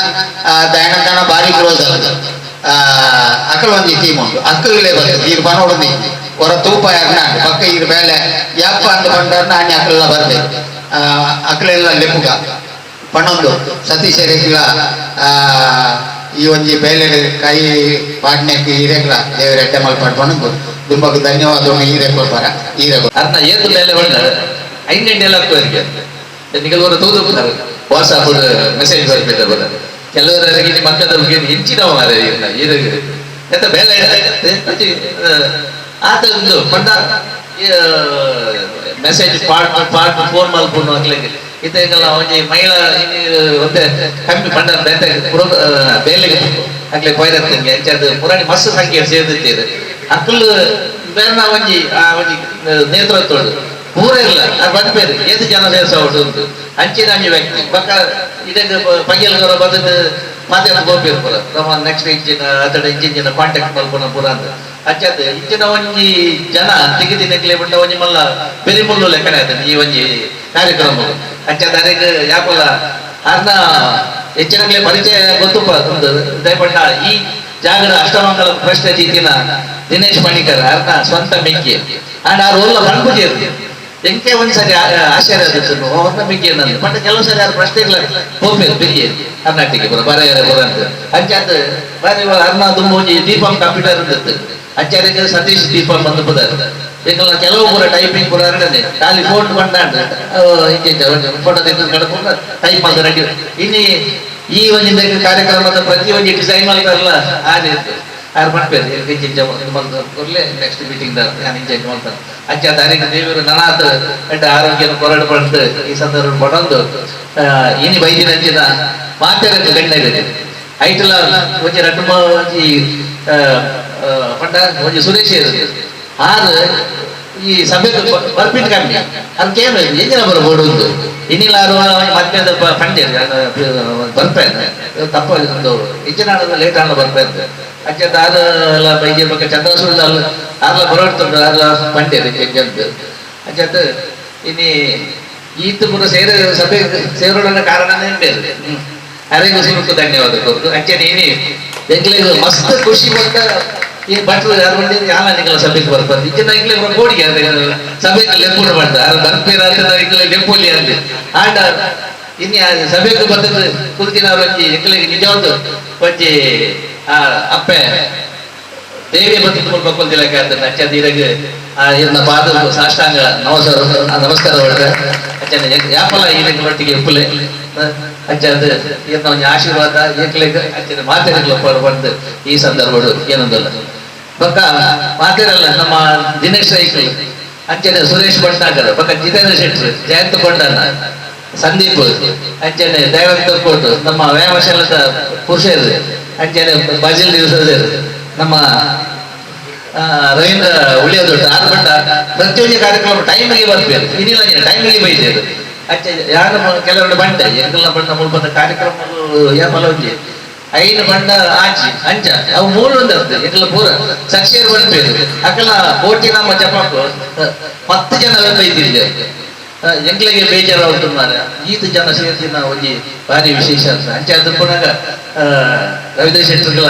ದಯಾನಂದನ ಭಾರಿ ಕ್ಲೋಸ್ ಅದು ಅಕಲ್ ಒಂಜಿ ಟೀಮ್ ಉಂಟು ಅಕ್ಕಲೇ ಬರ್ತದೆ ಈರು ಬನೋಡು ಹೊರ ತೂಪ ಯಾರನ್ನ ಪಕ್ಕ ಈರು ಬೇಲೆ ಯಾಪ ಅಂದ್ ಬಂಡಾರ್ನ ಆನೆ ಅಕಲೆಲ್ಲ ಬರ್ಬೇಕು ಅಕ್ಲೆಲ್ಲ ಲೆಪ್ಪುಗ ಪನ್ನೊಂದು ಸತೀಶ್ ಈ ಒಂಜಿ ಬೇಲೆ ಕೈ ಪಾಡ್ನೆಕ್ ಈರೆಗ್ಲ ದೇವರ ಎಡ್ಡೆ ಮಲ್ಪಾಡ್ ಪನ್ನೊಂದು ದುಂಬಗ್ ಧನ್ಯವಾದ ಈರೆ ಕೊಡ್ಪಾರ ಈರೆ ಅರ್ನ ಏತು ಬೇಲೆ ಉಂಡ 5 ಗಂಟೆ ಎಲ್ಲ ಆಗ್ತದೆ ನಿಗಲ್ವರ ತೂದು ವಾಟ್ಸಾಪ್ ಮೆಸೇಜ್ ಬರ್ಬೇಕು ಬರ ಕೆಲವರಿಗೆ ಮಕ್ಕಳ ಹೆಚ್ಚಿನ ಮಾರೆ ಎಂತ ಬೇಲೆ ಆತ ಒಂದು ಪಂಡ ಮೆಸೇಜ್ ಪಾಡ್ ಪಾಡ್ ಫೋನ್ ಮಲ್ಪುಂಡು ಅಕ್ಲೆಗ್ ಇತ್ತೆ ಎಂಕಲ್ನ ಒಂಜಿ ಮಹಿಳಾ ಒಂತೆ ಕಮ್ಮಿ ಪಂಡ ಬೇತೆ ಬೇಲೆಗ್ ಅಕ್ಲೆ ಪೋಯಿರತ್ತಂಗೆ ಅಂಚಾದ್ ಮುರಾಣಿ ಮಸ್ತ್ ಸಂಖ್ಯೆ ಸೇರ್ದಿತ್ತೇರು ಅಕುಲು ಬೇರ್ನ ಒಂಜಿ ಆ ಒಂಜಿ ನೇತೃತ್ವಡು ಪೂರ ಇಲ್ಲ ಅದು ಬಂದ್ಪೇರು ಏತು ಜನ ಸೇರ್ಸವಡು ಉಂಟು ಅಂಚಿನ ಒಂಜಿ ವ್ಯಕ್ತಿ ಬೊಕ್ಕ ಇದಕ್ಕೆ ಪಗೆಲ್ಗರ ಬದಲು ಮಾತಾಡ ಗೋಪೇರು ಪೂರ ನಮ್ಮ ನೆಕ್ಸ್ಟ್ ಇಂಜಿನ ಅತಡ ಇಂಜಿನ ಕಾಂಟ್ಯಾಕ್ಟ್ ಮಲ್ಪುನ ಪೂರ ಅಂತ ಅಂಚಾದ್ ಇಂಚಿನ ಒಂಜಿ ಜನ ತಿಗಿದಿನಕ್ಲೆ ಬಂಡ ಒಂಜಿ ಮಲ್ಲ ಬೆರಿಮುಲ್ಲು ಲೆಕ್ಕನೆ ಆಯ್ತು ಈ ಒಂಜಿ ಕಾರ್ಯಕ್ರಮ ಅಂಚಾದ್ ಅರೆಗ್ ಯಾಪಲ ಅರ್ನ ಹೆಚ್ಚಿನಕ್ಲೆ ಪರಿಚಯ ಗೊತ್ತುಪ್ಪ ಒಂದು ದಯಪಂಡ ಈ ಜಾಗದ ಅಷ್ಟಮಂಗಲ ಪ್ರಶ್ನೆ ರೀತಿನ ದಿನೇಶ್ ಪಣಿಕರ್ ಅರ್ನ ಸ್ವಂತ ಮೆಕ್ಕಿ ಅಂಡ್ ಆ ರೋಲ್ ಪಣ್ಪುಜೇರು ಎಂಕೆ ಒಂದ್ಸರಿ ಆಶ್ಚರ್ಯ ಆದಿತ್ತು ಅವ್ರನ್ನ ಮಿಕ್ಕಿ ಅನ್ನೋದು ಬಟ್ ಕೆಲವು ಸರಿ ಯಾರು ಪ್ರಶ್ನೆ ಇಲ್ಲ ಹೋಗ್ಬೇಕು ಬಿರಿಯೇ ಕರ್ನಾಟಕಕ್ಕೆ ಬರ ಬರ ಬರ ಅಂತ ಅಂಚಾತ್ ಬಾರಿ ಅರ್ನ ತುಂಬ ಒಂಜಿ ದೀಪಂ ಕಂಪ್ಯೂಟರ್ ಇತ್ತು ಅಂಚಾರಿಗೆ ಸತೀಶ್ ದೀಪಂ ಬಂದು ಬದಾರ ಎಂಕಲ್ನ ಕೆಲವು ಪೂರ ಟೈಪಿಂಗ್ ಪೂರ ಅರಡನೆ ಖಾಲಿ ಫೋನ್ ಬಂದಾಂಡ್ ಇಂಚ ಫೋಟೋ ತೆಗೆದು ಕಡಪುಂಡ ಟೈಪ್ ಮಾಡ್ತಾರೆ ರೆಡಿ ಇನ್ನು ಈ ಒಂಜಿ ಕಾರ್ಯಕ್ರಮದ ಪ್ರತಿ ಒಂಜಿ ಡಿಸೈನ್ ಮಾಡ್ತಾರಲ್ಲ ಆ ರೀತಿ ಆರು ಪಣ್ಪೇರು ಇಂಚ ಕೊರ್ಲೆ ನೆಕ್ಸ್ಟ್ ಮೀಟಿಂಗ್ ನಾನು ಇಂಚ ಮಾಡ್ತಾನೆ ಅಂಚ ದಾರಿಗೆ ದೇವರು ನನಾತ್ ಎಡ್ಡ ಆರೋಗ್ಯನ ಕೊರಡು ಪಡ್ದು ಈ ಸಂದರ್ಭ ಪಡೊಂದು ಇನಿ ಬೈದಿನ ಅಂಚಿನ ಮಾತೆರಕ್ಕೆ ಗಣ್ಯ ಇದೆ ಐಟಲ ಒಂಜಿ ರಡ್ಡು ಒಂಜಿ ಪಂಡ ಒಂಜಿ ಸುರೇಶ್ ಆರು ಈ ಸಭೆ ಬರ್ಪಿನ ಕಮ್ಮಿ ಅದಕ್ಕೇನು ಎಂಜಿನ ಬರ್ಬೋಡು ಉಂಟು ಇನ್ನಿಲ್ಲಾರು ಮತ್ತೆ ಪಂಡ್ಯ ಬರ್ಪೇನೆ ತಪ್ಪ ಒಂದು ಇಂಜಿನ ಲೇಟ್ ಆಣ ಬರ್ಪೇನೆ ಅಂಚ ದಾರ ಎಲ್ಲ ಬೈಜೆ ಬಕ್ಕ ಚಂದ್ರಸುಳ್ಳ ಆರ್ಲ ಬರೋಡ್ತುಂಡು ಆರ್ಲ ಪಂಡ್ಯರು ಎಂಜಂತ ಅಂಚತ್ ಇನಿ ಈತ ಪೂರ ಸೇರ ಸಭೆ ಸೇರೋಡನ ಕಾರಣನೇ ಬೇರೆ ಅರೆಗೂ ಸುರುಕು ಧನ್ಯವಾದ ಕೊರ್ದು ಅಂಚನೆ ಇನಿ ಎಂಕ್ಲೆಗ್ ಮಸ್ತ್ ಖುಷಿ ಬಂದ ಈ ಭಟ್ರು ಯಾರು ಬಂದಿದ್ದು ಯಾಲ ನಿಂಗಲ ಸಭೆಗೆ ಬರ್ಬಾರ್ದು ಇಂಚಿನ ಇಂಗ್ಲೆ ಕೋಡಿಗೆ ಸಭೆಗೆ ಲೆಪ್ಪುಡು ಮಾಡ್ತಾರೆ ಯಾರು ಬರ್ಪೇರ ಅಂತ ಇಂಗ್ಲೆ ಲೆಪ್ಪುಲಿ ಅಲ್ಲಿ ಆಂಡ ಇನ್ನು ಸಭೆಗೆ ಬರ್ತದೆ ಕುಲ್ತಿನವ್ರು ಒಂಜಿ ಎಂಕ್ಲೆಗ್ ನಿಜವಾದ ಒಂಜಿ ಆ ಅಪ್ಪೆ ದೇವಿಯ ಬತ್ತಿನ ಮುಲ್ಪ ಕೊಲ್ದಿಲಕ ಅಂತ ಅಚ್ಚ ಧೀರಗ್ ಆ ಇರ್ನ ಪಾದ ಸಾಷ್ಟಾಂಗ ನಮಸ್ಕಾರ ನಮಸ್ಕಾರ ಹೊಡ್ರೆ ಅಚ್ಚ ಯಾಪಲ ಈರಗ್ ಒಟ್ಟಿಗೆ ಉಪ್ಪುಲೆ ಅಚ್ಚ ಅದು ಇರ್ನ ಒಂಜಿ ಆಶೀರ್ವಾದ ಏಕ್ಲೆಗ್ ಅಚ್ಚನ ಮಾತೆರೆಗ್ಲ ಬಂದು ಈ ಸಂದರ್ಭಡು ಏನೊಂದಲ್ಲ ಬಕ್ಕ ಮಾತೆರಲ್ಲ ನಮ್ಮ ದಿನೇಶ್ ರೈಕಲ್ ಅಂಚನೆ ಸುರೇಶ್ ಭಟ್ನಾಗರ್ ಬಕ್ಕ ಜಿತೇಂದ್ರ ಶೆಟ್ರು ಜಯಂತ್ ಕೊಂಡಣ್ಣ ಸಂದೀಪ್ ಅಂಚನೆ ದಯಾನಂದ ಕೋಟು ನಮ್ಮ ವ್ಯಾಯಾಮಶಾಲದ ಪುರುಷರು ಅಂಚನೆ ಬಾಜಿಲ್ ದಿವಸದರು ನಮ್ಮ ರವೀಂದ್ರ ಉಳಿಯೋದೊಡ್ಡ ಆರು ಬಂಡ ಪ್ರತಿಯೊಂದು ಕಾರ್ಯಕ್ರಮ ಟೈಮಿಗೆ ಬರ್ಬೇಕು ಇನ್ನಿಲ್ಲ ಟೈಮಿಗೆ ಬೈದೇರು ಅಚ್ಚ ಯಾರು ಕೆಲವರು ಬಂಡ ಎಂಕಲ್ನ ಬಂಡ ಮುಲ್ಪದ ಕಾರ್ಯಕ್ರಮ ಯಾಪಲ ಒಂಜಿ ಐನು ಬಂಡ ಆಚಿ ಅಂಚ ಅವು ಮೂರು ಒಂದು ಅರ್ಥ ಎಂಕಲ ಪೂರ ಸಕ್ಷೇರ್ ಬಂದ್ಬೇಕು ಅಕಲ ಬೋಟಿ ನಮ್ಮ ಜಪಾಕು 10 ಜನ ಬೈದಿರಿ ಎಂಕ್ಲೆಗೆ ಬೇಜಾರು ಮಾರ್ರೆ ಈತ ಜನ ಸೇರ್ತಿನ ಒಂಜಿ ಭಾರಿ ವಿಶೇಷ ಅಂತ ಅಂಚೆ ಅದು ಪುನಃ ರವೀಂದ್ರ ಶೆಟ್ಟರ್ಗಳ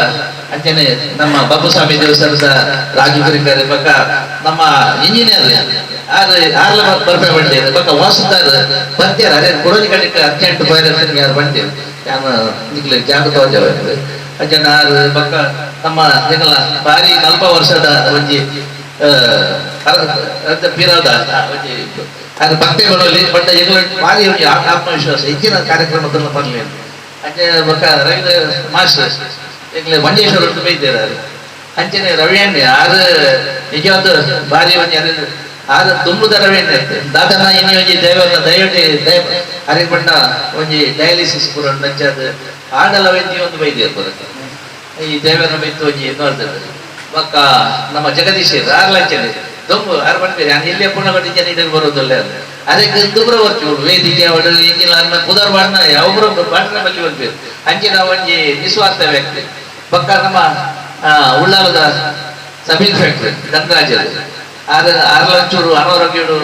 ಅಂಚನೆ ನಮ್ಮ ಬಾಬುಸ್ವಾಮಿ ದೇವಸ್ಥಾನದ ರಾಜು ಗುರಿಕರ್ ಬಕ್ಕ ನಮ್ಮ ಇಂಜಿನಿಯರ್ ಆರು ಆರ್ಲ ಬರ್ಪೆ ಬಂದಿದೆ ಬಕ್ಕ ವಾಸುದಾರ ಬರ್ತೀರ ಅದೇ ಕೊಡೋಜಿ ಕಡೆಗೆ ಅರ್ಜೆಂಟ್ ಬೈರಸ್ ಯಾರು ಬಂದೇವೆ ಯಾರು ನಿಗ್ಲೆ ಜಾಗೃತ ಅಂಚನೆ ಆರು ಬಕ್ಕ ನಮ್ಮ ಎಂಕಲ ಭಾರಿ 40 ವರ್ಷದ ಒಂಜಿ ಪಿರಾದ ಒಂಜಿ ಅದು ಭಕ್ತಿ ಬರೋಲಿ ಬಟ್ ಎಂಗ್ಲ ಭಾರಿ ಒಂಜಿ ಆತ್ಮವಿಶ್ವಾಸ ಹೆಚ್ಚಿನ ಕಾರ್ಯಕ್ರಮದಲ್ಲಿ ಬರಲಿ ಅಂಚೆ ಬೊಕ್ಕ ರವೀಂದ್ರ ಮಾಸ್ಟರ್ ಎಂಗ್ಲೆ ಮಂಜೇಶ್ವರ ಅಂತ ಬೈತಾರೆ ಅಂಚನೆ ರವಿಯಣ್ಣೆ ಆರು ನಿಜವಾದ ಭಾರಿ ಒಂಜಿ ಆರು ತುಂಬುದ ರವಿಯಣ್ಣೆ ದಾದನ ಇನಿ ಒಂಜಿ ದೇವರ ದಯವಿಟ್ಟು ದಯ ಅರೆ ಬಣ್ಣ ಒಂಜಿ ಡಯಾಲಿಸಿಸ್ ಪೂರ ಅಂಚಾದ ಆಡಲ ವೈದ್ಯ ಒಂದು ಬೈದ್ಯ ಬರುತ್ತೆ ಈ ದೇವರ ಬೈತು ಒಂಜಿ ನೋಡ್ತಾರೆ ಬೊಕ್ಕ ನಮ್ಮ ಜಗದೀಶ್ ಆರ್ಲಂಚನೆ ದೊಂಬು ಆರು ಬಂದ್ಬೇರೆ ನಾನು ಇಲ್ಲೇ ಪುನಃ ಜನ ಇದಕ್ಕೆ ಬರೋದಲ್ಲ ಅದಕ್ಕೆ ದುಬ್ರ ಬರ್ತೀವಿ ವೇದಿಕೆ ಅವಡು ಎಂಜಿಲ್ಲ ಅನ್ನ ಪುದರ್ ಬಾಡ್ನ ಯಾವೊಬ್ರು ಬಾಡ್ನ ಬಲ್ಲಿ ಬರ್ಬೇಕು ಅಂಚಿನ ಒಂಜಿ ನಿಸ್ವಾರ್ಥ ವ್ಯಕ್ತಿ ಪಕ್ಕ ನಮ್ಮ ಉಳ್ಳಾಲದ ಸಬ್ ಇನ್ಸ್ಪೆಕ್ಟರ್ ಧನರಾಜರು ಆರ್ ಆರ್ಲಂಚೂರು ಅನಾರೋಗ್ಯಡು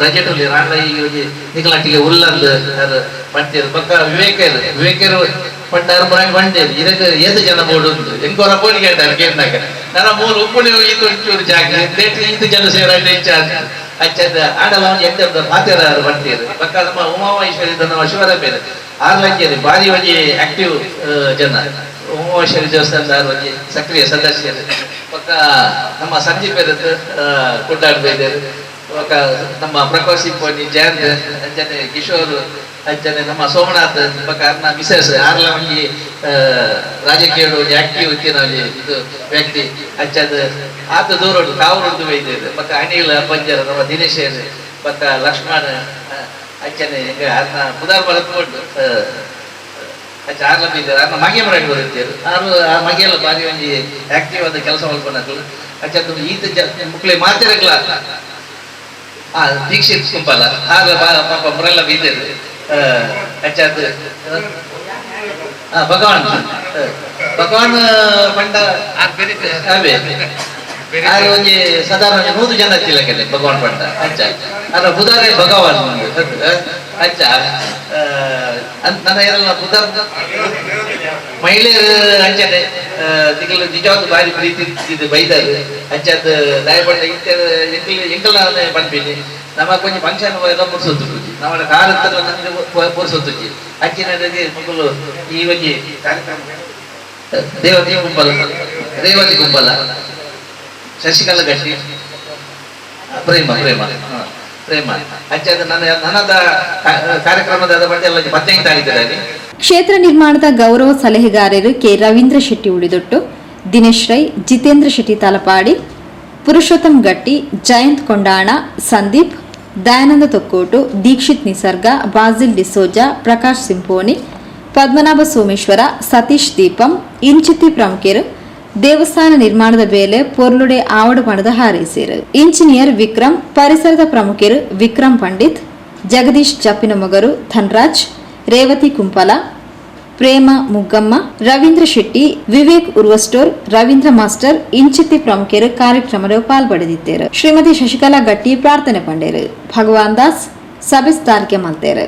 ರಜೆಟುಲಿ ರಾಂಡ ಈ ಒಂಜಿ ನಿಕಲಾಟಿಗೆ ಉಲ್ಲಂದು ಪಂತೇರು ಪಕ್ಕ ವಿವೇಕರು ವಿವೇಕರು ಪಂಡಾರು ಮುರಾಣಿ ಬಂಡೇರು ಇದಕ್ಕೆ ಏತು ಜನ ಬೋಡು ಉಂಟು ಎಂಕೋರ ಪೋಲಿ ಕೇಳ್ತಾರೆ ಕೇಂದಾಗ ನನ್ನ ಮೂರು ಉಪ್ಪುಣಿ ಈತು ಒಂಚೂರು ಜಾಗ ಲೇಟ್ ಈತು ಜನ ಸೇರಾಟ ಇಚ್ಛಾದ ಅಚ್ಚದ ಆಡಲ ಎಂತ ಮಾತೇರ ಬಂತೀರು ಪಕ್ಕ ನಮ್ಮ ಉಮಾಮಹೇಶ್ವರಿ ನಮ್ಮ ಶಿವರ ಬೇರೆ ಆರ್ಲಂಚೇರಿ ಭಾರಿ ಒಂಜಿ ಆಕ್ಟಿವ್ ಜನ ಉಮಾಮಹೇಶ್ವರಿ ದೇವಸ್ಥಾನದ ಒಂಜಿ ಸಕ್ರಿಯ ಸದಸ್ಯರು ಪಕ್ಕ ನಮ್ಮ ಸಂದೀಪ್ ಕೊಂಡಾಡ್ಬೇದರು ಪಕ್ಕ ನಮ್ಮ ಪ್ರಕಾಶ್ ಸಿಂಪೋನಿ ಜಯಂತ್ ಅಂಚನೆ ಕಿಶೋರ್ ಅಂಚನೆ ನಮ್ಮ ಸೋಮನಾಥ್ ಪಕ್ಕ ಅರ್ನ ಮಿಸಸ್ ಆರ್ಲ ಒಂಜಿ ರಾಜಕೀಯ ಒಂಜಿ ಆಕ್ಟಿವ್ ಇತ್ತಿನ ಒಂಜಿ ಇದು ವ್ಯಕ್ತಿ ಅಂಚದ ಆತ ದೂರ ಉಂಟು ಕಾವೂರು ಬೈದೇರು ಪಕ್ಕ ಅನಿಲ್ ಪಂಜರ್ ನಮ್ಮ ದಿನೇಶ್ ಪಕ್ಕ ಲಕ್ಷ್ಮಣ್ ಅಂಚನೆ ಅರ್ನ ಬುಧಾರ್ ಬರತ್ ಉಂಟು ಅಚ್ಚ ಆರ್ಲ ಬೈದಾರೆ ಅರ್ನ ಮಗೆ ಮರಾಡಿ ಬರುತ್ತೇರು ಆರು ಆ ಮಗೆಲ್ಲ ಬಾರಿ ಒಂಜಿ ಆಕ್ಟಿವ್ ಆದ ಕೆಲಸ ಮಾಡ್ಕೊಂಡಾಕ್ಲು ಅಚ್ಚ ಈತ ಮುಕ್ಲೆ ಮಾತಿರಕ್ಲ ಆ ದೀಕ್ಷಿತ್ ಕುಂಪಲ ಆಗ ಪಾಪ ಮುರಲ್ಲ ಬೀದೇರು ಅಚ್ಚಾದ ಭಗವಾನ್ ಭಗವಾನ್ ಪಂಡ ಅವೇ ಆರು ಒಂಜಿ ಸಾಧಾರಣ ಒಂಜಿ 100 ಜನ ಹತ್ತಿಲ್ಲ ಕೆಲೆ ಭಗವಾನ್ ಪಂಡ ಅಚ್ಚ ಅಲ್ಲ ಬುಧಾರೆ ಭಗವಾನ್ ಅಚ್ಚ ನನ್ನ ಏರಲ್ಲ ಬುಧಾರ್ ಮಹಿಳೆಯರು ಅಂಚನೆ ತಿಂಗಳು ನಿಜವಾದ ಬಾರಿ ಪ್ರೀತಿ ಇದ್ದಿದ್ದು ಬೈದಾರು ಅಂಚಾದ ದಯಪಂಡ ಇಂತ ಎಂಕಲ್ ಪನ್ಪಿನಿ ನಮ್ಮ ಕೊಂಚ ಫಂಕ್ಷನ್ ಎಲ್ಲ ಪುರ್ಸೊತ್ತು ನಮ್ಮ ಕಾರ್ ನನಗೆ ಪುರ್ಸೊತ್ತುಜಿ ಅಂಚಿನ ಮಕ್ಕಳು ಈ ಒಂಜಿ ಕಾರ್ಯಕ್ರಮ ದೇವತಿ ಕುಂಬಲ ರೇವತಿ ಕುಂಬಲ ಶಶಿಕಲಾ ಗಟ್ಟಿ ಪ್ರೇಮ ಪ್ರೇಮ ಪ್ರೇಮ ಅಂಚಾದ ನನ್ನ ನನ್ನದ ಕಾರ್ಯಕ್ರಮದ ಬಗ್ಗೆ ಎಲ್ಲ 15 ತಾರೀಕಿನಲ್ಲಿ ಕ್ಷೇತ್ರ ನಿರ್ಮಾಣದ ಗೌರವ ಸಲಹೆಗಾರರು ಕೆ ರವೀಂದ್ರ ಶೆಟ್ಟಿ ಉಳಿದೊಟ್ಟು, ದಿನೇಶ್ ರೈ, ಜಿತೇಂದ್ರ ಶೆಟ್ಟಿ ತಲಪಾಡಿ, ಪುರುಷೋತ್ತಮ್ ಗಟ್ಟಿ, ಜಯಂತ್ ಕೊಂಡಾಣ, ಸಂದೀಪ್, ದಯಾನಂದ ತೊಕ್ಕೋಟು, ದೀಕ್ಷಿತ್ ನಿಸರ್ಗ, ಬಾಜಿಲ್ ಡಿಸೋಜಾ, ಪ್ರಕಾಶ್ ಸಿಂಪೋನಿ, ಪದ್ಮನಾಭ ಸೋಮೇಶ್ವರ, ಸತೀಶ್ ದೀಪಂ ಇಂಚಿತಿ ಪ್ರಮುಖರು ದೇವಸ್ಥಾನ ನಿರ್ಮಾಣದ ಬೇಲೆ ಪೊರ್ಲುಡೆ ಆವಡು ಪಣದ ಹಾರೈಸಿರು. ಇಂಜಿನಿಯರ್ ವಿಕ್ರಮ್, ಪರಿಸರದ ಪ್ರಮುಖರು ವಿಕ್ರಮ್ ಪಂಡಿತ್, ಜಗದೀಶ್ ಜಪ್ಪಿನಮೊಗರು, ಧನ್ರಾಜ್, ರೇವತಿ ಕುಂಪಲ, ಪ್ರೇಮ ಮುಗ್ಗಮ್ಮ, ರವೀಂದ್ರ ಶೆಟ್ಟಿ, ವಿವೇಕ್ ಉರ್ವಸ್ಟೋರ್, ರವೀಂದ್ರ ಮಾಸ್ಟರ್ ಇಂಚಿತಿ ಪ್ರಮುಖರು ಕಾರ್ಯಕ್ರಮದ ಪಾಲ್ಪಡೆದಿದ್ದರು. ಶ್ರೀಮತಿ ಶಶಿಕಲಾ ಗಟ್ಟಿ ಪ್ರಾರ್ಥನೆ ಪಂಡೇರು. ಭಗವಾನ್ ದಾಸ್ ಸಭೆ ಸ್ಥಾನಿಕೆ ಮಲ್ತೇರು.